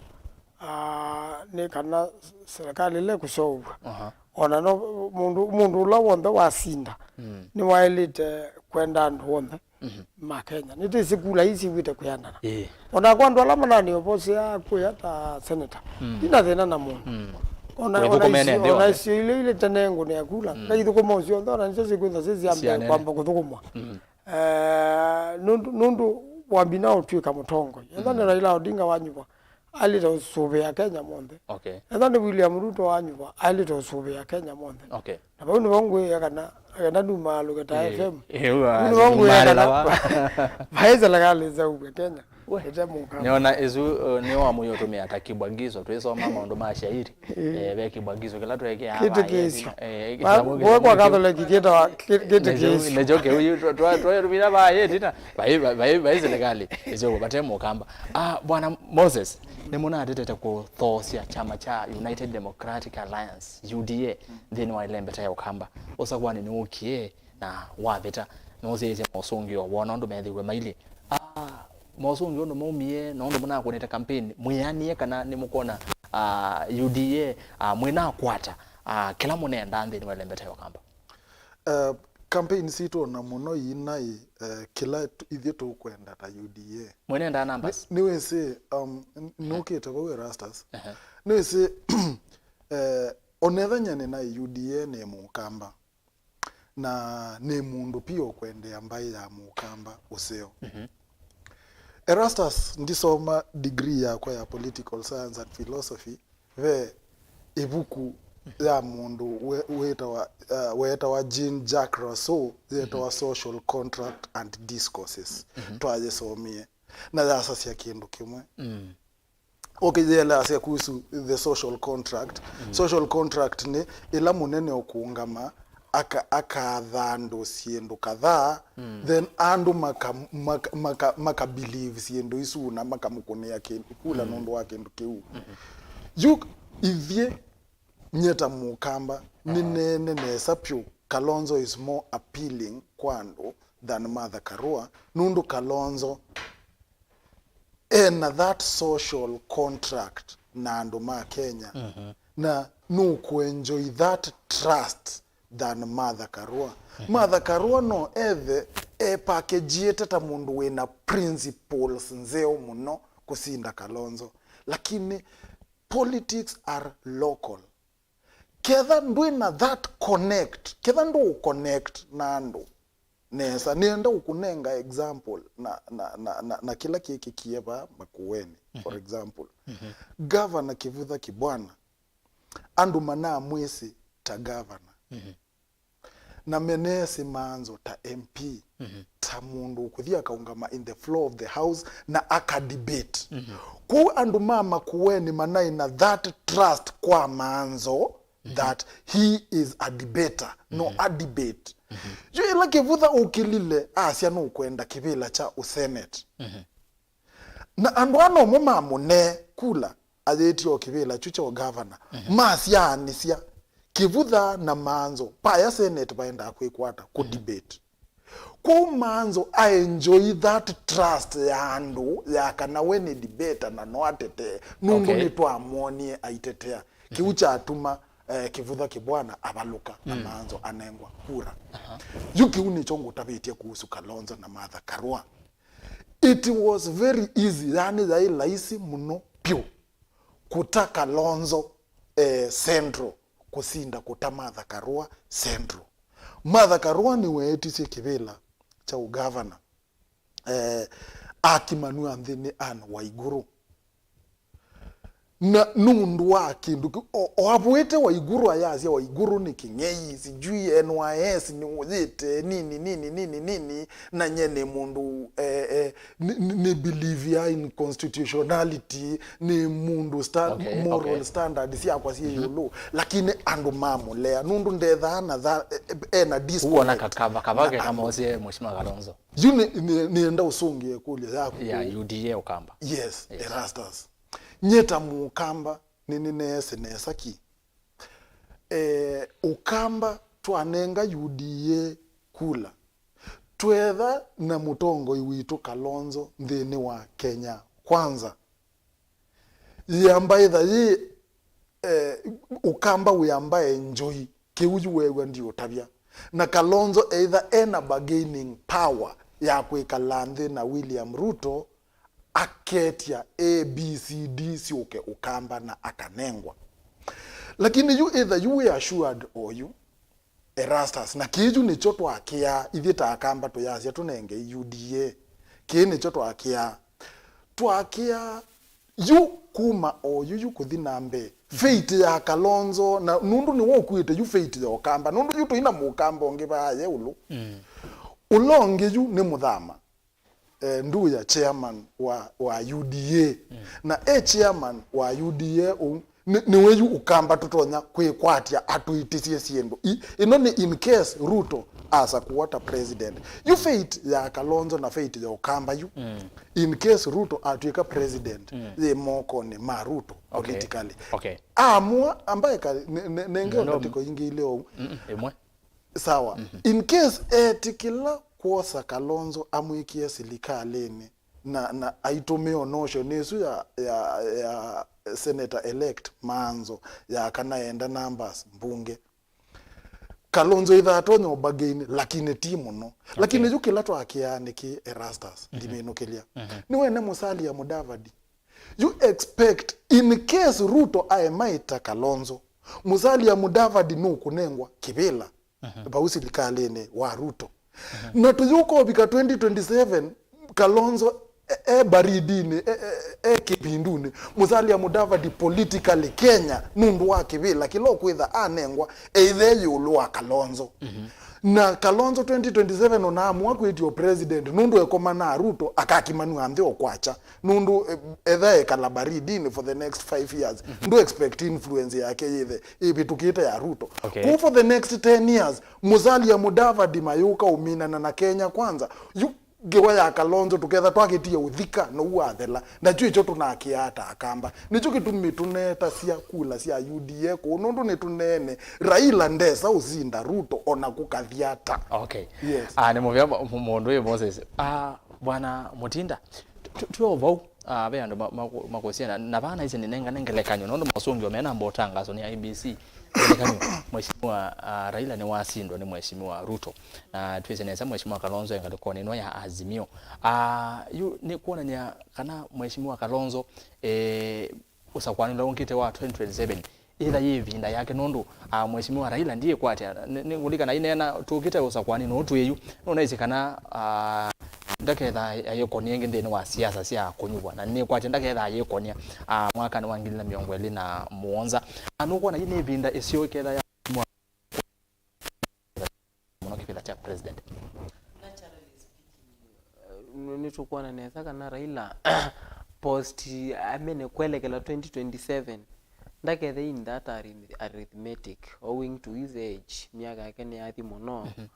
ah, nĩ kana serikali ĩla ĩkũseũvw'a. Aha. Ona no mũndũ, mũndũ ũla w'onthe wasinda, mm, nĩwaĩlĩte kwenda andũ onthe. Mhm. Ma Kenya. Nĩtĩsĩ kula ii siw'ĩte kwĩanana. Ĩĩ. Onakwa andũ ala mananĩovoseaa kũya ta senator. Mm. Ndina thĩna na mũndũ. Mm. Ona, ona wĩthũkũmene isio, nthĩ ona yonthe. Isio ile ile tene ngũnĩa kula. Mm. Na ithũkũma ũsio nthe, ona nĩsyo sikwĩtha sisiambe sianene. Kwamba kũthũkũmwa. Mm. Eh, nũndũ, nũndũ wambi na ũtw'ĩka mũtongoi. Ethwa nĩ Raila Odinga wanyuvwa. alĩte ũsũvĩa Kenya monthe. Okay. Ethwa nĩ William Ruto wanyuva, alĩte ũsũvĩa Kenya monthe. Okay. Na vau nĩvo ngwĩĩa kana kenda numaalũke ta F M. Ĩĩ, ĩĩ, vau nĩvo ngwĩĩa kana vai serikali ĩseũvw'a Kenya ĩte Mũkamba. Nĩona ĩsu, uh, nĩo wamũi ũtũmĩa ta kĩbwagizo, twĩsoma maũndũ ma shairi. Eh, ve kĩbwagizo kĩla twekeaa kĩtĩkĩsyo. Kwa Katholeki kĩtawa kĩtĩkĩsyo. Nĩkyo kĩu twaĩtũmĩa vaa ĩtina. Vai serikali ĩseũvw'a vate Mũkamba. Ah, Bwana Moses, nĩmũnatetete kũthoosya kyama kya United Democratic Alliance, U D A, nthĩnĩ wa ĩlembeta ya Ũkamba. Ũsakũani nĩwũkie na wavĩta, nũsyaĩĩsye mosũngĩo wona ũndũ methĩwe mailyĩ. Ah, mosũngĩo ũndũ maumie na ũndũ mũnakũnĩte campaign, mwĩanĩe kana nĩmũkwona, ah, U D A, ah, mwĩnakwata, ah, kĩla mũnendaa nthĩnĩ wa ĩlembeta ya Ũkamba? Eh, campaign sitũ ona mũno iinaĩ, eh, kĩla tu- ithyĩ tũkwenda ta U D A. Mwenendaa numbers? Nĩwĩsĩ, um, n- nũkĩte vau Erastus. Ehe. Nĩwĩsĩ, eh, onethany'a nĩnaĩ U D A nĩ Mũkamba. Na nĩ mũndũ pia ũkwendea mbaĩ ya Mũkamba ũseo. Mhm. Erastus ndisoma degree yakwa ya political science and philosophy, ve ĩvuku ya mũndũ we- wĩtawa, uh, weetawa Jean Jacques Rousseau, yetawa Social Contract and Discourses. Mhm. Twayĩsomie na yasasya kĩndũ kĩmwe. Mm. Okay, yeleasya kuhusu the social contract. Mm. Social contract nĩ ĩla mũnene ũkũngama aka- akatha andũ syĩndũ kadhaa, mm, then andũ maka, maka, maka, maka believe syĩndũ isu na makamũkũnĩa kĩndũ kula, mm, nũndũ wa kĩndũ kĩu. Mm-hmm. Yu ithyĩ, nyie ta Mũkamba, nĩneene nesa pyũ Kalonzo is more appealing kwa andũ than Martha Karua, nũndũ Kalonzo ena that social contract na andũ ma Kenya, mhm, na nũkũenjoy that trust than Martha Karua. Mhm. Martha Karua no ethe epakejiĩte ta mũndũ wĩna principles nzeo mũno kũsinda Kalonzo, lakini politics are local. Ketha ndwĩ na that connect, ketha ndũũ connect na andũ nesa, nĩenda ũkũnenga example na, na, na, na, na kĩla kĩkĩkie vaa Makueni, for, mhm, example. Mhm. Gavana Kivutha Kibwana, andũ manamwĩsĩ ta gavana. Mhm. Na meneesĩ Maanzo ta M P, mhm, ta mũndũ ũkũthi akaũngama in the floor of the house na aka debate. Mhm. Kwoou andũ ma Makueni manaĩ na that trust kwa Maanzo, mhm, that he is a debater, no, mhm, a debate. Mhm. Yu ĩla Kĩvutha ũkĩlile asya nũkwenda kĩvĩla kya ũsenate. Mhm. Na andũ aa nomo mamũnee kula ayĩtye o kĩvĩla kyu kya ũgavana, mhm, masyaanĩsya Kĩvutha na Maanzo, paya senate vaendaa kwĩkwata kũ, mhm, debate. Kwoou Maanzo aenjoy that trust ya andũ ya kana we nĩ debater na no atetee, nũndũ, okay, nĩtwamwonie aitetea. Kĩu, mhm, kyatuma, eh, Kĩvutha Kĩbwana avalũka na, mm, Maanzo anengwa kura. Aha. Yu kĩu nĩkyo ngũtavĩtye kuhusu Kalonzo na Martha Karua. It was very easy, yani yaĩ laisi mũno pyũ kũta Kalonzo, eh, Central kũsinda kũta Martha Karua Central. Martha Karua nĩweetisye kĩvĩla kya ũgavana, eh, akimanw'a nthĩ nĩ Anne Waiguru. Na nũndũ wa kĩndũ kĩu, o, o avũĩte Waiguru ayasya Waiguru nĩ kĩng'ei, sijui N Y S nĩ ũyĩte, nini, nini, nini, nini, na nye nĩ mũndũ, eh, eh, nĩ, nĩ, nĩ believe ya in constitutionality, nĩ mũndũ sta-, okay, moral, okay, standards syakwa syĩ, mhm, ĩũlũ, lakini andũ mamũlea, nũndũ ndethaa na tha-, e, e, ena disconnect. Ũwona kakava, kava na ke andũ. Kamosie Mheshimiwa Kalonzo. Yu nĩ, nĩ, nĩenda ũsũngĩe ĩkũlyo yaku. Ya kũ- U D A Ũkamba. Yes, yes. Erastus. Nye ta Mũkamba, nĩnĩneesĩ nesa ki. Eh, Ũkamba twanenga U D A kula, twetha na mũtongoi witũ Kalonzo nthĩnĩ wa Kenya Kwanza, yĩamba ĩtha yĩ, eh, Ũkamba wĩamba enjoy kĩu yu weew'a ndiũtavya. Na Kalonzo either ena bargaining power ya kwĩkala nthĩ na William Ruto, aketya A B C D syũke Ũkamba na akanengwa. Lakini yu ĩtha yu wĩ assured oyu, Erastus, na kĩĩ yu nĩkyo twakĩaa, ithyĩ ta Akamba tũyasya tũnenge U D A. Kĩĩ nĩkyo twakĩaa. Twakĩaa Yu kuma o yuyu kũthi na mbee, fate ya Kalonzo, na nũndũ nĩwe ũkuĩte yu fate ya Ũkamba, nũndũ yu tũina Mũkamba ũngĩ vaa ye ũlũ. Mm. Ũla ũngĩ yu nĩ Mũthama, eh, nduya chairman wa, wa U D A. Mm. Na e chairman wa U D A ũu, nĩ, nĩwe yu Ũkamba tũtonya kwĩkwatya atwĩtĩsye syĩndũ. I, ĩno nĩ in case Ruto asakũwa ta president. Yu fate ya Kalonzo na fate ya Ũkamba yu. Mm. In case Ruto atw'ĩka president, mm, yĩ mokonĩ ma Ruto, okay, politically. Okay. Amua, ambaye ka, ne, ne, nenge, no, ndatĩko ingĩ ile ũu. Mm, mm, ĩmwe. Sawa. Mhm. In case etĩkĩla kwosa Kalonzo amwĩkĩe silikalĩnĩ na, na aitũmĩe o notion ĩsu ya, ya, ya Senator elect Maanzo ya kana enda numbers mbunge. Kalonzo ĩthaa atonya ũbargain, lakini ti mũno. Lakini, okay, yu kĩla twakĩaa nĩkĩ, Erastus, mhm, ndiminũkĩlya. Mhm. Nĩwene Musalia Mudavadi. You expect, in case Ruto aemaĩta Kalonzo, Musalia Mudavadi nũkũnengwa kĩvĩla, mhm, vau silikalĩnĩ wa Ruto. Mhm. Na tũyũka ũvika twenty twenty-seven, Kalonzo e, e baridinĩ, e, e, e kĩvindunĩ. Musalia Mudavadi politically Kenya, nũndũ wa kĩvĩla kĩla ũkwĩtha anengwa, either ĩũlũ wa Kalonzo. Mhm. Na Kalonzo twenty twenty-seven onaamua kwĩtio president, nũndũ ekoma na Ruto, akakimanw'a nthĩ o kwakya. Nũndũ, eh, etha ekala baridinĩ for the next five years. Mhm. Ndũ expect influence yake yĩthe ĩvĩtũkĩte ya Ruto. Okay. Kũu for the next ten years, Musalia Mudavadi mayũka ũminana na Kenya Kwanza. Yu ngewa ya Kalonzo tũketha twakĩtie ũthika, nũu wathela. Nakyo ĩkyo tũnakĩaa ta Akamba. Nĩkyo kĩtumi tũneetasya kula sya U D A kũu, nũndũ nĩtũneene Raila ndesa ũsinda Ruto ona kũkathi ata. Okay. Yes. Ah, nĩ mũvea mũ-, mũndũ ũyũ Moses. Ah, Bwana Mutinda, tu-, tu-, tuo vau, ah, ve andũ ma-, ma-, makũsya na, na vana isi nĩnengane ngelekany'o, nũndũ masũngĩo mena mbotangaso nĩ I E B C. Ngelekany'o, Mheshimiwa, ah, Raila nĩwasindwa nĩ Mheshimiwa Ruto. Na twĩsĩ nesa Mheshimiwa Kalonzo e ngalĩkonĩ ĩno ya Azimio. Ah, yu nĩ kwonany'a kana Mheshimiwa Kalonzo, eh, ũsakũani ũla ũngĩte wa twenty twenty-seven, ĩtha yĩ ĩvinda yake, nũndũ, ah, Mheshimiwa Raila ndiĩkwatya, nĩ, nĩ kũlikana aineena tũkĩte ũsakũani nũũ twĩ yu, nũnaisye kana, ah, ndaketha ayĩkonia ĩngĩ nthĩnĩ wa siasa sya kũnyuvwa, na nĩkwatya ndaketha ayĩkonia, ah, mwakanĩ wa ngili na mĩongo ĩlĩ na mũonza. Ah, nũkwona yĩ nĩ ĩvinda ĩseo ĩketha ya mũno kĩvĩla kya president. Naturally speaking, uh, nĩ, nĩtũkwona nesa kana Raila post amene kwelekela twenty twenty-seven, ndakethe in that arith-, arithmetic owing to his age, myaka yake nĩyathi mũno. Mhm.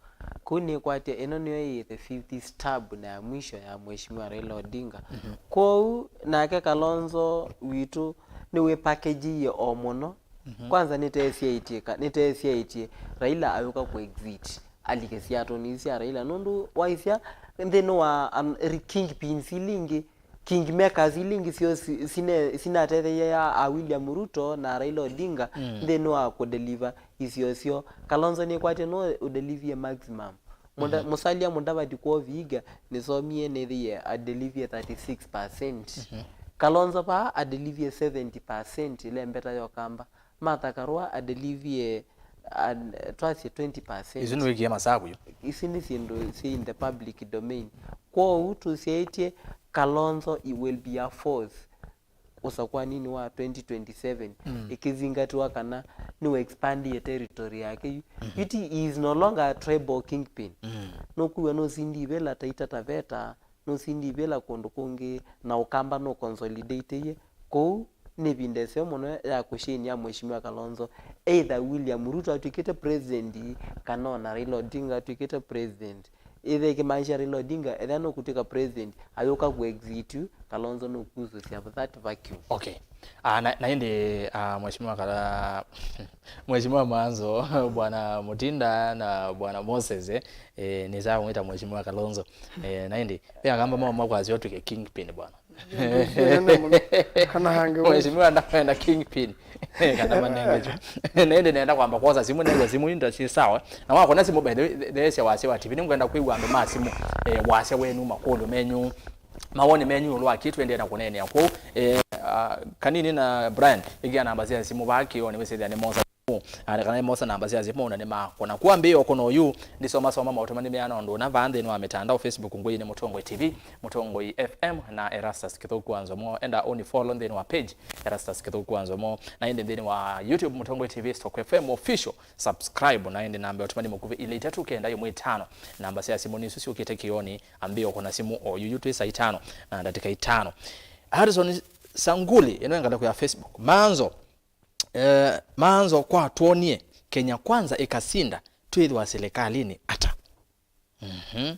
Kũu nĩkwatya ĩno nĩyo ĩ the fifth stab na ya mwisho ya Mheshimiwa Raila Odinga. Mhm. Kwoou nake Kalonzo witũ nĩwĩpakĩjĩie o mũno. Mhm. Kwanza nĩteesyaĩtye ka-, nĩteesyaĩtye Raila ayũka kũ exit alike siatoni sya Raila, nũndũ waisya nthĩnĩ wa an-, ri-, kingpins ila ingĩ, kingmakers ila ingĩ syo si-, sine-, sinatetheeie a William Ruto na Raila Odinga, mm, nthĩnĩ wa kũ deliver isio syo. Kalonzo nĩkwatya no ũ deliver maximum. Muda-, mhm, Musalia Mudavadi kwa Vihiga nĩsomie nĩthĩie a deliver thirty-six percent. Mhm. Kalonzo vaa a deliver seventy percent ĩla mbeta ya Ũkamba. Martha Karua a deliver, a, twasye twenty percent. Isu nĩwĩkie masavu yu. Isu nĩ syĩndũ syĩ in the public domain. Kwoou tũsyaĩtye Kalonzo, he will be a force ũsakũaninĩ wa twenty twenty-seven, mm, ĩkĩzingatiwa kana nĩwe expandie territory yake yu. Mhm. Yu ti, he is no longer a tribal kingpin. Mm. Nũkwĩw'a nũsindi ivĩla Taita Taveta, nũsindi ivĩla kũndũ kũngĩ, na Ũkamba nũ consolidateie. Kũu nĩ ĩvinda ĩseo mũno ya kũshĩnia Mheshimiwa Kalonzo, either William Ruto atw'ĩkĩte president kana ona Raila Odinga atw'ĩkĩte president. Ĩthe ĩkĩmaanisha Raila Odinga ethĩa nũkũtw'ĩka president, ayũka kũ exit yu, Kalonzo nũkuzũsya that vacuum. Okay. Ah, na, na ĩndĩ, ah, Mheshimiwa Kala-, Mheshimiwa Maanzo, Bwana Mutinda na Bwana Moses, eh, eh, nĩsaa kũmwĩta Mheshimiwa Kalonzo. Eh, na ĩndĩ, ve Akamba mao makwasya ũtw'ĩke kingpin, bwana. Nene mũno. Kana hangi we. Mheshimiwa ndakwenda kingpin. Kana manenge tu. Na ĩndĩ nenda kwamba kwosa simũ, nenda simũ, ndio si sawa. Na wakona simũ, by the way, the-, theesya wasya wa T V, nĩngwenda kwĩw'a andũ ma simũ, eh, wasya wenyu, makũlyo menyu, mawoni menyu ĩũlũ wa kĩĩ tũendee na kũneenea kũu. Eh, ah, Kanini na Brian, ĩkĩa namba sya simũ vaa kĩoni wĩsĩthĩa nĩ mosa. Ah, kana nĩmosa namba sya simũ na nĩmakũna. Kwa mbee o kũna oyu, ndisomasoma maũtũmani meana ũndũ ũna vaa nthĩnĩ wa mĩtandao, Facebook ngũi nĩ Mũtongoi T V, Mũtongoi F M na Erastus Kĩthũku wa Nzomo. Enda ũni follow nthĩnĩ wa page Erastus Kĩthũku wa Nzomo. Na ĩndĩ nthĩnĩ wa YouTube, Mũtongoi T V Stock F M Official, subscribe. Na ĩndĩ namba ya ũtũmani mũkuvĩ ilĩ itatũ kenda ĩmwe ĩtano. Namba sya simũ nĩ isu syũkĩte kĩoni, ambĩĩa kũna simũ o yuyu twĩ saa itano na ndatĩka itano. Harrison Sanguli, ĩno ĩ ngalĩko ya Facebook. Manzo, eh, Manzo kwa twonie Kenya Kwanza ĩkasinda, twĩthwa silikalini ata? Mhm.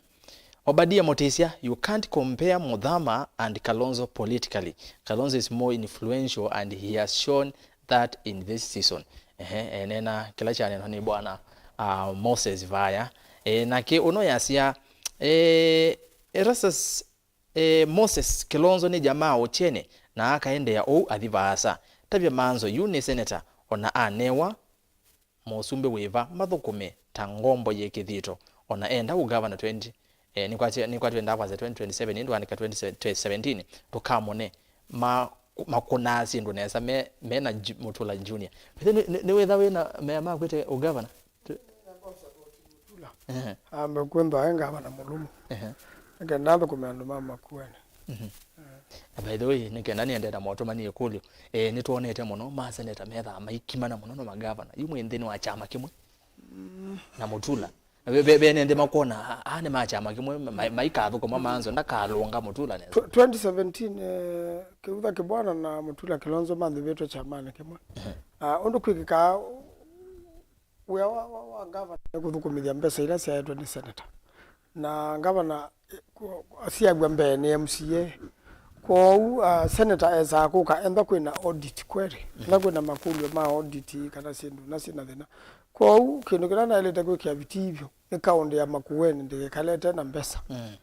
Obadia Mutisya, you can't compare Muthama and Kalonzo politically. Kalonzo is more influential and he has shown that in this season. Ehe, enena kĩla kyanenwa nĩ bwana, ah, Moses vaya. E, nake ũno yasya, e, Erastus, e, Moses Kilonzo nĩ jamaa ũkyene na akaendeea ũu athi vaasa. Tavya Manzo, yu nĩ seneta, ona anewa mũsumbĩ wĩva, mathũkũme ta ngombo yĩ kĩthito. Ona enda ũgavana twenty, eh, nĩkwatya, nĩkwatwendaa kwanza twenty twenty-seven, ĩndĩ waandĩka twenty seventeen, ndũkamũne. Ma-, makũnaa syĩndũ nesa me, me na Ju-, Mutula Junior. Wĩthe nĩ, nĩ, nĩwĩtha wĩ na mea ma kwĩte ũgavana? Ehe. Ambe kwĩthwa e ngavana mũlũmu. Ehe. Nĩkenda athũkũme andũ ma Makueni. Mhm. Na by the way, nĩ kenda nĩendee na motũmani ĩkũlyo, eh, nĩtwonete mũno maseneta methaa maikimana mũno na magavana. Yu mwĩ nthĩnĩ wa kyama kĩmwe na Mutula. Ve-, ve-, vene nthĩ makwona, "Ah, ah, nĩ ma kyama kĩmwe, ma-, maikathũkũma Manzo, ndakalũnga Mutula nesa." Tw-, twenty seventeen, eh, Kĩutha Kĩbwana na Mutula Kilonzo manthĩvĩtwe kyamanĩ kĩmwe. Ehe. Ah, ũndũ kwĩkĩkaa, wĩa wa, wa, wa ngavana nĩ kũthũkũmĩthya mbesa ila syaetwe nĩ seneta. Na ngavana, eh, ku-, asiaw'a mbee nĩ M C A. Kwoou, ah, seneta esaa kũka enda kwĩna audit kweli. Enda kwĩna makũlyo ma audit kana syĩndũ na syĩna thĩna. Kwoou kĩndũ kĩla naĩlĩte kwĩkĩa vitii vyũ nĩ kaũndĩ ya Makueni ndĩkĩkalete na mbesa. Mm.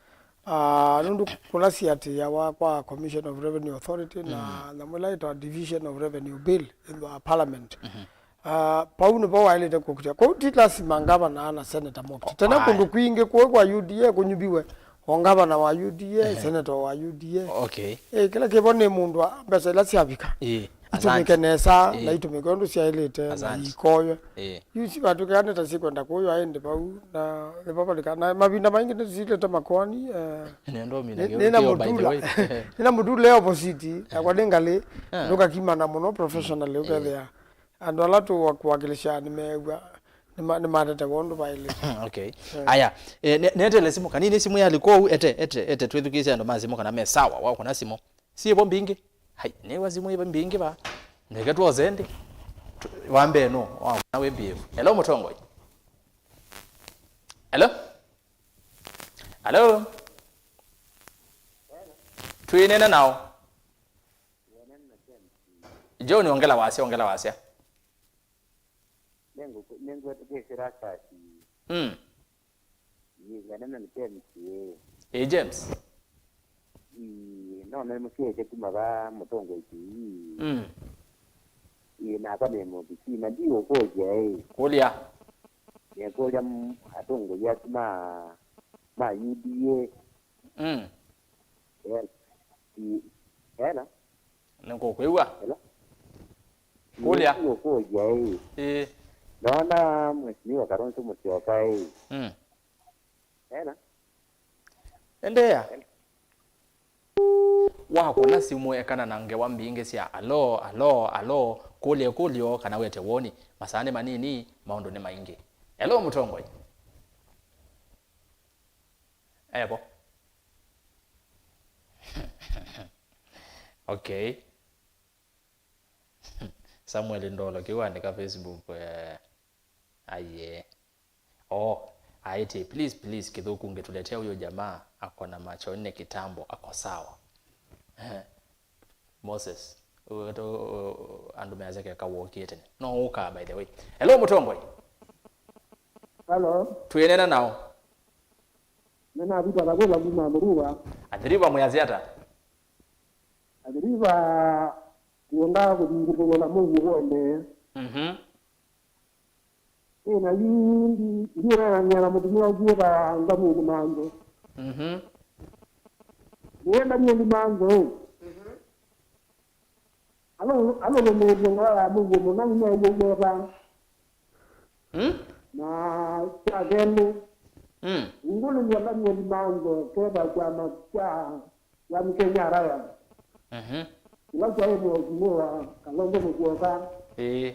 Ah, nũndũ kũla siatĩĩawa kwa Commission of Revenue Authority na nyamũ ĩla yĩtawa Division of Revenue Bill ĩthwa Parliament. Mhm. Ah, vau nĩvo waĩlĩte kũkitĩa. Kwoou ti lasima ngavana na seneta mokite. Tena kũndũ kwingĩ kũĩ kwa U D A kũnyuviwe o ngavana wa U D A, seneta wa U D A. Okay. Eh, kĩla kĩvo nĩ mũndũ wa mbesa ila syavika. Ĩĩ. Itũmĩke nesa, na itũmĩke ũndũ syaĩlĩte, na asante, ikoywe. Ĩĩ. Yu sivatũkĩanĩte sikwenda kũywa ĩndĩ vau, na nĩvavalĩka. Na mavinda maingĩ nĩtũsilĩte makoani, eh, nĩna mũtula. Nĩna mũtula e opposite, nakwa nĩ ngalĩ, ndũkakimana mũno professionally, ũkethĩa andũ ala tũwakilisha nĩmeew'a, nĩma-, nĩmatete wondũ vaĩlĩte. Okay. Eh. Aya, eh, ne-, netele simũ kanini, simũ yalĩ kũu, ete, ete, ete, twĩthukĩĩsye andũ ma simũ kana me sawa, wakũna simũ. Syĩvo mbingĩ. Hai, nĩwa simũ ĩva mbingĩ va. Neke twose ĩndĩ. Tu-, wa mbee nũ, wakũna wĩ mbĩvu. Hello, mũtongoi. Hello? Hello? Twĩnena nao. John, ongela wasya, ongela wasya. Nĩngũkwĩsĩla kasi. Mm. Ĩĩ, nganena nĩ James, ĩĩ. Ĩĩ, James. Ĩĩ, no nĩmũsyaĩtye kuma va Mũtongoi T V. Mm. Ĩĩ, nakwa nĩ mũthiki, na ndiũkũlya, ĩĩ. Kũlya. Nĩkũlya m-, atongoi asu ma, ma U D A. Mm. Ĩĩ, ĩĩ, ena? Nĩngũkwĩw'a. Hello? Kũlya. Nĩngũkũlya, ĩĩ. Ĩĩ. Nona Mheshimiwa Kalonzo Musyoka, ĩĩ. Mm. Ena? Endeea. Ena? Wakũna simũ ekana na ngewa mbingĩ sya alo, alo, alo, kũlya ĩkũlyo kana wete woni. Masaa nĩ manini, maũndũ nĩ maingĩ. Hello, mũtongoi. Evo. Okay. Samuel Ndolo, kĩu andĩka Facebook, eh, aye. Oh, aĩtye, "Please, please, Kĩthũku, ngetuletea huyo jamaa, ako na macho nne kitambo, ako sawa." Eh, Moses, u-, u-, u-, andũ measya keka wokĩte. No ũkaa, by the way. Hello, mũtongoi. Hello. Twĩnena nao. Nĩnavika Vakula kuma Athiriva. Athiriva mwĩasya ata? Athiriva kũendaa kũthingithĩw'a na mũuo wone. Mhm. Ĩna yu ndi, ndiũneenany'a na mũtumĩa ũsu wĩtawa Ngamũndũ Manzo. Mhm. Nĩenda niĩ ndi Manzo. Mhm. Alo-, alũlũmĩĩlye ngewa ya mũuo mũno, nĩneew'a ũkethwa. Mm? Na kya kelĩ, Mm. ungũlũlya Daniel Mango kethwa kyama kya One Kenya Alliance. Mhm. Kĩla kyaĩ mũosi nĩ wa Kalonzo Musyoka, Ĩĩ.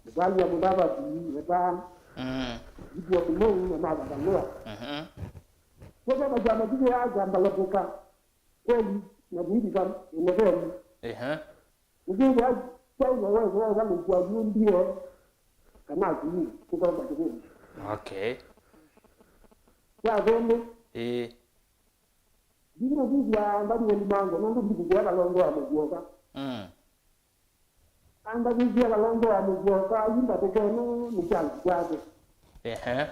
Musalia Mudavadi, Weta, Mm. Gideon Moi na Martha Karua. Mhm. Kwetha makyama kĩthĩaa kyambalatĩka kweli na kuilika ĩleveni. Ehe. Nĩkĩthĩa kyaĩ na weso wa ũvalũkya U D A kana Azimio kũkomba kĩvĩla. Okay. Kya kelĩ, Ĩĩ. Ndinũvithya Daniel Mango nũndũ ndikũkĩa Kalonzo wa Musyoka. Mm. Andavĩsye Kalonzo wa Musyoka yu ndatĩka ĩno nĩ kyalu kyake. Ehe.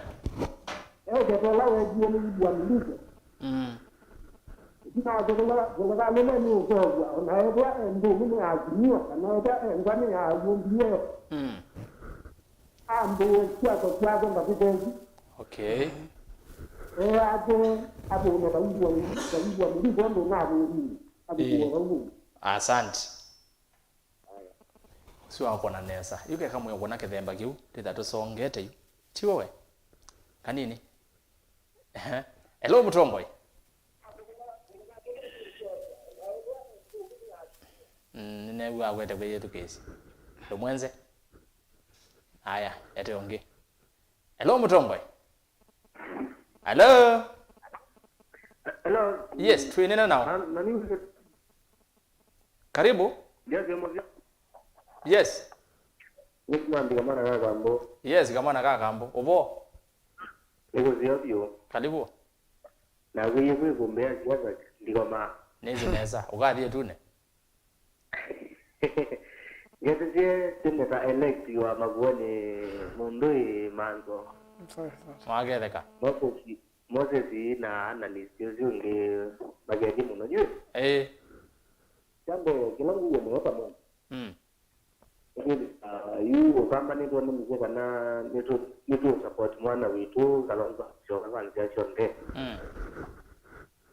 Ekete ũla weekie nĩ William Ruto. Mm. Ĩtina wa kĩleka kĩleka lĩle nĩ ũseũvya, o na ethĩwa e nthĩnĩ nĩ Azimio, kana ethĩwa e ngwa nĩ ya U D A. Mm. Ambĩĩe syako syake ndatĩka ĩsu. Okay. Eate avũne vaivua, vaivua mũlivo ũndũ navũnile, avũkũe Ĩĩ. vau. Asante. Ũsu wakona nesa. Yu keka mwĩkũna kĩthemba kĩu, twĩtha tũsongete yu. Tiwe we? Kanini. Ehe. Hello, mũtongoi. Mm, nĩnew'a akwete kwĩ yĩthukĩĩsya. Ndũmwenze. Aya, ete ũngĩ. Hello, mũtongoi. Hello. Hello. Yes, twĩnena nao. Na, na ni Karibu. Yes, yes, yes. Nĩkũmambika mwana ka kambo. Yes, kamwana ka kambo. Ũvo? Nĩkũseo vyũ. Karibu. Na wĩie kwĩ kũmbĩa siasa ndikomaa. Nĩsĩ nesa. Ũkathi ĩtunĩ. Ngetĩsye seneta elect wa Mavueni mũndũ ĩ Manzo. Sorry, sorry. Mwaketheka. Moses, Moses na analyst ũsu ũngĩ makethi mũno yu. Ĩĩ. Kya mbee, kĩla ngũw'a mũno ta mũndũ. Mm. Nĩkwĩthĩa yu ũkambanĩtwe nĩ mũsyĩ kana nĩtũ, nĩtũ support mwana witũ Kalonzo asyoka kwa nzĩa syonthe. Mm.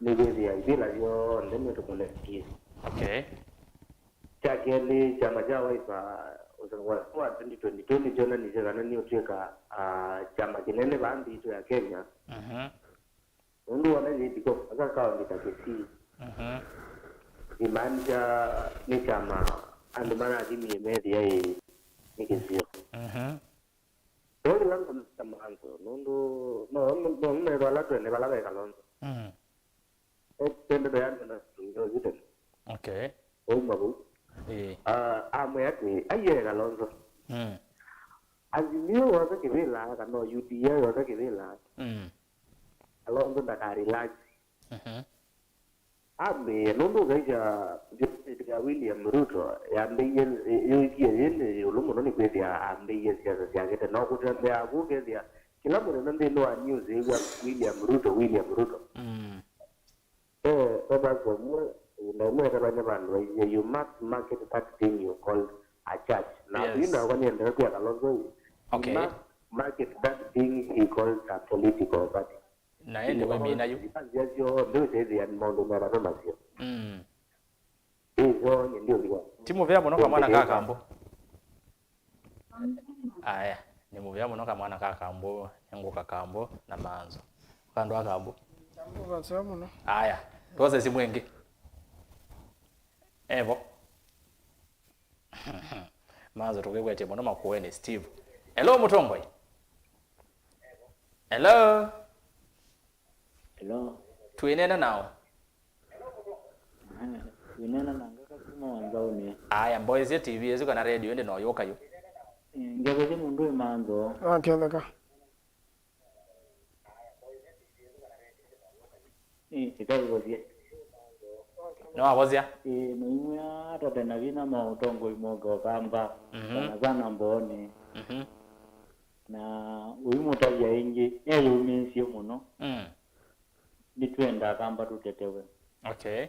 Nĩkwĩthĩa ivĩla yonthe nĩtũmũnekie. Okay. Kya kelĩ, kyama kya Wiper ũsanga wa twenty twenty-two nĩkyonanisye kana nĩũtw'ĩka, ah, kyama kĩnene vaa nthĩ itũ ya Kenya. Mhm. Nũndũ wona yĩthikwa aka kaũndĩ ta Kisii, Mhm. imaanisha nĩ kyama andũ manathimie methĩa ĩ nĩ kĩsio. Mhm. Ĩla ngũmĩta Manzo, nũndũ no, no, no, nũmethwa ala twene vala ve Kalonzo. Mm. Tendete yani na ndio zitene. Okay. Ouma vau. Eh. Ah, amwe ati, aiye Kalonzo. Mm. Azimio yote kĩvĩla, kana U D A yote kĩvĩla. Mm. Kalonzo ndaka relax. Mhm. Ambĩĩe, nũndũ ũkaisya ya William Ruto yambĩie, yũikie yĩ nĩ ĩũlũ mũno nĩkwĩthĩa ambĩie siasa syake tene. O kũtembeaa kũu ũkethĩa kĩla mũthenya nthĩnĩ wa news ĩw'a William Ruto, William Ruto. Mm. Eh, Thomas Omwe, ĩvinda ĩmwe etavany'a vandũ aisye, "You must market that thing you called a church." Na Yes. yu nakwa nĩendee kwĩa Kalonzo ĩ, "You Okay. must market that thing he calls a political party." Na ĩndĩ wĩmina yu. Nzĩa syonthe ũsethĩa maũndũ mena nĩ maseo. Mm. Ĩ, syonthe ndio ndio. Ti mũvea mũno kamwana ka Kambũ. Aya, nĩ mũvea mũno kamwana ka Kambũ, nĩ ngũka Kambũ na Manzo. Kandũ a Kambũ. Kambũ vaseo mũno. Aya, twose simu ĩngĩ. Evo. Manzo tũkĩkwetye mũno Makueni Steve. Hello, mũtongoi. Hello. Hello. Twĩneena nao. Aha, twĩneena na Ngaka kuma Wanzaũnĩ. Aya, mboesye T V ĩsu kana radio ĩndĩ no yũka yu. Eh, ngethesye mũndũ ĩ Manzo. Aketheka. Ĩ, ĩtaĩvosye. Nĩwavosya? Ĩ, naimwĩa atate na vinya ma ũtongoi moke Ũkamba, Mhm. sana sana Mbooni. Mhm. Na ũimũtavya ĩngĩ, eyũmĩĩsye mũno. Mm. Nĩtwenda Akamba tũtetewe. Okay.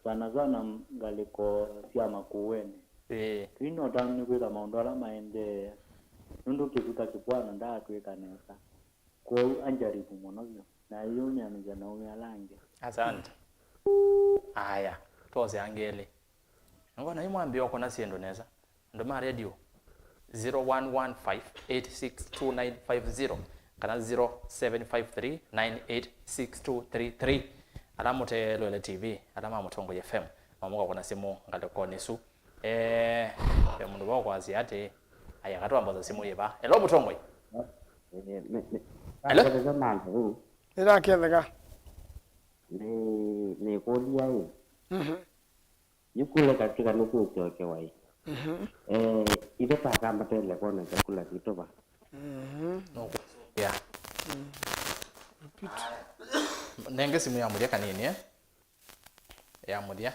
Sana sana ngalĩko sya Makueni. Ĩĩ. Twĩna ũtanu nĩ kwĩka maũndũ ala maendee, nũndũ kĩvuta kĩpwana ndaatwĩka nesa. Kwoou anjaribu mũno vyũ, na ayĩũmĩanĩsya na aũme ala angĩ. Asante. Aya, twose angĩ elĩ. Ngona yu mwambĩĩa ũkũna syĩndũ nesa. Andũ ma radio. zero one one five eight six two nine five zero kana zero seven five three nine eight six two three three. Ala mũteloele T V, ala ma Mũtongoi F M, mamũkakũna simũ ngalĩkonĩ ĩsu. Eh, ve mũndũ wa kwasya atĩ, aya, katwamboza simũ yĩva. Hello, Mũtongoi. Eh, me, me, Hello? Ketheka manza huu. Nĩnaketheka. Nĩ, nĩkũlya ĩ. Mhm. Yĩkũlya katika nĩkũkyokewa ĩ. Mhm. Eh, ithe takamba tele kona chakula kituva. Mhm. No, yeah. Mm. Repeat. Nenge simũ ya mũthya kanini, eh? Ya mũthya.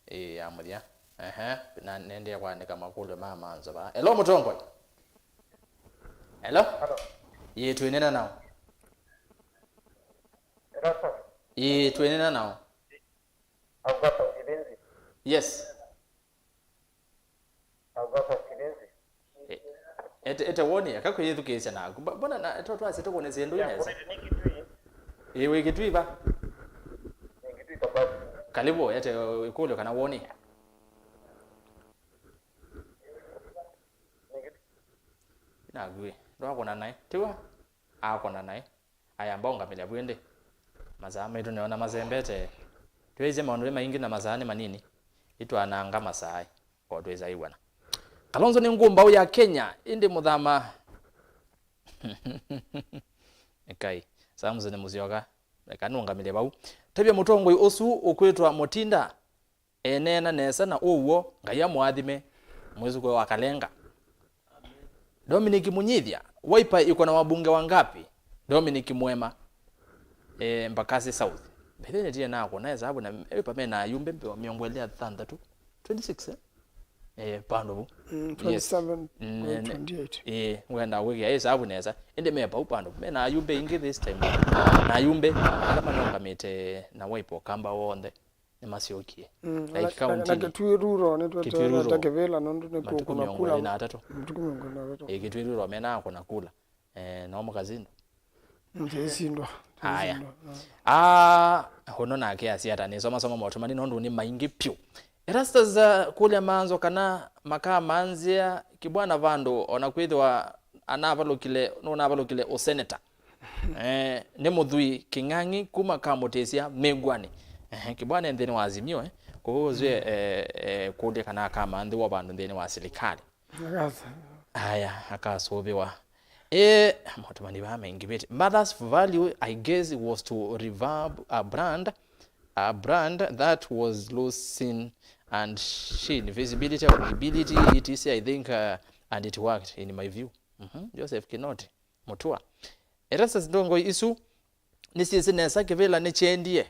Ĩĩ, ya mũthya. Ehe, na nendee kũandĩka makũlyo ma manzo vaa. Hello, Mũtongoi. Hello? Hello. Ĩĩ, twĩnena nao. Hello, sir. Ĩĩ, twĩnena nao. I've got some feelings. Yes. I've got some feelings. E-, ete, ete woni, aka kwĩyĩthukĩĩsya naku. Mba-, mbona na, to twasye tũkũne syĩndũ inesa. Ĩĩ, wĩ Kitui va? Karibu, ete ĩkũlyo kana woni. Naku ĩ, ndwakũna naĩ. Tiwa? Akũna naĩ. Aya, mbaũngamĩlya vu ĩndĩ. Masaa maitũ nĩona masembete. Twĩsĩ maũndũ nĩ maingĩ na masaa nĩ manini. Itwananga masaa, ĩ, o twĩsa ĩw'ana. Kalonzo nĩ ngũ mbaũ ya Kenya, ĩndĩ mũthama. Ekai, Samson Musyoka, eka nũngamĩlye vau. Tavya mũtongoi ũsu ũkwĩtwa Mutinda. Eneena nesa na ũw'o, Ngai amũathime, mwĩsũkũe wa Kalenga. Dominic Munyithya, Wiper iko na wabunge wangapi? Dominic Mwema, eh, Mbakasi South. Mbethenĩ tie nako na hesabu na Wiper mena ayumbe mbe-, mĩongo ĩlĩ na thanthatũ, twenty-six, eh? Eh, pandũ vu. Mm, yes. Twenty-seven, mm, ne-, ne-, twenty-eight. Eh, ngwenda gwĩkĩa hesabu nesa. Ĩndĩ me pau pandũ. Mena ayumbe ingĩ this time. Na ayumbe ala manũngamĩte na Wiper Ukamba wonthe. Nĩmasyokie. Mm, like na, county na, na Kitui Rural nĩtweteelete Kitui Rural. Kĩvĩla nũndũ nĩ matukũ kũkũna mĩongo kula ĩlĩ na atatũ. Matukũ mĩongo ĩlĩ na atatũ. Eh, Kitui Rural mena kũna kula. Eh, no mũkazindwa. Mm, sisindwa. Aya. Sisindwa. Ah, ũno nake asiata nĩsomasoma maũtũmani nũndũ nĩ maingĩ pyũ. Erastus, uh, kũlya manzo kana makamanzĩa Kibwana vandũ ona kwĩthĩwa anavalũkile, nũnavalũkile ũseneta. Eh, nĩ mũthwii Kĩng'ang'i kuma Kamũtĩsya Mĩngwani. Eh, Kibwana e nthĩnĩ wa Azimio, eh. Kwoou ũzw'e, eh, eh, kũlya kana akamanthĩwa vandũ nthĩnĩ wa silikalĩ. Akasa. Aya, akasũvĩwa. Eh, maũtũmani vaa maingĩvĩte. Mother's value, I guess, was to reverb a brand, a brand that was losing and sheen visibility, audibility, et cetera, I think, uh, and it worked, in my view. Mhm. Joseph Kinoti. Mũtua. Erastus, ndongoi isu nĩsyĩsĩ nesa kĩvĩla nĩkyendie.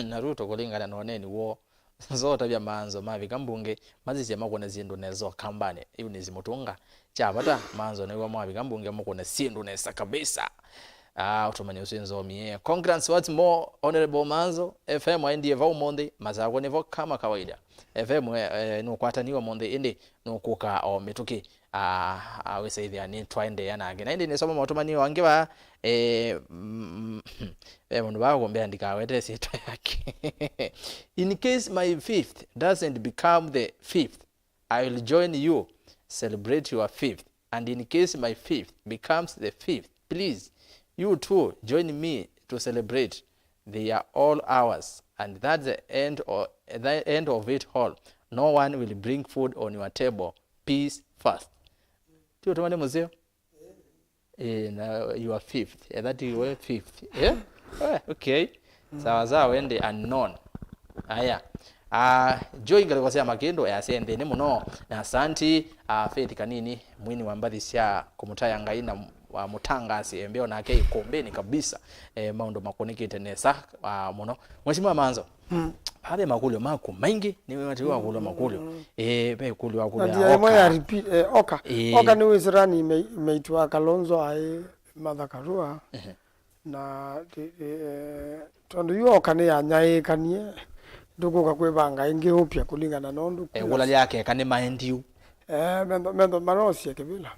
Na Ruto kũlingana na ũneeni woo. Nzotavya manzo mavika mbunge, masisye makũne syĩndũ nesa Ũkambanĩ. Eunice Mũtũnga. Kya vata, manzo nĩw'o mavika mbunge mũkũne syĩndũ nesa kabisa. Ah, ũtũmani ũsu nzomie. Congrats once more, Honorable Manzo. F M aendie vau ũmũnthĩ, Masakũ nĩvo kama kawaida. F M, eh, eh, nũkwataniwe ũmũnthĩ, ĩndĩ nũkũka o mĩtũkĩ. Ah, ah, wĩsaĩthĩa nĩ twaendeea nake. Na ĩndĩ nĩsoma maũtũmani o angĩ vaa, eh, mm, ve mũndũ vaa kũmbĩa ndikawete syĩtwa yake. In case my fifth doesn't become the fifth, I will join you, celebrate your fifth. And in case my fifth becomes the fifth, please, you too, join me to celebrate. They are all ours, and that's the end of, the end of it all. No one will bring food on your table. Peace first. Ti ũtũmani mũseo? Eh, na you are fifth. Eh, that you were fifth. Eh? Eh, okay. Sawa sawa, wende unknown. Aya. Ah, Joy Ngalĩko sya Makĩndũ, easya nthĩnĩ mũno. Na asanti, ah, Faith Kanini, mwini wa mbathi sya kũmũtaya Ngai na wa mũtangasi, embeo nake ikumbini kabisa. Eh, maũndũ makũnĩkĩte nesa, ah, mũno. Mheshimiwa Manzo, mm, ave makũlyo maku maingĩ, nĩ watiwa kũlwa makũlyo. Mm. Eh, ve kũlyo wa na kũlya ndia ĩmwe ya oka. Repeat, eh, oka. Eh. Oka nĩ wĩsĩrani me-, maitu wa Kalonzo aĩ Martha Karua. Ehe. Na ti-, eh, tondũ yu oka nĩyanyaĩĩkanie, ndũkũka kwĩvanga ĩngĩ ũpya kũlingana na ũndũ. Eh, kula lyake eka nĩ maendiu. Eh, mendo, mendo marosie kĩvĩla.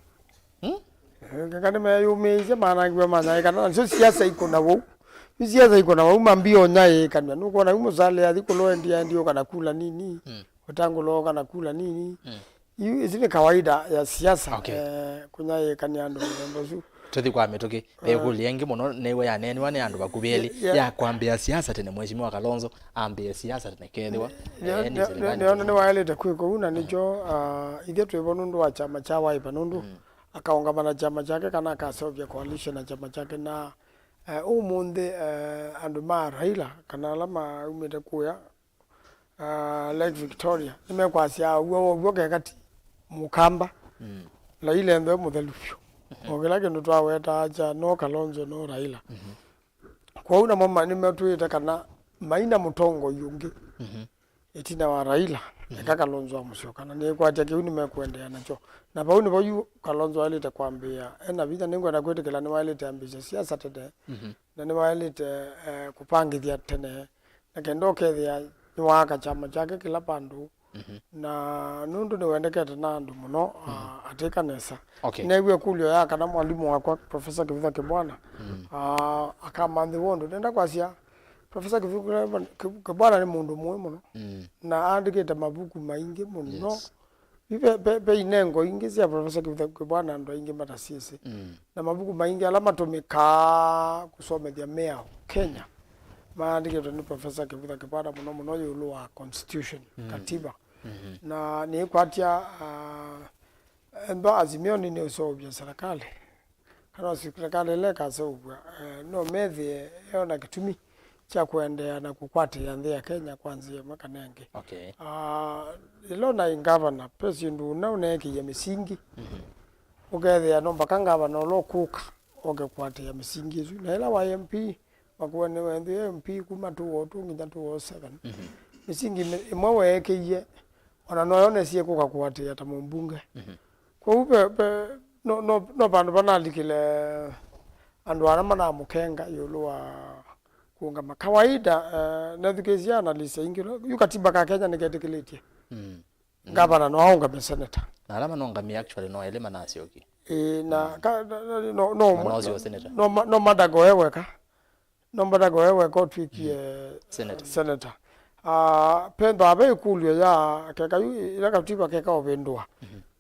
Hmm? Eh, keka nĩmeyũmĩĩsye manangiwa manyaĩĩkana, nasyo siasa ikũna vau. Yu siasa ikũna vau, mambia ũnyaĩĩkanw'a. Nũkwona yu Mũsale athi kũlwa endi, endi oka na kula nini. Hmm. Wetangula oka na kula nini. Hmm. Yu, isu nĩ kawaida ya siasa. Okay. Eh, kũnyaĩĩkany'a andũ mũthemba ũsu. Tũthi kwa mĩtũkĩ. Ĩkũlyo ĩngĩ mũno nĩw'o yaneeniwa nĩ andũ vakuvĩ elĩ, yeah, ya kwambĩĩa siasa tene, Mheshimiwa Kalonzo ambĩĩe siasa tene kethĩwa, eh, nĩ silikalĩ nĩona nĩwaĩlĩte kwĩka ũu, na nĩkyo, ah, ithyĩ twĩ vo nũndũ wa kyama kya Wiper, nũndũ akaũngama na kyama kyake kana akaseũvya coalition na kyama kyake. Na, eh, ũmũnthĩ, eh, andũ ma Raila kana ala maumĩte kũya, ah, Lake Victoria, nĩmekwasya w'o w'o keka ti Mũkamba. Raila ethĩwe mũthelu vyũ. O kĩla kĩndũ twawetaa kya no Kalonzo, no Raila. Kwoou namo ma- nĩmatwĩte kana maina mũtongoi ũngĩ ĩtina wa Raila, eka Kalonzo wa Musyoka, na nĩkwatya kĩu nĩmekũendeea nakyo. Na vau nĩvo yu Kalonzo waĩlĩte kwambĩĩa ena vinya. Nĩngwenda kwĩtĩkĩla nĩwaĩlĩte ambĩĩsya siasa tene, na nĩwaĩlĩte, eh, kũpangĩthya tene, na kenda ũkethĩa nĩwaaka kyama kyake kĩla vandũ. Na nũndũ nĩwendekete na andũ mũno, ah, atĩka nesa. Okay. Neewie ĩkũlyo ya kana mwalimũ wakwa Professor Kivutha Kibwana, ah, akamanthĩwa ũndũ. Nenda kwasya Professor Kivutha Kibwana nĩ mũndũ mũĩ mũno, na aandĩkĩte mavuku maingĩ mũno. Yes. Ve, ve, ve inengo ingĩ sya Professor Kivutha Kibwana andũ aingĩ matasyĩsĩ. Na mavuku maingĩ ala matũmĩkaa kũsomethya mĩao Kenya maandĩkĩtwe nĩ Professor Kivutha Kibwana, mũno mũno ĩũlũ wa constitution, katiba. Na nĩkwatya, ah, ethĩwa Azimio nĩnĩũseũvya serikali, kana o serikali ĩla ĩkaseũvw'a, eh, no methĩe eo na kĩtumi kya kũendeea na kũkwatĩĩa nthĩ ya Kenya kwa nzĩa ĩmwe kana ĩngĩ. Okay. Ah, ĩla ũnaĩ ngavana, ve syĩndũ ũna ũneekĩie mĩsingi, ũkethĩa no mbaka ngavana ũla ũkũka oke kũatĩĩa mĩsingi ĩsu. Na ĩla waĩ M P, makuwa nĩwe nthĩ M P kuma two oh two nginya two oh seven. Mĩsingi mĩ- ĩmwe weekĩie, ona noyo nesie kũka kũatĩĩa ta mũmbunge. Kwoou ve, ve, no, no, no vandũ vanalikile andũ ana manamũkenga ĩũlũ wa kũũngama. Kawaida, eh, nethukĩĩsye analysis aingĩ, yu katiba ka Kenya nĩketĩkĩlĩtye ngavana no aũngame seneta. Na ala manongamie actually no elĩ manasyokie. Ĩĩ, na ka- na- na- no- no- Manasyo seneta. No ma- no Madago e weka. No Madago e weka ũtw'ĩkie seneta. Seneta. Ah, pethwa ve ĩkũlyo ya keka yu ĩla katiba keka ũvĩndũa.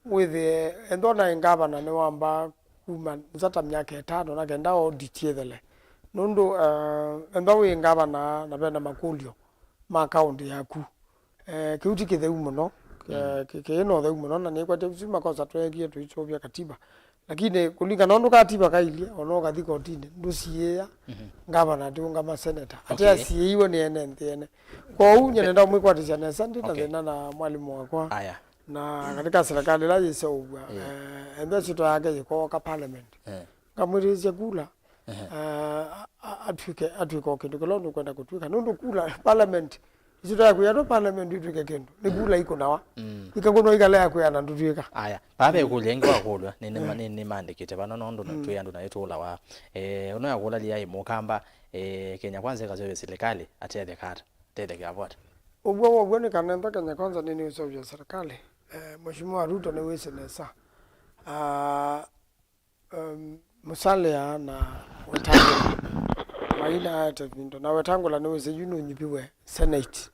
Wĩthĩe ethwa naĩ ngavana nĩwamba kuma nza ta myaka ĩtano na kenda audit ĩthele. Nũndũ, eh, ethwa wĩ ngavana na vena makũlyo ma kaũntĩ yaku, eh, kĩu ti kĩtheu mũno, eh, kĩ- kĩĩ na ũtheu mũno, na nĩkwatya visu makosa tweekie tũiseũvya katiba. Lakini kũlingana ũndũ katiba kailye, ona ũkathi kotinĩ, ndũsiĩĩa ngavana atĩũngama seneta. Ate asiĩiwe nĩ ene nthĩ ene. Kwoou nyie nenda ũmwĩkwatĩsya nesa, ndĩ na thĩna na mwalimũ wakwa. Aya. Na katika serikali ĩla yĩseũvw'a, eh, ethĩwa syĩtwa yake yĩkooka parliament, ngamwĩtĩsya kula, eh, a- a- atw'ĩke, atw'ĩke o kĩndũ kĩla ũkwenda kũtw'ĩka. Nũndũ kula parliament, isu ta ya kwĩa andũ parliament itw'ĩke kĩndũ. Nĩ kula ikũnawa. Ikakũnwa ikala ya kwĩa na ndũtw'ĩka. Aya, vaa ve ĩkũlyo ĩngĩ wakũlw'a, nĩ- nĩ- nĩ- nĩmaandĩkĩte vano nũndũ na twĩ andũ na ĩtũũlawa. Eh, ũno yakũlya liai Mũkamba, eh, Kenya Kwanza ĩkaseũvya silikalĩ, atetheka ata? Tetheka vo ata? Ũw'o wow'o nĩ kana ethwa Kenya Kwanza nĩnĩũseũvya serikali, eh, Mheshimiwa Ruto nĩwĩsĩ nesa. Ah, um, Musalia na Wetangula mainaete vindo, na Wetangula nĩwĩsĩ yu nũnyiviwe Senate.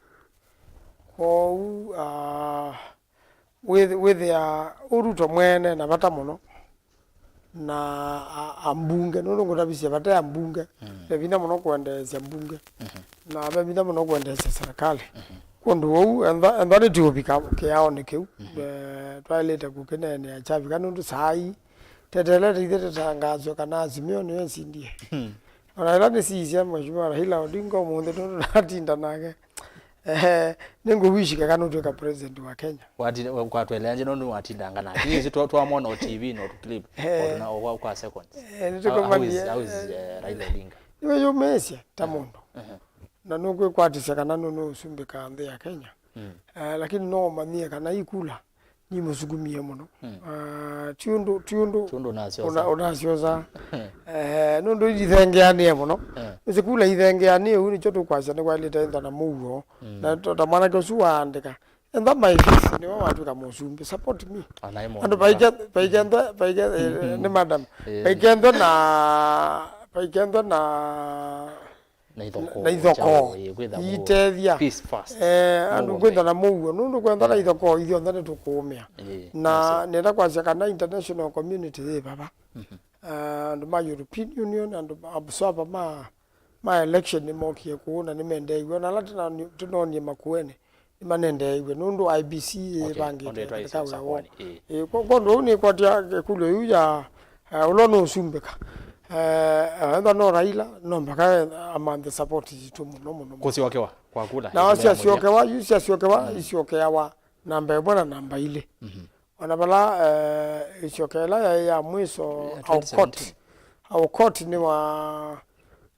Kwoou, ah, wĩth- wĩthĩa Ruto mwene na vata mũno na a- ambunge, nũndũ ngũtavisye vate ambunge, ve vinya mũno kũendeesya mbunge, na ve vinya mũno kũendeesya serikali. Kwondũ ũu, ethwa ethwa nĩtũũvika kĩaonĩ kĩu, eh, twaĩlĩte kũkĩneenea kyavika, nũndũ saa ii teteelete ithyĩ tũtangaaswe kana Azimio nĩyo ĩsindie. Ona ĩla nĩsiisya Mheshimiwa Raila Odinga ũmũnthĩ, nũndũ natinda nake, eh, nĩngũwish kana nũtw'ĩka president wa Kenya. Wati- wa- kwatweleanje nũndũ watindanga nake. Ĩĩ, ĩsu twa- twamwona o T V no tũclip. Eh. O tuna- o kwa- kwa seconds. Eh, how, how is, nĩtũkũmanyie, how is, eh, Raila Odinga? Nĩwĩyũmĩĩsye ta mũndũ. Na nũkwĩkwatĩsya kana nũ- nũũsumbĩka nthĩ ya Kenya. Eh, lakini no ũmanyie kana ikula nimũsukumie mũno. Ah, ti ũndũ, ti ũndũ Ti ũndũ ũnasyosa. Ũna- ũnasyosa. Eh, nũndũ ithengeanĩe mũno. Eh. Nĩsĩ kula ithengeanĩe, ũu nĩkyo tũkwasya nĩkwaĩlĩte ĩthwa na mũuo. Na to- ta mwanake ũsu waandĩka, ethwa my face nĩwe watw'ĩka mũsumbĩ, support me. Andũ vaike- vaikenthwe, vaike- eh, nĩ madam. Eh. Vaikenthwe na, vaikenthwe na na ithokoo, na ithokoo kyaũ, ĩĩ, kwĩtha mũuo. Iitethya. Peace first. Eh, andũ kwĩtha na mũuo, nũndũ kwĩtha na ithokoo, ithyonthe nĩtũkũũmĩa. Ĩĩ, na nĩenda kwasya kana international community yĩ vava. Mhm. Ah, andũ ma European Union, andũ ma observer ma, ma election nĩmokie kũu na nĩmendeeiw'e. Na ala tũna-, tũnoonie Makueni nĩmanendeeiw'e nũndũ I E B C. Okay, ĩvangĩte ondũ ĩtwaĩsye katika wĩa woo. Ũsakũani, ĩĩ. Ĩĩ, kwa, kwa ũndũ ũu nĩkwatya ĩkũlyo yu ya, eh, ũla nũsumbĩka. Eh, ethwa no Raila, no mpaka amanthe support yitũ mũno, mũno, mũno. Kũsyokewa kwa kula. Na ĩsu nĩ ya mũthya. Syasyokewa, yu syasyokewa, mm, isyokeawa namba ĩmwe na namba ilĩ. Mhm. Ona vala, eh, ĩsyoka ĩla yaĩ ya mwiso, ya Aukot. Twenty seventeen. Aukot nĩwa-,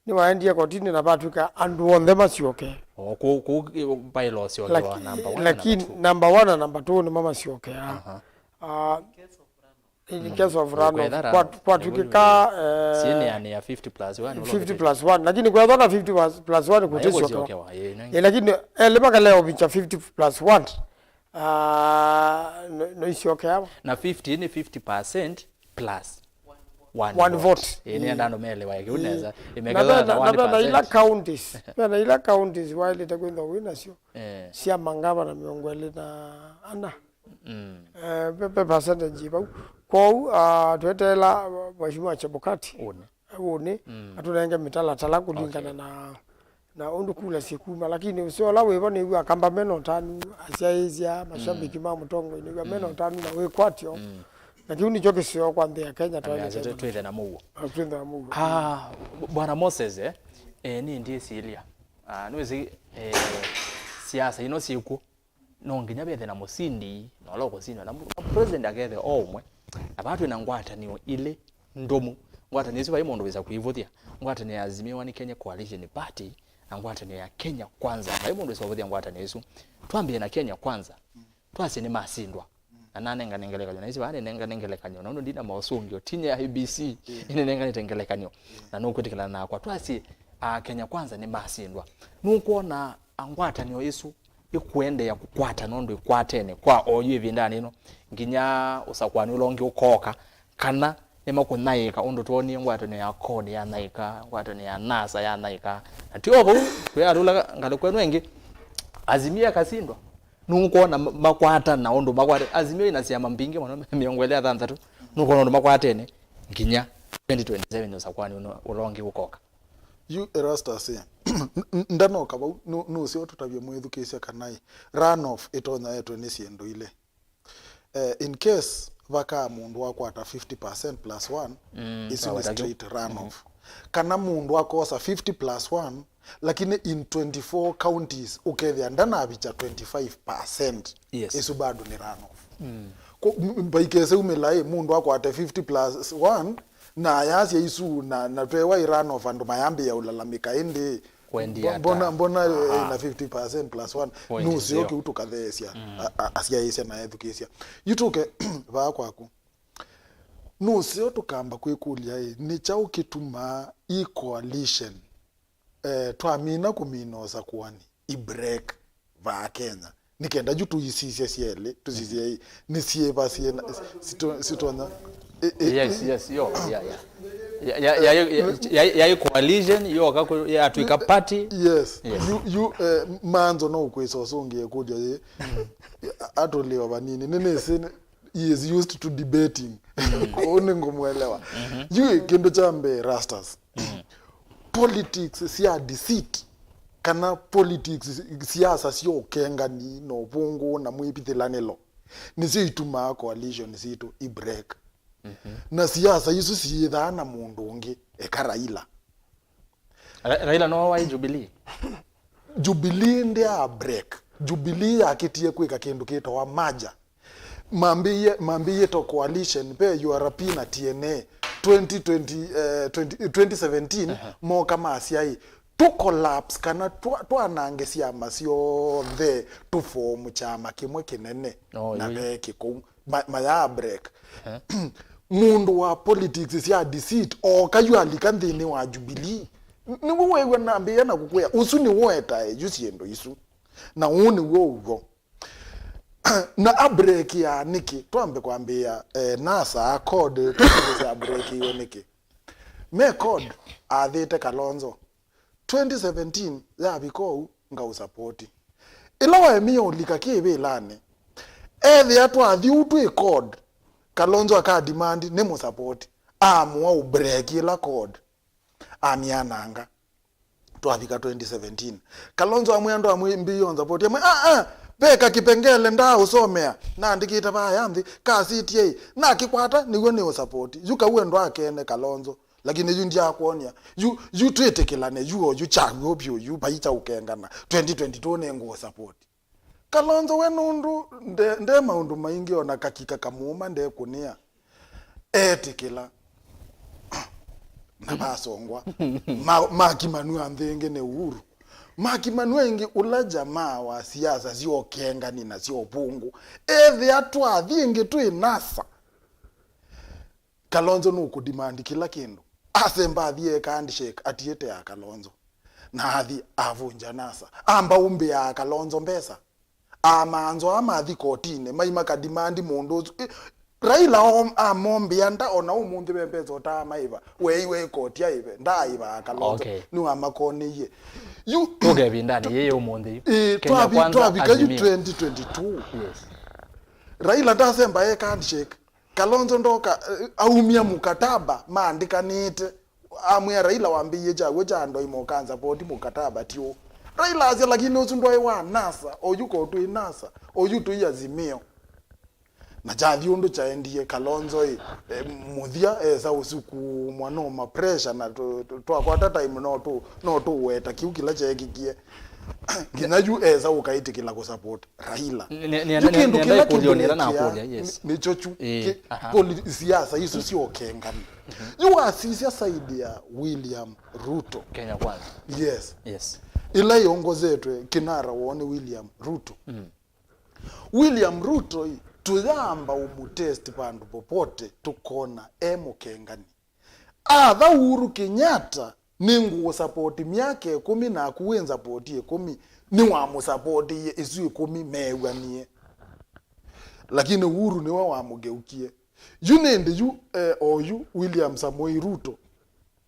nĩwaendie kotinĩ na vatw'ĩka andũ onthe masyoke. O, kũ-, kũ-, bylaw syokewa. Laki-, namba one na lakini namba two. Namba one na namba two nĩmo masyokeaa. Aha. Ah, in case of runoff, kwetha runoff, kwatw'ĩka, eh, syĩneanĩa fifty plus one, fifty plus one, lakini kwethwa na fifty plus one kũtĩsyokewa. Ĩĩ, lakini elĩ makalea ũvicha fifty plus one. Ah, no, no isyokeawa. Na fifty nĩ fifty percent plus one vote. One vote. Ĩĩ, nĩenda andũ maelewe kĩu nesa. Na ĩmekethwa vena, na one percent. Na vena ila counties, vena ila counties waĩlĩte kwĩthwa wĩ nasyo. Eh. Sya mangavana mĩongo ĩlĩ na ana. Mm. Eh, ve, ve percentage vau. Kwoou, ah, tweteela Mheshimiwa Chebukati. Ũne. Ũnĩ, mm, atũnenge mĩtalatala kũlingana, okay, na, na ũndũ kula syĩkuma, lakini ũseo ũla wĩvo nĩw'a Akamba mena ũtanu, asyaĩĩsya, mashabiki, mm, ma mũtongoi nĩw'a mena, mm, ũtanu na wĩkwatyo. Mm. Na kĩu nĩkyo kĩseo kwa nthĩ ya Kenya. Na twaĩlĩte twĩthe na mũuo. Ah, twĩthe na mũuo. Ah, Bwana Moses, eh, eh, nĩ ndĩsilya. Ah, nĩwĩsĩ, eh, siasa ino syĩkw'o. No nginya vethe na mũsindi, na ũla ũkũsindwa, na, na president akethe o ũmwe. Na vaa twĩ na ngwatanĩo ilĩ ndũmu. Ngwatanĩo isu vai mũndũ wĩsa kũivũthya. Ngwatanĩo ya Azimio One Kenya Coalition Party, na ngwatanĩo ya Kenya Kwanza. Vai mũndũ wĩsa kũvũthya ngwatanĩo isu. Twambĩe na Kenya Kwanza. Twasye nĩmasindwa. Na nanengane ngelekany'o. Na isu vaa nĩnengane ngelekany'o. Na ũndũ ndina mosũngĩo, tinya ya I E B C, nĩnenganĩte ngelekany'o. Na nũkwĩtĩkĩlana nakwa. Twasye, ah, Kenya Kwanza nĩmasindwa. Nũkwona ngwatanĩo isu ĩkũendeea kũkwatana ũndũ ĩkwatene kwa oyu ĩvindanĩ ĩno, nginya ũsakũani ũla ũngĩ ũkooka, kana nĩmakũnyaĩĩka ũndũ twonie ngwatanĩo ya CORD yanyaĩĩka, ngwatanĩo ya NASA yanyaĩĩka. Na ti o vau, twĩatũla ngalĩko ĩno ĩngĩ, Azimio akasindwa, nũkwona ma-, makwatana ũndũ makwate-, Azimio ĩna syama mbingĩ mũno, mĩongo ĩlĩ na thanthatũ, nũkwona ũndũ makwatene nginya twenty twenty-seven ũsakũani ũno, ũla ũngĩ ũkooka. Yu Erastus, eh, n-, n-, ndanoka vau, nũ-, nũseo tũtavye mwĩthukĩĩsya kana ĩ, runoff ĩtonya etwe nĩ syĩndũ ilĩ. Eh, in case vakaa mũndũ wakwata fifty percent plus one, mm, isu nĩ straight runoff. Mhm. Kana mũndũ akosa fifty plus one, lakini in twenty-four counties, ũkethĩa ndanavicha twenty-five percent. Yes. Isu bado nĩ runoff. Mm. Ko-, m-, m-, vaikese umĩla ĩ, mũndũ akwate fifty plus one, na ayasya isu, na, na twewa ĩ runoff, andũ mayambĩĩa ũlalamĩka, ĩndĩ kwendia mbo-, mbona, ata? Mbona, eh, aha, na fifty percent plus one? Point nũseo zero. Kĩu tũkatheesya, mm, a-, a-, asyaĩĩsya na ethukĩĩsya. Yu tũke vaa kwaku. Nũseo tũkamba kwĩkũlya ĩ, nĩ kyaũ kĩtumaa ĩ coalition, eh, twamina kũmina ũsakũani, i break vaa Kenya? Nĩ kenda yu tũisisye syelĩ, tũsisye ĩ, nĩ syĩva syĩna, sito-, sitonya, ĩ, ĩ, yes, yes, yo, yeah, yeah. Ya, ya, ya, ya, ya, ya, ya coalition, yoka kũ-, yatw'ĩka party. Yes. Yes. Yu, yu, eh, Manzo no ũkwĩsa ũsũngĩe kũlya yĩ. Atũlĩwa vanini. Nĩnĩsĩ nĩ, he is used to debating. Kũu nĩngũmwelewa. Mhm. Yu kĩndũ kya mbee, Rastas. Mhm. Politics sya deceit, kana politics, siasa sya ũkengani na ũvũngũ na mwĩvithĩlanĩlo, nĩsyo itumaa coalition sitũ i break. Mhm. Na siasa isu siĩthaa na mũndũ ũngĩ, eka Raila. Ra-, Raila no waĩ Jubilee? Jubilee ndya break. Jubilee yakĩtie kwĩka kĩndũ kĩtawa merger. Mambĩie, mambĩie to coalition, ve U R P na T N A, twenty twenty, eh, twenty, twenty seventeen, aha, moka masya ĩ, tũ collapse kana twa-, twanange syama syonthe, tũ form kyama kĩmwe kĩnene, oh, na yu, yu, vekĩ kũu. Ma-, mayaa break. Eh. Mũndũ wa politics sya deceit, oka yu alika nthĩnĩ wa Jubilee. N-, nĩw'o weew'a nambĩĩa na kũkwĩa, ũsu nĩw'o etae yu syĩndũ isu. Na ũũ nĩw'o ũw'o. Na abrekia nĩkĩ? Twambe kwambĩĩa, eh, NASA, CORD, twambe abrekiwe nĩkĩ? Me CORD athĩte Kalonzo, twenty seventeen yavika ũu, ngaũsapoti. Ĩla waemie ũlika kĩvĩlanĩ, ethĩa twathi ũu twĩ court, Kalonzo akadimandi nĩ mũsapoti, amũa ũbreki ĩla court, amyananga. Twavika twenty seventeen, Kalonzo amwĩa andũ amwĩmbĩie ũnsapoti, amwĩa, "Ah, ah, ve kakĩpengele ndaaũsomea, naandĩkĩte vaya nthĩ, kasĩtie ĩ, nakĩkwata, nĩw'o nĩ ũsapoti." Yu kau endwa akene Kalonzo, lakini yu ndyakwony'a. Yu, yu twĩtĩkĩlane, yu o yu kyaw'o vyũ, yu vai kya ũkengana. Twenty twenty-two nĩngũũsapoti. Kalonzo we nũndũ nde, nde maũndũ maingĩ, ona kakika kamũũma ndekũnĩa. Etĩkĩla. Na vasongwa. Ma, makimanw'a nthĩ ĩngĩ nĩ Uhuru. Makimanw'a ĩngĩ ũla jamaa wa siasa syookengani na syo ũvũngũ. Ethĩa twathi ĩngĩ twĩ NASA. Kalonzo nũkũdimandi kĩla kĩndũ. Asemba athi eka handshake atiĩte ya Kalonzo. Na athi avunja NASA. Amba ũmbĩaa Kalonzo mbesa. Amanzo aa mathi kotinĩ, mai makadimandi mũndũ ũsu. Ĩ, Raila om-, amombĩa nda, ona ũmũnthĩ ve mbesa ũtaa maĩva. Weiwe ĩ koti aĩve, ndaaĩvaa Kalonzo. Okay. Nĩwamakoneiye. Yu, tũke ĩvindanĩ yĩĩ ũmũnthĩ yu. Ĩ, Kenya twavi-, Kwanza, twavika yu Azimio. Twenty twenty-two. Yes. Raila ndasemba eka handshake. Kalonzo ndoka, eh, aumya mukataba maandĩkanĩte. Amwĩa Raila wambĩie kyaw'o kya andũ aima ũkansapoti mukataba ti ũũ. Raila asya, "Lakini ũsu ndwaĩ wa NASA, oyu ko twĩ NASA, oyu twĩ Azimio." Na kyathi ũndũ kyaendie, Kalonzo ĩ, eh, mũthya esa ũsukumwa no ma pressure na tũ-, tũ-, twakwata time no tũ-, no tũweta kĩu kĩla kyeekikie. Nginya yu esa ũkaĩtĩkĩla kũsupport Raila. Nĩ, nĩ, nĩ, yu nĩ, kĩndũ nĩ, kĩla nĩkũlyo nĩ ĩla kĩndũnĩkĩa nakũlya, yes. Nĩ, nĩkyo kyu. Ĩĩ, kĩ-, aha. Poli-, siasa isu syokengani. Yu wasisya side ya William Ruto. Kenya Kwanza. Yes. Yes. Ĩla yongozetwe kinara woo nĩ William Ruto. Mm. William Ruto ĩ, tũyamba ũmũtest vandũ popote tũkona e mũkengani. Atha Uhuru Kenyatta, "Nĩngũũsapoti myaka ĩkũmi, naku wĩnsapoti ĩkũmi," nĩwamũsapotiie isu ĩkũmi meew'anie. Lakini Uhuru nĩwe wamũgeũkie. Yu nĩndĩ yu, eh, oyu William Samoei Ruto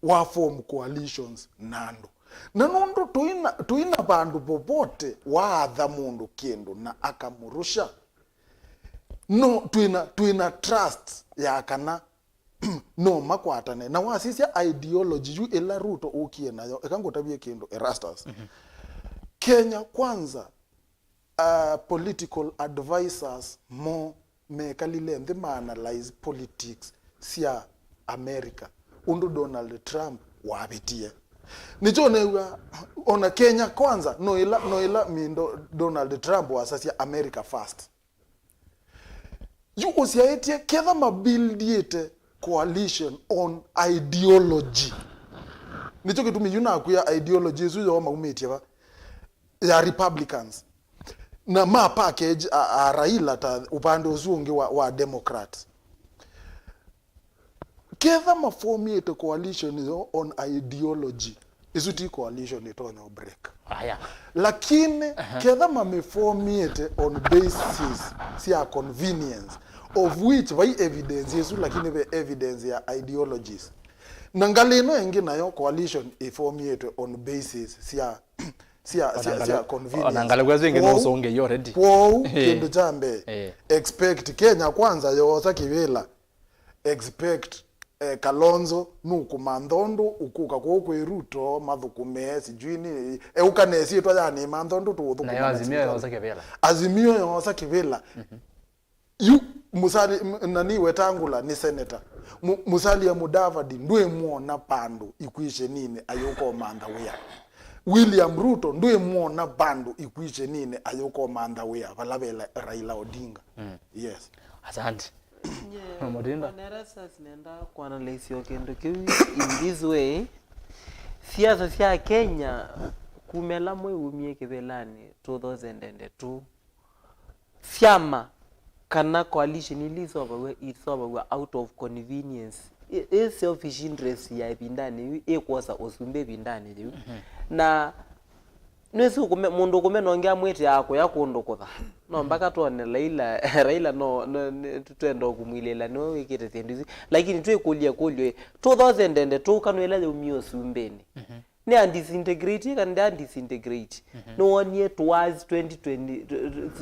wa form coalitions na andũ. Na nũndũ tũina, tũina vandũ popote waatha mũndũ kĩndũ na akamũrusha, no twĩna, twĩna trust ya kana no makwatane. Na wasisya ideology yu ĩla Ruto ũkie nayo, eka ngũtavye kĩndũ, Erastus. Mhm. Kenya Kwanza, uh, political advisors mo mekalile nthĩ ma analyze politics sya America, ũndũ Donald Trump wavĩtie. Nĩkyo new'a ona Kenya Kwanza no ĩla, no ĩla mindo Donald Trump wasasya America first. Yu ũsyaĩtye ketha mabuildiĩte coalition on ideology. Nĩkyo kĩtumi yu nakwĩa ideology ĩsu yoo maumĩtye va, ya Republicans. Na ma package a, a Raila ta ũvande ũsu ũngĩ wa, wa Democrats. Ketha mafomĩte coalition yo on ideology, ĩsu ti coalition ĩtonya break. Aya. Lakini, aha, ketha mamĩfomĩte on basis sya convenience, of which vai evidence ĩsu, lakini ve evidence ya ideologies. Na ngalĩ ĩno ĩngĩ nayo coalition ĩfomĩtwe on basis sya, sya, sya, sya convenience. Ona ngalĩ, ona ngalĩ kwĩsĩ ĩngĩ nũsũngĩie already. Kwoou, eh, kĩndũ kya mbee, eh, expect Kenya Kwanza yoosa kĩvĩla. Expect, eh, Kalonzo nũkũmantha ũndũ ũkũka kũũ kwĩ Ruto, mathũkũme, sijui nĩ, eũka na ĩsyĩtwa ya nĩmantha ũndũ tũũthũkũma. Nayo Azimio yoosa kĩvĩla. Azimio yoosa kĩvĩla. Mhm. Yu, Musali, m-, nani, Wetangula nĩ senator. Mu-, Musalia Mudavadi ndwĩmwona vandũ equation-inĩ ayũka ũmantha wĩa. William Ruto ndwĩmwona vandũ equation-inĩ ayũka ũmantha wĩa vala ve La-, Raila Odinga. Mm. Yes. Asante. Yeah, Mutindo. Bwana Erastus, nenda kuanalyze o kĩndũ kĩu in this way. Siasa sya Kenya kuma ĩla mwei umie kĩvĩlanĩ two thousand and two, syama kana coalition ili isovaw'a, isovaw'a out of convenience. Ĩ, ĩ selfish interest ya ĩvindanĩ yu, ĩkwosa ũsumbĩ ĩvindanĩ yĩu. Mhm. Na Nĩwĩsĩ ũkũme-, mũndũ ũkũmena ũngĩ amwĩtĩaa kũya kũndũ kũtha. No mpaka twone Raila, Raila no, no, nĩ-, twenda ũkũmwilĩĩla nĩwe wĩkĩte syĩndũ isu. Lakini twĩkũlye ĩkũlyo ĩ, two thousand and two kana ĩla yaumie ũsumbĩnĩ. Mhm. Nĩ a disintegrate kana nda disintegrate? Nĩwonie towards twenty twenty,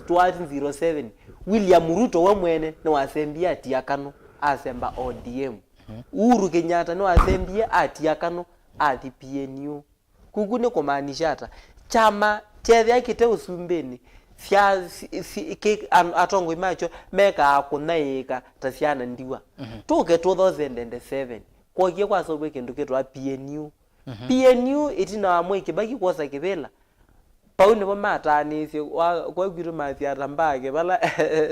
towards zero seven, William Ruto we mwene nĩwasembie atia Kanu, asemba O D M. Uhuru Kenyatta nĩwasembie atia Kanu, athi P N U. Kuku nĩ kũmaanisha ata? Kyama kyethĩa kĩte ũsumbĩnĩ, sya, si, si, kĩ, an-, atongoi makyo mekaa kũnyaĩĩka ta syana ndiwa. Tũke two thousand and seven, kwokie kwaseũvw'e kĩndũ kĩtwa P N U. P N U ĩtina wa Mwai Kĩbaki kwosa kĩvĩla, vau nĩvo mataanĩisye, wa, kwa kwitũ masya ata mbake vala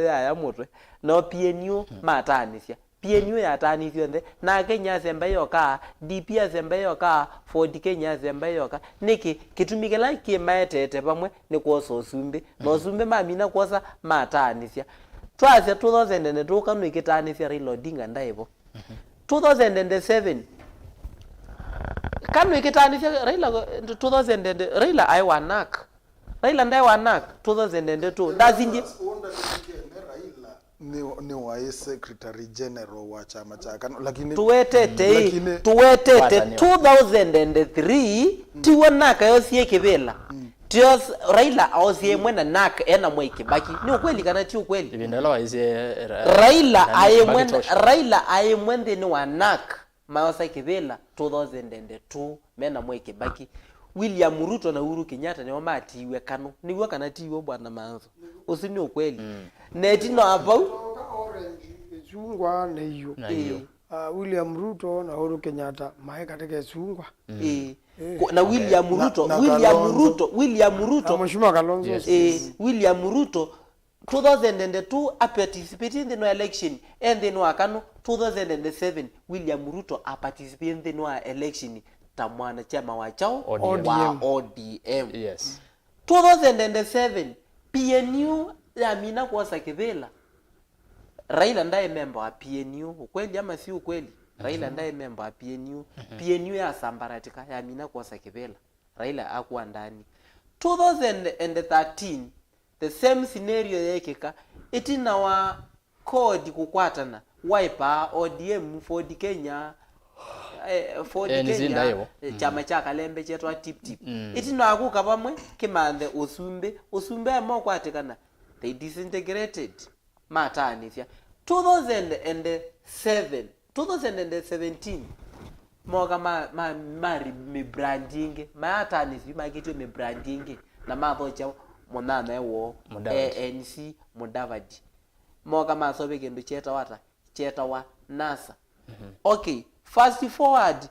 yaya mũtwe, no P N U mataanĩsya. P N U yataanĩisye onthe, na Kenya asemba yoka, D P asemba yoka, Ford Kenya asemba yoka. Nĩkĩ? Kĩtumi kĩla kĩmaetete vamwe nĩ kwosa ũsumbĩ. Na ũsumbĩ mamina kwosa, mataanĩsya. Twasya two thousand and two Kanu ĩkĩtaanĩsya Raila Odinga ndaĩ vo. Two thousand and seven, Kanu ĩkĩtaanĩsya Raila, two thousand and, Raila aĩ wa NARC. Raila ndaĩ wa NARC two thousand and two. Ndasindie. Nĩ, nĩ waĩ Secretary General wa kyama kya Kanu, lakini Tũwetete ĩ, lakini tũwetete Watanio. two thousand and three, tiw'o NARC yosie kĩvĩla. Tios Raila aosie ĩmwe na NARC ena Mwai Kĩbaki. Nĩ ũkweli kana ti ũkweli? Ĩvinda ĩla waisye, eh, Raila na aĩ ĩmwe, Kibaki tosha. Raila aĩ ĩmwe nthĩnĩ wa NARC. Mayosa kĩvĩla two thousand and two mena Mwai Kĩbaki. William Ruto na Uhuru Kenyatta nĩo matiiwe Kanu. Nĩw'o kana tiw'o, Bwana Manzo? Ũsu nĩ ũkweli. Na ĩtina wa vau, Orange, ĩsungwa na iyũ. Na iyũ. Ah, William Ruto na Uhuru Kenyatta maĩ katika ĩsungwa. Ĩĩ. Ku-, na William Na, Ruto, na William Kalonzo. Ruto, William Ruto. Na Mheshimiwa Kalonzo. Yes. Ĩĩ, William Ruto two thousand and two aparticipate nthĩnĩ wa election, e nthĩnĩ wa Kanu. Two thousand and seven, William Ruto aparticipate nthĩnĩ wa election ta mwanakyama wa kyaũ? O D M. Wa O D M. Yes. Two thousand and seven, P N U yamina kwosa kĩvĩla. Raila ndaĩ memba wa P N U, ũkweli ama si ũkweli? Raila ndaĩ memba wa P N U. P N U yasambaratika, yamina kwosa kĩvĩla. Raila akua ndani. Two thousand and thirteen, the same scenario yeekĩka. Ĩtina wa CORD kũkwatana, Wiper, O D M, Ford Kenya, eh, Ford A N C Kenya, ndaĩvo. Eh, kyama kya Kalembe kyetwa Tip Tip. Ĩtina wa kũka vamwe, kĩmanthe ũsumbĩ, ũsumbĩ aĩ mokwatĩkana, they disintegrated. Mataanĩsya. Two thousand and seven, two thousand and seventeen, moka ma, ma, ma re-, mĩbrand ĩngĩ, mayataanĩsya yu makĩtw'e mĩbrand ĩngĩ, na mathokya mũnyanyae woo, Mudavadi. A N C Mudavadi. Moka maseũvya kĩndũ kyetawa ata? Kyetawa NASA. Okay, fast forward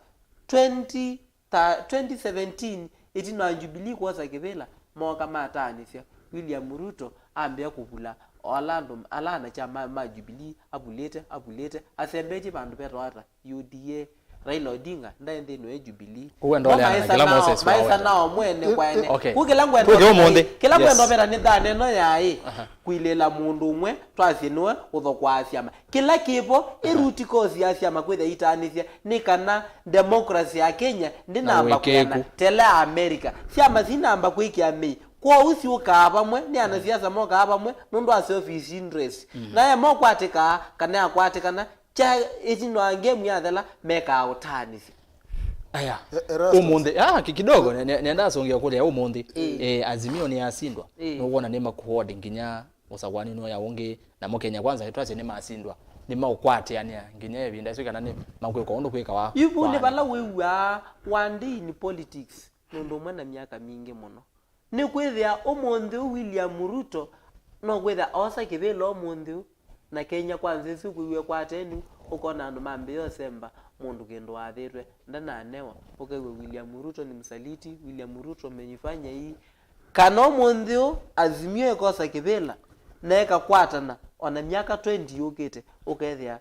twenty, ta twenty seventeen, ĩtina wa Jubilee kwosa kĩvĩla, mooka mataanĩsya. William Ruto ambĩa kũvula o ala andũ, ala anakyama ma, ma Jubilee, avulĩte, avulĩte, asembetye vandũ vetawa ata? U D A. Raila Odinga ndaĩ nthĩnĩ wa Jubilee. Ũu enda ũleana na kĩla Moses waweta. Maesa nao mwene kwa ene. Okay. Kũ kĩla ngwenda, kĩla ngwenda ũveta nĩ thana ĩno yaĩ, aha, kwilĩla mũndũ ũmwe, twasye nĩwe ũthokwaa syama. Kĩla kĩvo, ĩ root cause ya syama kwĩthĩa itaanĩsya, nĩ kana democracy ya Kenya ndĩnamba kwĩana tele ya America. Syama sinamba kwĩkĩa mĩi. Kwoou syũkaa vamwe, nĩ anasiasa mokaa vamwe, nũndũ wa selfish interest. Na emo kwatĩkaa, kana yakwatĩkana, kya ĩtina wa game yathela, mekaa ũtaanĩsya. Aya, Erastus. Ũmũnthĩ, ah, ki-, kidogo, ne-, ne-, nenda asũngĩa kũlĩa ũmũnthĩ. Eh, Azimio nĩyasindwa. Nũwona nĩ makuhodi nginya ũsakũani nũya ũngĩ, namo Kenya Kwanza twasye nĩmasindwa, nĩmaũkwatĩanĩa nginya ĩvinda ĩsu kana nĩ makwĩka ũndũ kwĩkawa. Yu vu nĩ vala wĩw'aa one day in politics, nũndũ ũmwe na myaka mingĩ mũno. Nĩkwĩthĩa ũmũnthĩ ũũ William Ruto no kwĩthĩa oosa kĩvĩla ũmũnthĩ ũũ, na Kenya Kwanza ĩsu kwĩw'e kwatenu, ũkona andũ mambĩĩa ũsemba, mũndũ kĩndũ wathĩtwe ndananewa, ũkew'a William Ruto ni msaliti, William Ruto amenifanya hii. Kana ũmũnthĩ ũũ Azimio ĩkosa kĩvĩla na ĩkakwatana, ona myaka twenty yũkĩte, ũkethĩa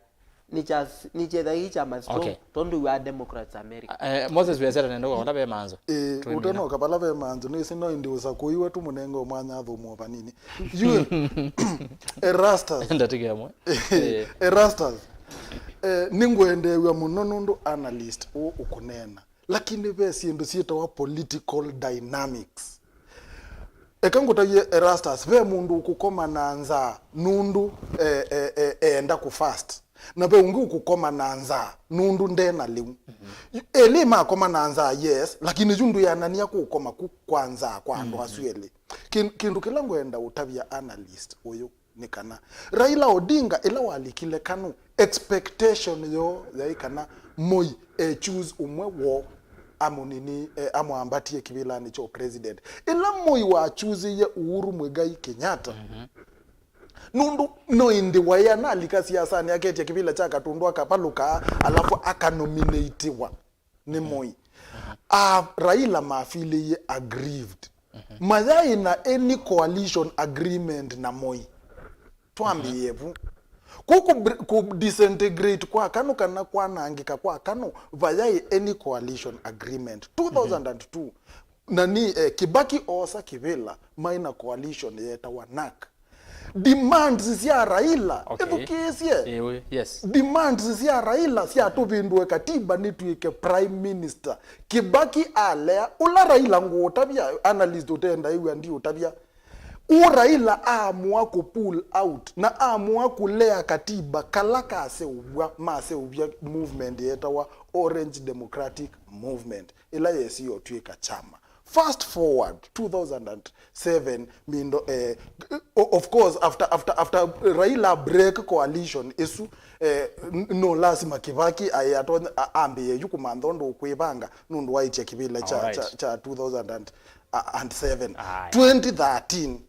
nĩkyas-, nĩkyethĩa kĩ kyama strong, okay, tondũ wa Democrats America. Eh, Moses Wesera nenda kwa vala ve manzo. Eh, tũimina. Ũtanoka vala ve manzo, nĩsĩ no indi ũsakũiwe tu mũnenge mwanya athũmũo vanini. Yu, Erastus. Ndatĩka ĩmwe. Eh. Erastus. Eh, nĩngwendeew'a mũno nũndũ analyst ũ ũkũneena. Lakini ve syĩndũ syĩtawa political dynamics. Eka ngũtavye Erastus, ve mũndũ ũkũkoma na nzaa nũndũ, eh, eh, eh, eenda kũ fast. Na ve ũngĩ ũkũkoma na nzaa nũndũ nde na lĩu. Elĩ makoma na nzaa, yes, lakini yu ndwĩanania kũkoma ku kwa nzaa kwa andũ asu elĩ. Kin- kĩndũ kĩla ngwenda ũtavya analyst ũyũ nĩ kana Raila Odinga ĩla walikile Kanu, expectation yoo yaĩ kana Moi e choose ũmwe woo amũnini, eh, amwambatie kĩvĩlanĩ kya president. Ĩla Moi wa choosĩie Uhuru Muigai Kenyatta, nũndũ no ĩndĩ waĩ analika siasanĩ aketya kĩvĩla kya Katũndũ akavalũka, alafu akanominatiwa nĩ Moi. A Raila mafilĩie aggrieved. Mayaĩ na any coalition agreement na Moi. Twambĩĩe vu. Kũu ku, ku disintegrate kwa Kanu kana kwanangĩka kwa Kanu, vayaĩ any coalition agreement. Two thousand and two, na ni, eh, Kibaki oosa kĩvĩla, maĩ na coalition yetawa NARC. Demands sya Raila, okay, ĩthukĩĩsye. Ewe, yes. Demands sya Raila sya tũvĩndũe katiba nĩtw'ĩke prime minister. Kibaki alea, ũla Raila ngũũtavya, analyst ũtenda ĩw'a ndiũtavya. Ũ Raila aamua kũ pull out na aamua kũlea katiba kala kaseũvw'a, maseũvya movement yetawa Orange Democratic Movement, ĩla yesie ũtw'ĩka kyama. Fast forward two thousand and seven, mindo, eh, o- of course, after, after, after Raila break coalition ĩsu, eh, n- no lasima Kibaki aĩ atonya a- ambĩĩe yu kũmantha ũndũ ũkwĩvanga nũndũ waĩtya kĩvĩla kya, alright, kya, kya two thousand and seven. Aye. Twenty thirteen,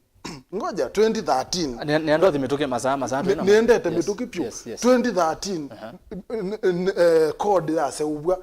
ngoja, twenty thirteen. Nĩ- nĩenda ũthi mĩtũkĩ masaa, masaa twĩ namo. Nĩendete, yes, mĩtũkĩ vyũ. Yes, yes. Twenty thirteen, aha, n- n- eh, code yaseũvw'a.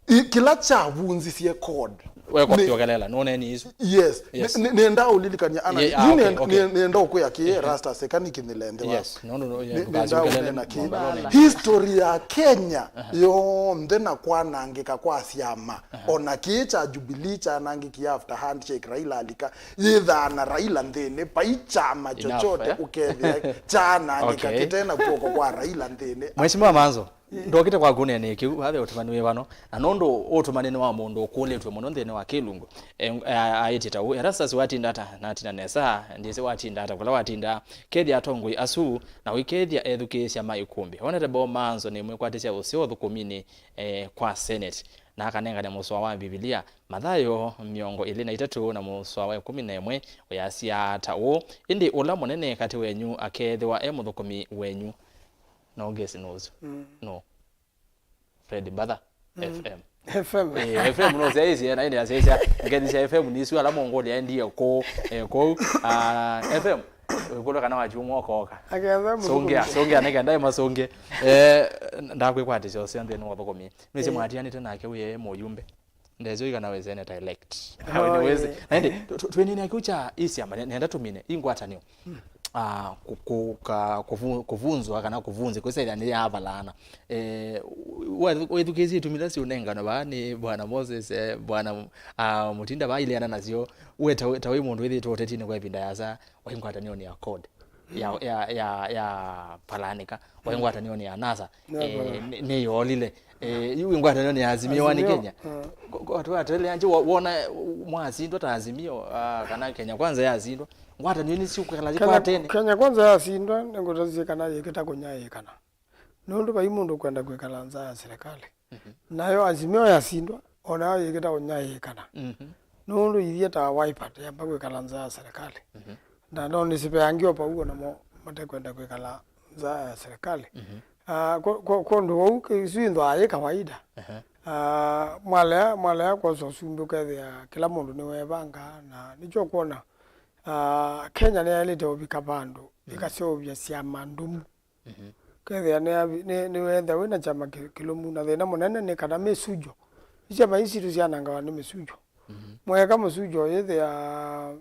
I- kĩla kyavunzisye code. Wekwa nĩ- kyokelela, nũneni isu. Yes. Yes. Nĩ- nĩ- nĩenda ũlilikany'a ana. Ye- ah, yu okay, nĩ- okay. Nĩ- nĩenda ũkwĩa kĩ, ehe, Rasta Sekani kĩnĩle nthĩ waku. Yes. No, no, no, yeah, nĩ- nĩenda ndũkasyokele ũnena kĩ. History ya Kenya, aha, yonthe na kwanangĩka kwa syama. Aha. Ona kĩĩ kya Jubilee kyanangĩkie after handshake Raila alika. Yĩthaa na Raila nthĩnĩ, vai kyama, enough, chochote, eh, ũkethĩa kyanangĩka, okay, kĩte na kw'oko kwa Raila nthĩnĩ. Mheshimiwa Manzo, ndokĩte kwaku nĩanĩe kĩu, wathe ũtũmani wĩ vano, na nũndũ ũtũmani nĩ wa mũndũ ũkũlĩtw'e mũno nthĩnĩ wa kĩlungu, e- a- aĩtye ta ũũ, Erastus watinda ata? Natina nesa, ndyĩsĩ watinda ata, kũla watinda, kethya atongoi asu, na ũikethya ethukĩĩsya ma ĩkũmbĩ. Honorable Manzo nĩmwĩkwatĩsya ũseo ũthũkũminĩ, eh, kwa Senate, na akanengane mũsoa wa Mbivilia, Mathayo mĩongo ĩlĩ na itatũ na mũsoa wa ĩkũmi na ĩmwe, ũyasya ta ũũ, ĩndĩ ũla mũnene katĩ wenyu akeethĩwa e mũthũkũmi wenyu. No guess nũũ ũsu? Mm. No. Fred Mbatha, mm, F M. F M. Eh, F M no syaisye, na ĩndĩ asyaisya, ngethi sya F M nĩsu ala mũngũlya endie kũ, eh, kũu. Ah, F M, ĩkũlwa kana wakyumwa ũkoka. Aketha mũthũkũmi. Sũngĩa, sũngĩa, nĩ kenda ĩmasũngĩ. Eh, ndakwĩkwatĩsya ũseo nthĩnĩ wa ũthũkũmi. Nĩsĩ, eh, mwatianĩte nake wĩ mũyumbe. Ndesyo kana wĩ senator elect. Oh, nĩwĩsĩ, yeah. Na ĩndĩ, tũ- tũ- twĩnĩnĩa kĩu kya isiama, nĩ- nĩenda tũmine ingwatanĩo. Ah, kũ- kũ- ka- kũvu- kũvunzwa kana kũvunzĩ kũsethya nĩ ya valana. Eh, wa- wĩthukĩĩsye itumi ila siũnenganwa vaa nĩ Bwana Moses, eh, Bwana, ah, Mutinda vaa ileana nasyo. We ta- ta wĩ mũndũ wĩthĩtwe ũtetinĩ kwa ĩvinda yasa, waĩ ngwatanĩonĩ ya code ya, ya, ya, ya Palanĩka, waĩ ngwatanĩonĩ ya NASA. Ya, eh, Palanĩka. Nĩ- nĩyolile. Eh, yu ngwatanĩonĩ ya Azimio One Kenya. Ko- ko- twateleanji wo- wona mwasindwa ta Azimio, ah, kana Kenya Kwanza yasindwa, ngwatanĩo nĩ siũkwĩkala Kenya- sikwatene. Kenya Kwanza yasindwa, nĩngũtavye kana yĩkĩta kũnyaĩĩkana. Nũndũ vai mũndũ ũkwenda kwĩkala nza ya serikali. Mhm. Nayo Azimio yasindwa, o nayo yĩkĩta ũnyaĩĩkana. Mhm. Nũndũ ithyĩ ta Wiper, yamba kwĩkala nza ya serikali. Mhm. Na no nĩsiveangiwa vau, o namo matekwenda kwĩkala nza ya serikali. Mhm. Ah, kũ- kũ- kũndũ vau, kĩ- isu inthwaa yĩ kawaida. Aha. Ah, mwalea, mwalea kwosa ũsumbĩ ũkethĩa kĩla mũndũ nĩwevanga, na nĩkyo kwona, ah, Kenya nĩyaĩlĩte ũvika vandũ, mhm, ĩkaseũvya syama ndũmu. Mhm. Kethĩa nĩ, nĩ, nĩwethĩa wĩna kyama kĩ- kĩlũmu, na thĩna mũnene nĩ kana mĩsujo. Isyama ii sitũ syanangawa nĩ mĩsujo. Mhm. Mweka mũsujo, yĩthĩa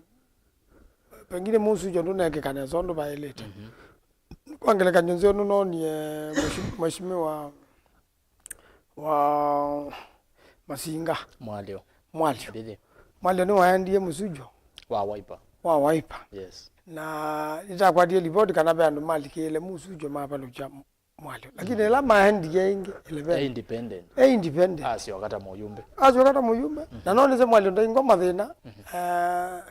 pengine mũsujo ndũnekĩka nesa ũndũ vaĩlĩte. Mhm. Kwa ngelekany'o nzeo, nũnoonie mheshim- mheshimiwa wa Masinga. Mwalyo. Mwalyo. Ndĩthĩ. Mwalyo nĩwaendie mũsujo wa Wiper. Wa Wiper. Yes. Na nĩtakwatie livoti kana ve andũ malikĩĩle mũsujo mavalũkya Mwalyo. Lakini, mm, ĩla maendie ĩngĩ, eleven. E independent. E independent. Asyoka ta mũyumbe. Asyoka ta mũyumbe. Mhm. Na nonĩsĩ Mwalyo ndaingwa mathĩna. Mhm. Eh,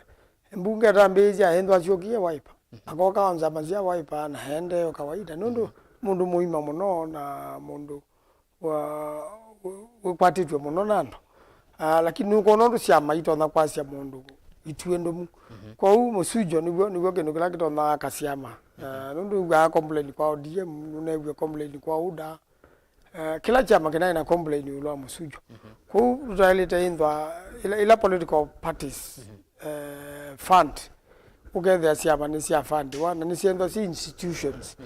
mbunge atambĩĩsya aendwa asyokie Wiper. Mhm. Akoka o nzama sya Wiper na aendee o kawaida. Nũndũ, mhm, mũndũ mũima mũno na mũndũ wa, wĩ-, wĩkwatĩtw'e mũno na andũ. Ah, lakini nũkwona ũndũ syama itonya kwasya mũndũ ituĩ ndũmu. Mhm. Kwoou mũsujo nĩw'o, nĩw'o kĩndũ kĩla kĩtonyaa kasyama. Mhm. Ah, nũndũ wĩw'aa complain kwa O D M, nũnew'e complain kwa UDA. Eh, kĩla kyama kĩnaĩ na complain ĩũlũ wa mũsujo. Mhm. Kwoou tũtaĩlĩte ĩnthwa ila, ila political parties, mhm, eh, fund, ũkethĩa syama nĩ sya fundiwa na nĩ syendwa syĩ institutions. Mm.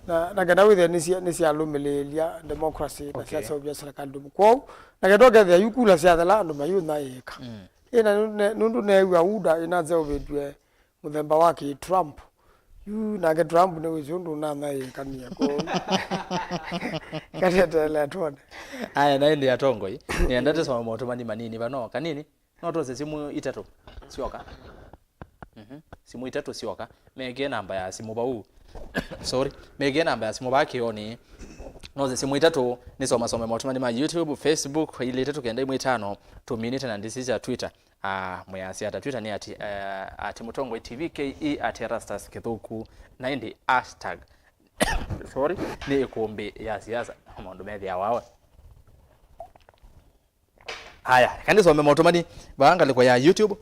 Na, na kenda wĩthĩa nĩ sya, nĩ syalũmĩlĩĩlya democracy na, okay, syaseũvya serikali ndũmu. Kwoou na kenda ũkethĩa yu kula syathela andũ mayũnyaĩĩka. Mm. Ĩna nũndũ neew'a UDA ĩnaseũvĩtw'e mũthemba wa kĩ Trump. Yu nake Trump nĩwĩsĩ ũndũ ũnanyaĩĩkanie kwoou. Kateteele twone. Aya, na ĩndĩ atongoi, nĩenda tũsome motũmani manini vano kanini. No twose simũ itatũ syoka. Mhm. Simũ itatũ syoka. Mekie namba ya simũ vau. Sorry. Mekie namba ya simũ vaa kĩoni. Nose simũ itatũ nĩsomasome motũmani ma YouTube, Facebook, ilĩ itatũ kenda ĩmwe itano, tũminĩte na ndĩsĩ sya Twitter. Ah, mwĩasya ata Twitter nĩ ati, eh, ati Mũtongoi T V K E, ati Erastus Kĩthũku, na ĩndĩ hashtag, sorry, nĩ ĩkũmbĩ ya siasa, maũndũ methĩawa we. Aya, eka ndĩsome motũmani vaa ngalĩko ya YouTube.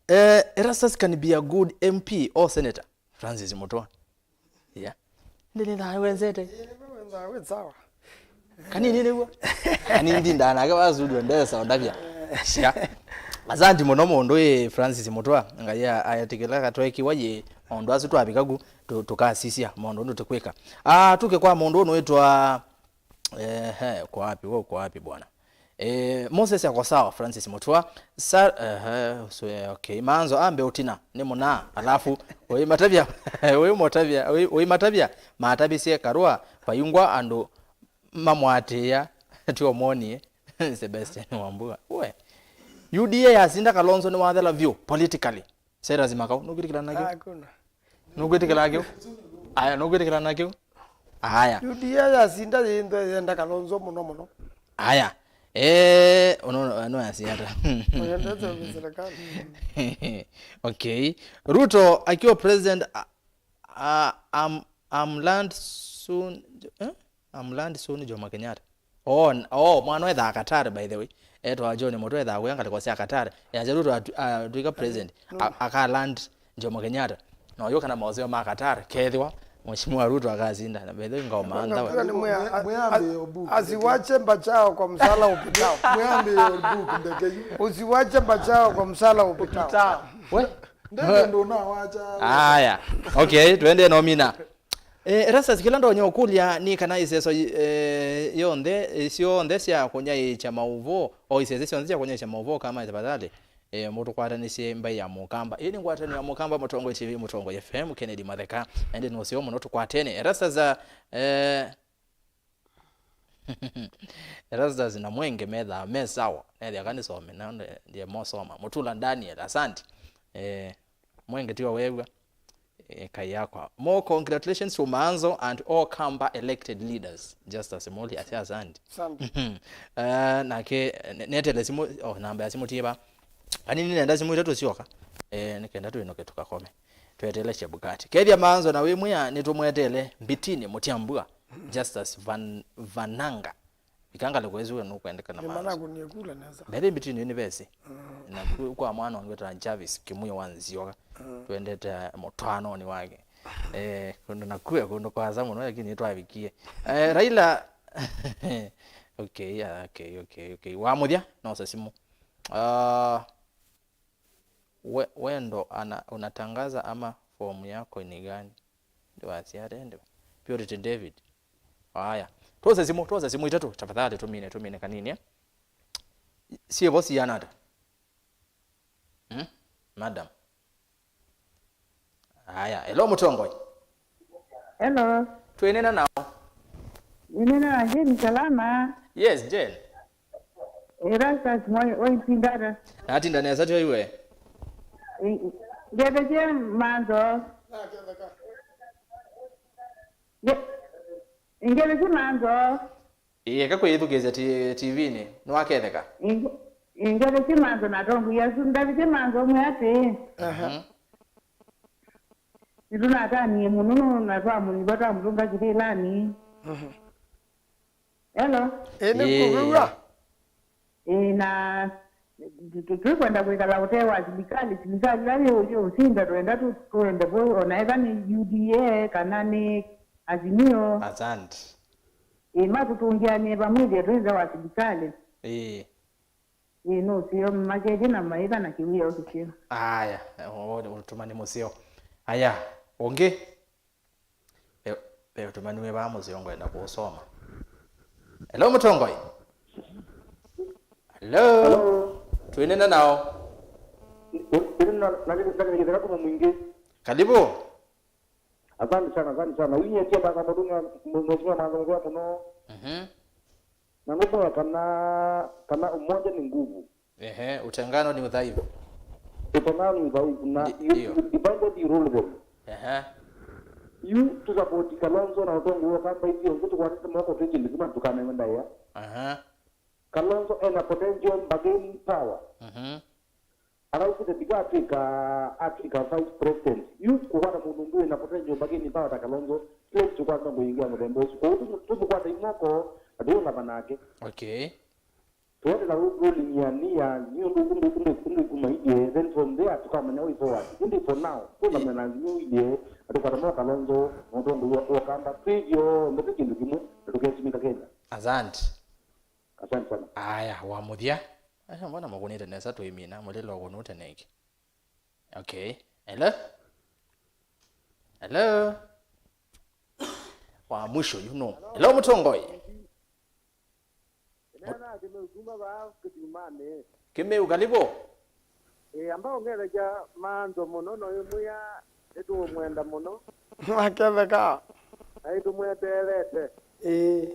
Eh, Erastus can be a good M P or senator. Francis Mũtũa. Yeah. Ndĩnĩthaa wenzete. Wenzaa wĩ sawa. Kanini nĩw'o. Kanini ndindaa nake wasudwe ndesa ondavya. Sia. Asanti mũno mũndũ ĩ Francis Mũtũa. Ngai a-, ayatĩkĩla katwekiwa yĩ maũndũ asu twavika ku tũ-, tũkasisya maũndũ ũndũ tũkwĩka. Ah, tuke kwa mũndũ ũnũĩtwa Ehe, kwa wapi, wewe uko wapi bwana? Eh, Moses ako sawa, Francis Mutua. Sa, ehe, so, eh, okay. Manzo ambe utina, ni muna, alafu, oi matavya, oi motavya, oi, oi matavya, matavisye karua, payungwa andu mamwatia, tio moni, Sebastian Wambua. We, U D A yasinda Kalonzo ni wathela vyu, politically. Cyrus Makau, nũkwĩtĩkĩlana nakyo? Hakuna. Nũkwĩtĩkĩlana nakyo? Aya, nũkwĩtĩkĩlana nakyo? Aya. U D A yasinda yĩndũ yenda Kalonzo mũno mũno. Aya. Eh, ono no yasiata. Oyendete serikali. Okay. Ruto akiwa president, a, a, am, am land soon, eh? Amland soon Jomo Kenyatta. Oh, n-, oh, mwana wethaa Qatar, by the way. Etwa John Mutua, ethaa wĩa ngalĩko sya Qatar. Yasya Ruto atu-, atw'ĩka president. A-, akaland Jomo Kenyatta. No yu kana maũseo ma Qatar, kethĩwa Mheshimiwa Ruto akasinda. Na by the way, ngoma nthawa. Mwambie your book. Asiwache mbachao kwa msala upitao. Mwambie your book, ndeke yu. Usiwache mbachao kwa msala upitao. We? Ndeke ndo na wacha. Aya. Okay, twende nomina. Eh, Erastus, kĩla ndonya ũkũlya nĩ kana iseso, eh, yonthe, eh, syonthe sya kũnyaĩĩkya maũvoo, o iseso syonthe sya kũnyaĩĩkya maũvoo kama tafadhali, eh, mũtũkwatanĩsye mbaĩ ya Mũkamba. Ĩĩ nĩ ngwatanĩo ya Mũkamba, Mũtongoi T V, Mũtongoi F M, Kennedy Matheka, na ĩndĩ nũseo mũno tũkwatene. Erastus, eh, Erastus na Mwenge methaa me sawa. Nethĩa kanĩsome, na ndiye mosoma. Mutula Daniel, asante. Eh, Mwenge tiwa wew'a. Eh, kai yakwa. More congratulations to Maanzo and all Kamba elected leaders. Justus Moli, asya asante. Asante. Eh, nake, ne-, netele simu, oh, namba ya simu tiye ba. Ani nĩ nenda simu itatũ syoka. Eh, nĩkenda twĩnũke tũkakome. Tweteele Chebukati. Kethia Maanzo na wĩ mwĩa, nĩtũmweteele Mbitini Mutiambua. Justus Van-, Vananga. Ikangalĩko ĩsu we nũkwendeka na Maanzo. Nĩmanakunie kula nesa. Mbethe Mbitini University. Mm. Na ku-, kwa mwana wangu wĩtawa Jarvis Kimuyo wa Nzioka. Mm. Twendete mũtwaanonĩ wake. Eh, kũndũ nakue, kũndũ kwasa mũno, lakini nĩtwavikie. Eh, Raila. Okay, yeah, okay, okay, okay. Wa mũthya, nosa simu. Ah, we-, wendo ana-, unatangaza ama fomu yako ni gani? Ndiwasiate, ndi-, Purity David. Haya. Tuose simu, tuose simu itatũ. Tafadhali, tumine, tumine kanini, eh? Sievo siana ata? Hmm? Madam. Haya. Hello, Mutongoi. Hello. Twinena nao. Ninena na Jane Salama. Yes, Jane. Erastus Moi, oitindata. Natinda nesa tyo iwe. Ngethekie Maanzo. Nge-, ngethekie Maanzo. Ĩĩ, eka kwĩyĩthukĩĩsya ti-, T V-nĩ. Nĩwaketheka? Nge-, ngethekie Maanzo na tongu yasu. Ngethekie Maanzo mwe atĩ. Aha. Mhm. Nĩtũnatanie mũno, no na twamũnyuva twamũtũnga kĩvĩlanĩ. Hello? Ĩĩ, nĩ ngũkwĩw'a. Ĩĩ, na tũ-, tũ-, tũikwenda kwĩkala ũtee wa silikalĩ. Silikalĩ ĩla yĩ, yĩ ũsinda, twenda tũ-, tũende vo, ona ethwa nĩ U D A kana nĩ Azimio. Asante. Ĩĩ, matũtũngĩanĩe vamwe ĩthĩa twĩ nza wa silikalĩ. Ĩĩ. Ĩĩ, nũseo makethye na maĩva na kĩwĩoo kĩseo. Aya, ũtũmani mũseo. Aya, ũngĩ. Ve, ve ũtũmani wĩ vaa mũseo ngwenda kũũsoma. Hello, mũtongoi. Hello. Hello. Twĩnena nao. Ĩ-, ĩ-, na, na, na, na, na, na, kuma mwingĩ. Karibu. Asante sana, asante sana. Winyetie baba mũdunga, mheshimiwa Manzo Mvea mũno. Mhm. Na nũmwĩa kana, kana umoja ni nguvu. Ehe, utengano ni udhaifu. Utengano ni udhaifu. Na Ndi-, you, ndio. You divided, you rule them. Ehe. You to support Kalonzo na ũtongoĩ wa Kamba ithyonthe tũkwatĩte moko twĩ kĩndũ kĩmwe tũkanewe ndaĩa. Aha. Kalonzo ena potential bargaining power. Mhm. Arausĩte ndika atw'ĩka, atw'ĩka vice president. Yu kũkwata mũndũ ũngĩ wĩna potential bargaining power ta Kalonzo, slate tũkwata ngũyĩngĩa mũthemba ũsu. Kwoou tũmũ-, tũmũkwata imoko, na tũũlava nake. Okay. Tũetela ru-, ruling ya nia, nĩ ũndũ ũndũ, ũndũ, ũndũ kuma ilyĩ, then from there tũkamanya way forward. Ĩndĩ for now, tũũlamya na nginya ilyĩ, na tũkwata mo Kalonzo, na ũtongoĩ wa Kamba, twĩ ithyonthe twĩ kĩndũ kĩmwe, na tũkesimĩka Kenya. Asante. Asante sana. Aya, wa mũthya. Aya, mbona mũkũnĩte nesa tũimina, mũlĩlo ũkũnũte nengĩ. Okay. Hello? Hello? Wa mwisho, you know. Hello, mũtongoi. Nena Kĩmeu kuma vaa Kĩthumanĩ. Kĩmeu, karibu. Ĩĩ, amba ũng'ethekya Manzo mũno, no ĩmwĩa nĩtũũmwenda mũno. Aketheka. Na nĩtũmweteelete. Ĩĩ.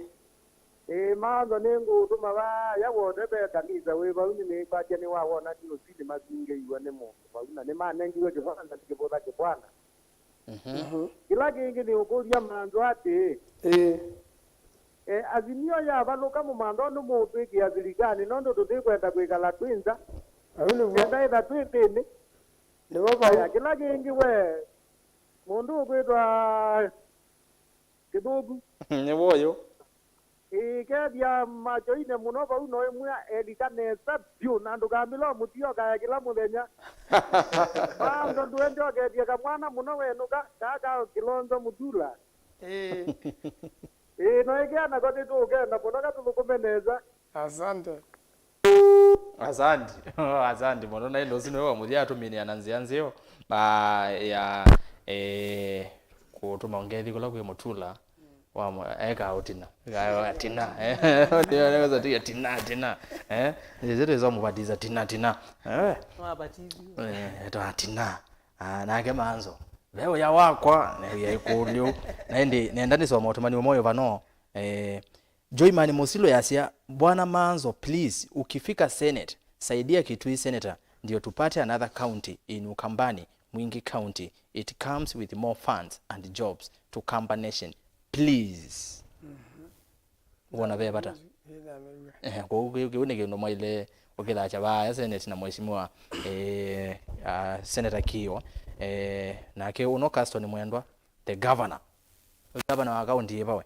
Ĩĩ, Manzo nĩngũũtũma vaya wothe ve kanisa wĩ vau, nĩnĩkwatya nĩwawona D O C nĩmavingĩiwe nĩ mũndũ vau, na nĩmanengiwe kĩvanda kĩvũtha kĩvwana. Mhm. Mhm. Kĩla kĩngĩ nĩũkũlya Manzo atĩĩ, Ĩĩ. E, Azimio yavalũka mũmantha ũndũ mũũtw'ĩkĩa silikalĩ, nũndũ tũtikwenda kwĩkala twĩ nza. Vau nĩvo. Kenda ĩtha twĩ nthĩnĩ. Nĩvo vau. Aya, kĩla kĩngĩ we, mũndũ ũkwĩtwa Kĩthũku. Nĩvo ũyũ. Ĩĩ, kethya machoinĩ mũno vau no ĩmwĩa elika nesa vyũ, na ndũkambĩla mũtio kaya kĩla mũthenya. Manzo ndũendokethye kamwana mũno wenũka, kaa ka Kĩlonzo Mũtula. Ĩĩ. Ĩĩ, no ĩkĩa nako nĩtũũkenda mũno katũthũkũme nesa. Asante. Asante. Asante mũno. Na ĩndĩ ũsu nĩwe wa mũthya atũminĩa na nzĩa nzeo, ah, ya, eh, kũtũma ngethi kũla kwĩ Mũtula. Wa mũ-, eka ũtina. Eka ũtina. Eh, nĩweza tiga tina, tina. Eh, nĩsĩ twĩsa mũvatiza tina, tina. Eh. Wabatithio. Eh, etwa tina. Ah, nake Manzo. Ve ũya wakwa, na ũya ĩkũlyo. Na ĩndĩ, nenda nĩsoma ũtũmani ũmwe ũyũ vano. Eh, Joyman Musilo yasya, Bwana Manzo, please, ukifika Senate, saidia Kitui Senator, ndio tupate another county in Ukambani, Mwingi County. It comes with more funds and jobs to Kamba Nation. Please. Mhm. Wona ve vata? Ĩĩ, ndamĩw'a. Eh, kũu kĩu, kĩu nĩ kĩndũ mwaile ũkĩthakya vaya Senate na mheshimiwa, eh, ah, Senator Kiyo. Eh, nake ũno Caston Mwendwa, the governor. Governor wa county ĩva we?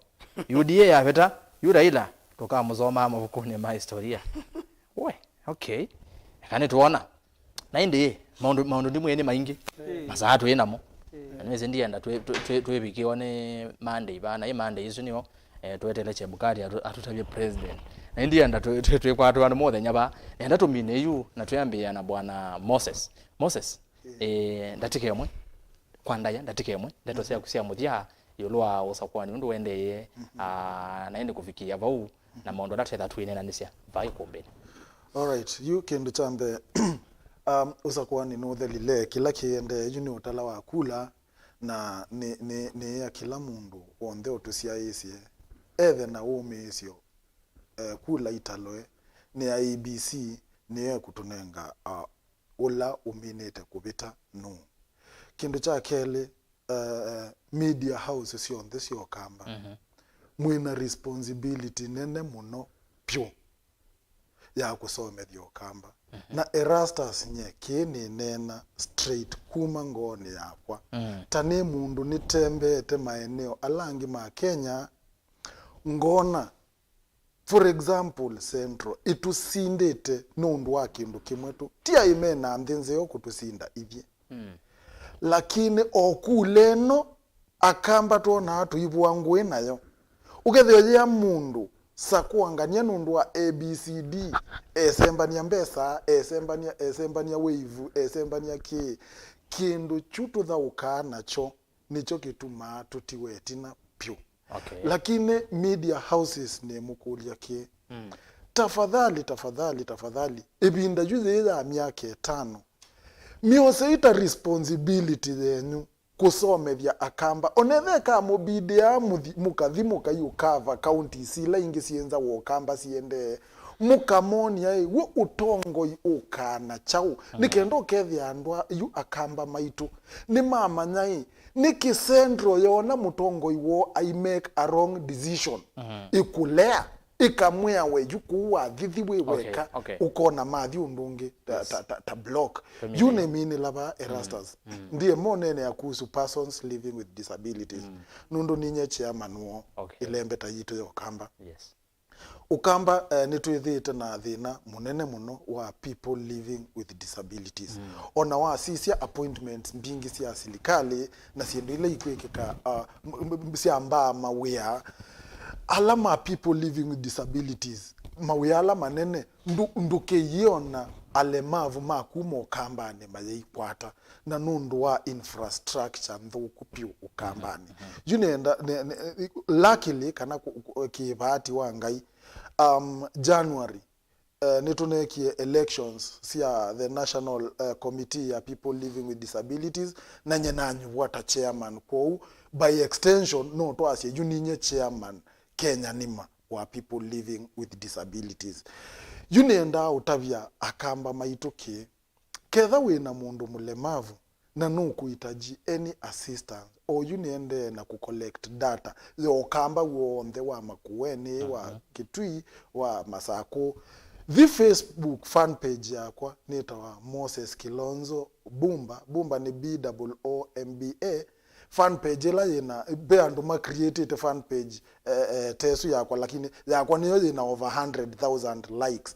U D A yavĩta, yu Raila, tũkamũsomaa mavukunĩ ma historia. We, okay. Eka nĩtwona. Na ĩndĩ, maũndũ, maũndũ ndimwĩe nĩ maingĩ. Ĩĩ. Masaa twĩ namo. Ĩĩ. Na nĩwĩsĩ ndienda twĩ-, twĩ-, twĩ-, twĩvikĩwa nĩ Monday vaa, na ĩ Monday ĩsu nĩyo, eh, tweteele Chebukati atũ-, atũtavye president. Na ndienda twĩ-, twĩ-, twĩkwatwa nĩ mũthenya vaa. Nenda tũmine yu na twĩambĩĩa na Bwana Moses. Moses, Ĩĩ. eh, ndatĩka ĩmwe. Kwa ndaya, ndatĩka ĩmwe. Ndeto syaku sya mũthya ĩũlũ wa ũsakũani ũndũ ũendeeye, mhm, ah, na ĩndĩ kũvikĩĩa vau, na maũndũ ala twetha twĩneenanĩsya vaa ĩkũmbĩnĩ. Alright, yu kĩndũ kya mbee, um, ũsakũani nũthelile, kĩla kĩendee yu nĩ ũtala wa kula, na nĩ, nĩ, nĩĩa kĩla mũndũ w'onthe ũtũsyaĩĩsye ethe na wũmĩĩsyo, eh, kula italwe nĩ I E B C, nĩyo ĩkũtũnenga, uh, ũla ũminĩte kũvĩta nũũ. Kĩndũ kya kelĩ, eh, media house syonthe sya Ũkamba, mhm, mwĩ na responsibility nene mũno vyũ. ya kũsomethya Ũkamba. Na Erastus nye, kĩĩ nĩneena straight kuma ngoonĩ yakwa. Mm. Ta nĩ mũndũ nĩtembeete maeneo ala angĩ ma Kenya, ngona, for example, Central ĩtũsindĩte nũndũ wa kĩndũ kĩmwe tu. Ti aĩ me na nthĩ nzeo kũtũsinda ithyĩ. Mm. Lakini o kula ĩno, Akamba twonaa tũivũa ngũĩ nayo. Ũkethĩa yĩa mũndũ sakũangany'a nũndũ wa A B C D, esembany'a mbesa, esembany'a, esembany'a wĩivu, esembany'a kĩĩ. Kĩndũ kyu tũthaũkaa nakyo nĩkyo kĩtumaa tũtiwe ĩtina vyũ. Okay. Lakini media houses nĩmũkũlya kĩĩ? Mm. Tafadhali, tafadhali, tafadhali, ĩvinda yu yĩĩ ya myaka ĩtano, mĩosei ta responsibility yenyu kũsomethya Akamba. Onethe ĩkamũbidĩaa mũthi-, mũkathi mũkaiũkava counties ila ingĩ syĩnzawa Ũkamba siendee, mũkamonia ĩ, w'o ũtongoi ũkaa na kyaũ? Mm. Nĩ kenda ũkethĩa andũ a-, yu Akamba maitũ nĩmamanya ĩ, nĩkĩ Central yoona mũtongoi woo ai make a wrong decision, mm-hmm, ĩkũlea, ĩkamwĩa we yu kũu wathithi wĩ weka, okay, okay, ũkona mathi ũndũ ũngĩ ta, yes, ta, ta, ta block. Yu nĩminĩla va Erastus. Mm. Mm. Ndiye monene ya kuhusu persons living with disabilities. Mm. Nũndũ ninye chairman woo, okay, ĩlembeta yitũ ya Ũkamba. Yes. Ũkamba, eh, nĩtwĩthĩĩte na thĩna mũnene mũno wa people living with disabilities. Mm. Ona wasisya appointments mbingĩ sya silikalĩ na syĩndũ ila ikwĩkĩka, ah, m-, m-, sya mbaa mawĩa, ala ma people living with disabilities, mawĩa ala manene, ndũ-, ndũkĩyĩona alemavu ma kuma Ũkambanĩ mayaikwata na nũndũ wa infrastructure nthũku vyũ Ũkambanĩ. Mhm, mhm. Yu nĩenda, nĩ, nĩ, luckily, kana kũ-, kũ-, kĩvaati wa Ngai, um, January, eh, nĩtũneekie elections sya the National, eh, Committee ya People Living with Disabilities, na nye nanyuvwa ta chairman. Kwoou, by extension, no twasye yu ninye chairman Kenya nima wa people living with disabilities. Yu nĩendaa ũtavya Akamba maitũ kĩĩ. Ketha wĩ na mũndũ mũlemavu na nũkũitaji any assistance, oyu nĩendee na kũ collect data ya Ũkamba w'onthe wa Makueni, wa, mhm, Kitui, wa Masakũ. Thi Facebook fan page yakwa nĩtawa Moses Kilonzo Bumba. Bumba nĩ B O O M B A. Fan page ĩla yĩna, ve andũ ma create-ĩte fan page, eh, eh, ta ĩsu yakwa, lakini yakwa nĩyo yĩna over hundred thousand likes.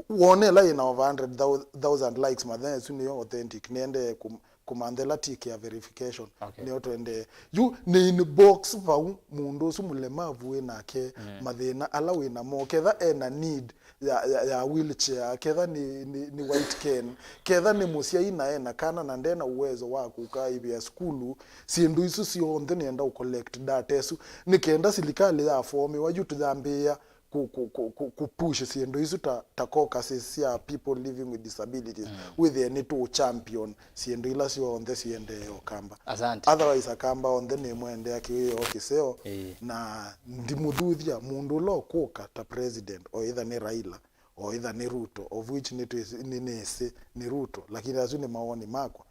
Wone ĩla yĩna over hundred thousand likes, mathenya ĩsu nĩyo authentic. Nĩendee kũm-, kũmantha ĩla tick ya verification. Okay. Nĩyo twendee. Yu nĩ inbox vau mũndũ ũsu mũlemavu wĩ nake, mm, mathĩna ala wĩ namo. Ketha ena need ya, ya, ya wheelchair, ketha nĩ, nĩ, nĩ white cane, ketha nĩ mũsyai na ena kana na ndena uwezo wa kũka ivĩa sukulu, syĩndũ isu syonthe nĩenda ũ collect data ĩsu, nĩ kenda silikalĩ ya formiwa yu tũyambĩĩa kũ, kũ, kũ, kũ, kũ push syĩndũ isu ta, ta caucuses sya people living with disabilities, mm, wĩthĩe nĩ tũ champion syĩndũ ila syonthe siendee Ũkamba. Asante. Otherwise, Akamba onthe nĩmwendea kĩwĩoo kĩseo, ĩĩ, na ndimũthuthya mũndũ ũla ũkũka ta president, o ĩtha nĩ Raila, o ĩtha nĩ Ruto, of which nĩtwĩsĩ, nĩ, nĩsĩ nĩ Ruto, lakini asu nĩ mawoni makwa.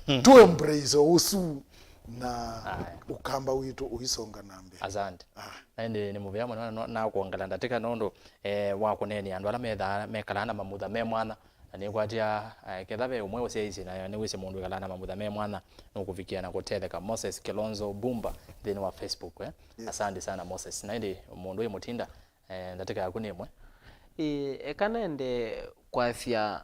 Mm. Tũ embrace o ũsu na, aya, Ũkamba witũ ũisonga na mbee. Asante. Ah. Na ĩndĩ nĩ mũvea mũno na, na kwongela ndatĩka nũndũ, eh, wa kũneenea andũ ala methaa, mekalaa na mamutha me mwanya. Na nĩkwatĩa, eh, ketha ve ũmwe ũsyaisye na nĩwĩsĩ mũndũ wĩkalaa na mamutha me mwanya, nũkũvikĩa na kũtetheka. Moses Kilonzo Bumba nthĩnĩ wa Facebook, eh? Yes. Asante sana, Moses. Na ĩndĩ mũndũ wĩ mũtinda, eh, ndatĩka yaku nĩ ĩmwe. Ĩĩ, eka nende kwasya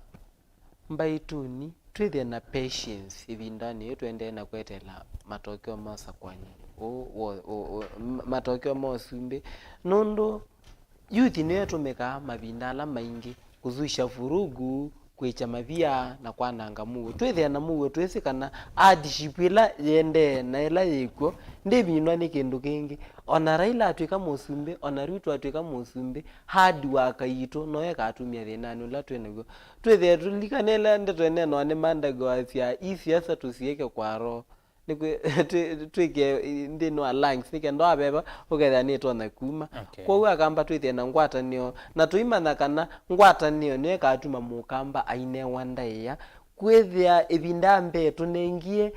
mbaitũnĩ, twĩthĩe na patience ĩvindanĩ yĩĩ tũendee na kweteela matokeo ma ũsakũani ũũ, ũũ, ũũ, m-, matokeo ma ũsumbĩ. Nũndũ youth nĩyo ĩtũmĩkaa mavinda ala maingĩ kũthusya vurugu, kwĩkya mavia, na kwananga mũuo. Twĩthĩa na mũuo, twĩsĩ kana hardship ĩla yĩendee na ĩla yĩkw'o ndĩminwa nĩ kĩndũ kĩngĩ. O na Raila atw'ĩka mũsumbĩ, o na Ruto atw'ĩka mũsumbĩ, hard work yitũ noyo ĩkatumya thĩnanĩ ũla twĩ naw'o. Twĩthĩe tũlilikane ĩla ndeto ĩneenawa nĩ Mandago asyaa, "Hii siasa tusiweke kwa roho." Nĩkwĩ-, twĩ-, twĩke nthĩnĩ wa lungs, nĩ kenda waveva ũkethĩa nĩtonya kuma. Okay. Kwoou Akamba twĩthĩe na ngwatanĩo, na tũimanya kana ngwatanĩo nĩyo ĩkatuma Mũkamba ainewa ndaĩa. Kwĩthĩa ĩvinda ya mbee tũnengie,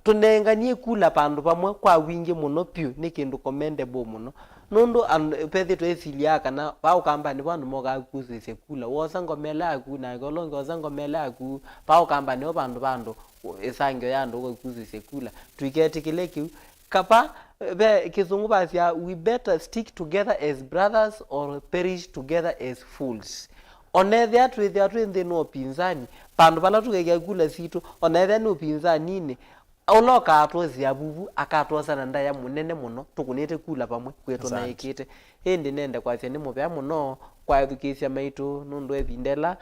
tũnenganie kula vandũ vamwe kwa wingĩ mũno vyũ nĩ kĩndũ commendable mũno. Nũndũ andũ, vethĩtwe ĩsilya kana vaa Ũkambanĩ vo andũ mokaa kũsũĩsya kula. Wosa ngomela yaku, nake ũla ũngĩ osa ngomela yaku, vaa Ũkambanĩ vo vandũ va andũ, ĩsangĩo ya andũ ũkũsũĩsya kula. Tũiketĩkĩle kĩu. Kava, ve Kĩsũngũ vasyaa, "We better stick together as brothers or perish together as fools." Ona ethĩa twĩthĩwa twĩ nthĩnĩ wa ũpinzani, vandũ vala tũkekĩa kula sitũ, ona ethĩa nĩ ũpinzaninĩ, ũla ũkatwosea vuvu, akatwosa na ndaĩa mũnene mũno, tũkũnĩte kula vamwe, kwĩtũ na Asante. Ĩkĩte. Ĩndĩ nende kwasya nĩ mũvea mũno kwa ethukĩĩsya maitũ, nũndũ evinda ĩla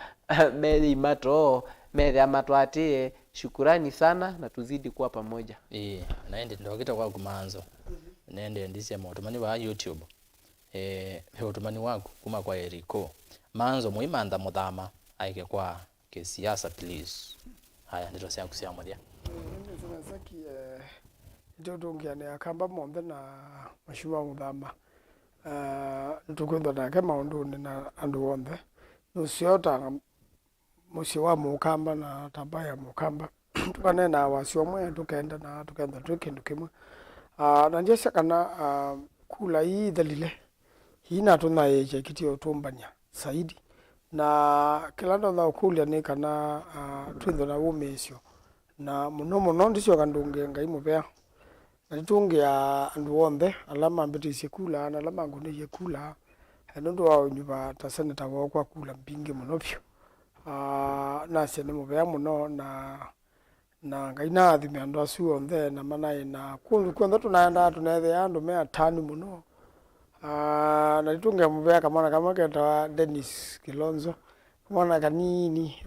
meĩma too, methĩa matwatĩĩe. Shukurani sana, na tuzidi kuwa pamoja. Ĩĩ, na ĩndĩ ndokĩte kwaku Manzo. Nende ndisye maũtũmani vaa YouTube. Eh, ve ũtũmani waku kuma kwa Eriko. Manzo mũimantha mũthama aike kwa kĩsiasa, please. Haya, ndeto syaku sya mũthya. Eh, nĩ nesa nesa ki, eh, nĩtũtũngĩanĩa Akamba monthe na masyuma mũthama. Ah, nĩtũkwĩthwa nake maũndũnĩ na andũ onthe. Nũseo ta mũsyĩ wa Mũkamba na ta mbaĩ ya Mũkamba. Tũkaneenaa wasyo ũmwe, tũkendana, tũkenda twĩ kĩndũ kĩmwe. Ah, na ndyasya kana, ah, kula ii ithelile, iinatũnyaĩĩkya kĩtio ũtũmbany'a zaidi. Na kĩla ndonya ũkũlya nĩ kana, ah, twĩthwe na wũmĩĩsyo. Na mũno mũno ndisyoka ndũngĩe Ngai mũvea. Na nĩtũngĩaa andũ onthe ala mambĩtĩisye kula na ala mangũnĩie kula, eh, nũndũ wa ũnyuva ta seneta woo kwa kula mbingĩ mũno vyũ. Ah, nasya nĩ mũvea mũno, na, na Ngai naathime andũ asu onthe na manaĩ na kũndũ kw'onthe tũnaendaa tũneethĩaa andũ me atanu mũno. Ah, na nĩtũngĩa mũvea kamwana kamwe ketawa Dennis Kilonzo. Kamwana kanini.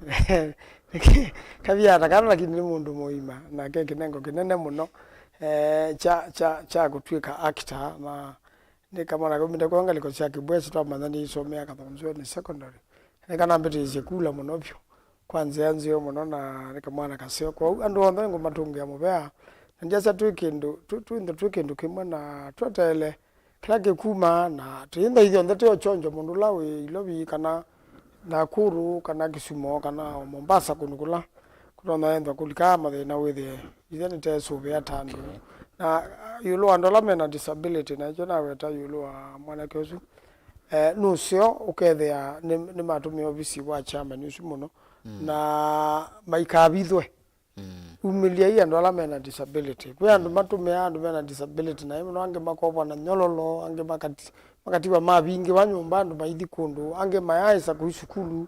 Kaviaa ta kana, lakini nĩ mũndũ mũima, na ke kĩnengo kĩnene mũno, eh, kya, kya, kya kũtw'ĩka actor, na nĩ kamwana kaumĩte kwa ngalĩko sya Kĩbwesi, twamanya nĩisomea Kathonzweni Secondary. Nĩ kana mbĩtĩĩsye kula mũno vyũ, kwa nzĩa nzeo mũno, na nĩ kamwana kaseo. Kwoou andũ onthe ngũmatũngĩa mũvea, na ndyasya twĩ kĩndũ, twĩ, twĩ, twĩ kĩndũ kĩmwe, na tweteele kĩla kĩkumaa, na twĩntha ithyonthe twĩ ochonjo, mũndũ ũla wĩ Ilovi kana Nakuru kana Kisumu kana o Mombasa, kũndũ kũla kũtonya ethwa kũlikaa mathĩna, wĩthĩe ithe nĩtesũvĩa ta andũ. Okay. Na, ah, ĩũlũ wa andũ ala mena disability, na ĩkyo naweta ĩũlũ wa mwanake ũsu, eh, nũseo ũkethĩa nĩ, nĩmatũmĩa ovisi wa chairman ũsu mũno, mm, na maikavithwe. Mm. Umĩlyai andũ ala mena disability. Kwĩ andũ, mm, matũmĩaa andũ mena disability, na mũno angĩ makovwa na nyololo, angĩ makati-, makatiwa mavingĩwa nyũmba, andũ maithi kũndũ, angĩ mayaaĩsa kũi sukulu.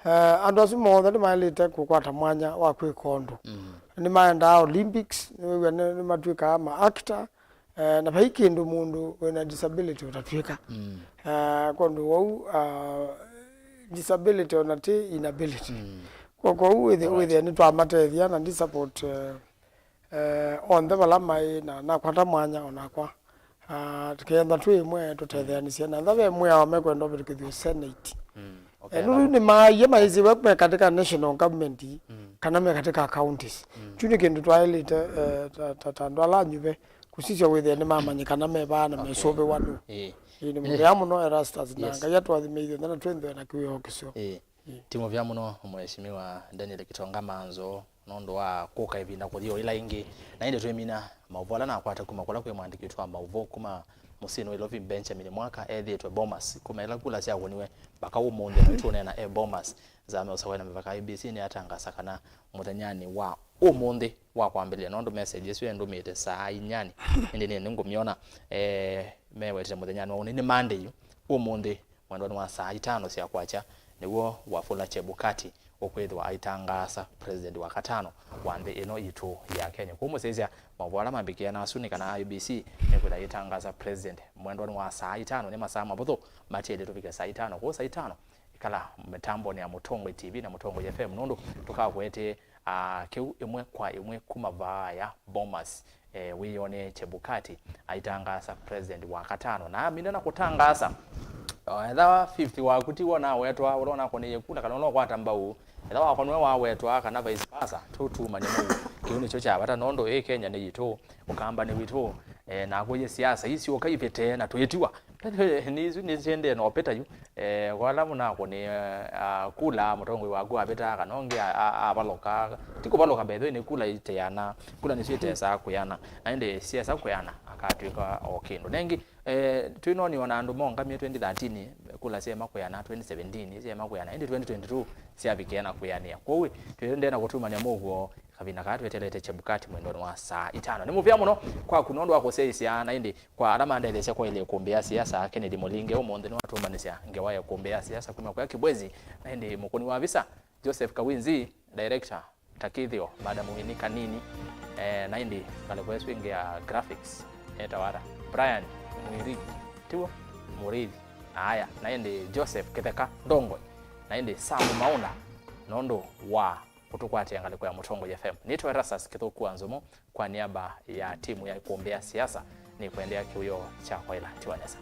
Eh, andũ asu monthe nĩmaĩlĩte kũkwata mwanya wa kwĩka ũndũ. Mm. Nĩmaendaa Olympics, nĩwĩw'a nĩ-, nĩmatw'ĩkaa ma actor, eh, na vai kĩndũ mũndũ wĩna disability ũtatw'ĩka. Mm. Eh, kwondũ wau, ah, disability ona ti inability. Mm. Kwa, kwoou wĩthĩ-, right, wĩthĩa nĩtwamatethya na ndi support, eh, eh, onthe vala maĩ, na nakwata mwanya onakwa. Ah, tũkeenda twĩ ĩmwe tũtetheanĩsye na ntha ve mwĩao mekwenda ũvĩtũkĩthw'e Senate. Mm. Eh, okay, nũndũ nĩmaie maĩsĩwe me katika national government, mm, kana me katika counties. Mm. Kyu nĩ kĩndũ twaĩlĩte, eh, ta, ta, ta andũ ala anyuve kũsisya wĩthĩa nĩmamanyĩkana me vaa na, okay, mesũvĩwa nũ. Ĩĩ. Ĩĩ, nĩ mũvea mũno Erastus, na, yes, Ngai atũathime ithyĩ na twĩnthwe na kĩwĩoo kĩseo. Ĩĩ. Ĩĩ. Ti mũvea mũno, Mheshimiwa Daniel Kitonga Manzo, nũndũ wa kũka ĩvinda kũthi o ĩla ĩngĩ. Na ĩndĩ twĩmina maũvoo ala nakwata kuma kũla kwĩ mwandĩki witũ wa maũvoo kuma mũsyĩnĩ wa Ilovi, Benjamin Mwaka, ethĩĩtwe Bomas. Kuma ĩla kula syakũniwe mpaka ũmũnthĩ, na tũneena e Bomas. Zame Ũsakũe na Mĩvaka I E B C nĩyatangasa kana mũthenyanĩ wa ũmũnthĩ wa kwambĩlĩlya, nũndũ message ĩsu endũmĩte saa inyani, ĩndĩ nĩ, nĩngũmyona, eh, mewetete mũthenyanĩ wa ũnĩ, nĩ Monday yu, ũmũnthĩ mwendwanĩ wa saa itano sya kwakya, nĩw'o Wafula Chebukati ũkwĩthĩwa aitangaasa president wa katano wa nthĩ ĩno yitũ ya Kenya. Kũu mũsyaĩĩsya maũvoo ala mambĩkĩe na asu nĩ kana I E B C nĩkwĩtha yĩtangaasa president mwendwanĩ wa saa itano, nĩ masaa mavũthũ matiele tũvike saa itano. Kũu saa itano, ĩkala mĩtambonĩ ya Mũtongoi T V na Mũtongoi F M, nũndũ tũkakũetee, ah, kĩu ĩmwe kwa ĩmwe kuma vaaya Bomas, eh, wĩyonee Chebukati aitangaasa president wa katano. Na amina na kũtangaasa, o, ethawa fifth waku ti wona wetwa, ũla ũnakũnĩie kula, kana ũla ũkwata mbau, ethawa wakwa nĩwe wawetwa, kana vice versa, tũtumany'e mũuo. Kĩu nĩkyo kya vata, nũndũ ĩ Kenya nĩ yitũ, Ũkamba nĩ witũ, eh, na kũyĩ siasa isu ũkaivĩte na twĩtiwa. Nĩ isu nĩsyendee na ũpĩta yu. Eh, kwa ala mũnakũnĩe, ah, kula, mũtongoi waku avĩta, kana ũngĩ a-, a-, avaloka. Ti kũvaloka, by the way, nĩ kula iteana. Kula nĩsyo itesaa kwĩana. Na ĩndĩ syesa kwĩana, akatw'ĩka o kĩndũ. Nengĩ, Eh, twĩnoniwa na andũ maũngamie twenty thirteen, kula syaema kwĩana twenty seventeen, syaema kwĩana, ĩndĩ twenty twenty-two syavikĩa na kwĩanĩa. Kwoou twĩendee na kũtumany'a mũuo kavinda kaa twetelete Chebukati mwendonĩ wa saa itano. Nĩ mũvea mũno kwaku nũndũ wa kũsyaĩĩsya, na ĩndĩ kwa ala mandetheesya kwaĩlya ĩkũmbĩ ya siasa, Kennedy Mũlinge ũmũnthĩ nĩwatũmanĩsya ngewa ya ĩkũmbĩ ya siasa kuma kwa Kibwezi, na ĩndĩ mũkũni wa visa, Joseph Kawinzi, director, ta kĩthĩo, Madam Winnie Kanini, eh, na ĩndĩ ngalĩko ĩsu ĩngĩ ya graphics, etawa ata? Brian Mwiri, tiw'o? Mũrĩithi. Aya, na ĩndĩ Joseph Kĩtheka Ndongoi, na ĩndĩ Sam Maũnda, nũndũ wa kũtũkwatĩa ngalĩko ya Mũtongoi F M. Nĩtwa Erastus Kĩthũku wa Nzũmũ, kwa niaba ya timu ya ĩkũmbĩ ya siasa, nĩkwendea kĩwĩoo kya kwaĩla. Tiwa nesa.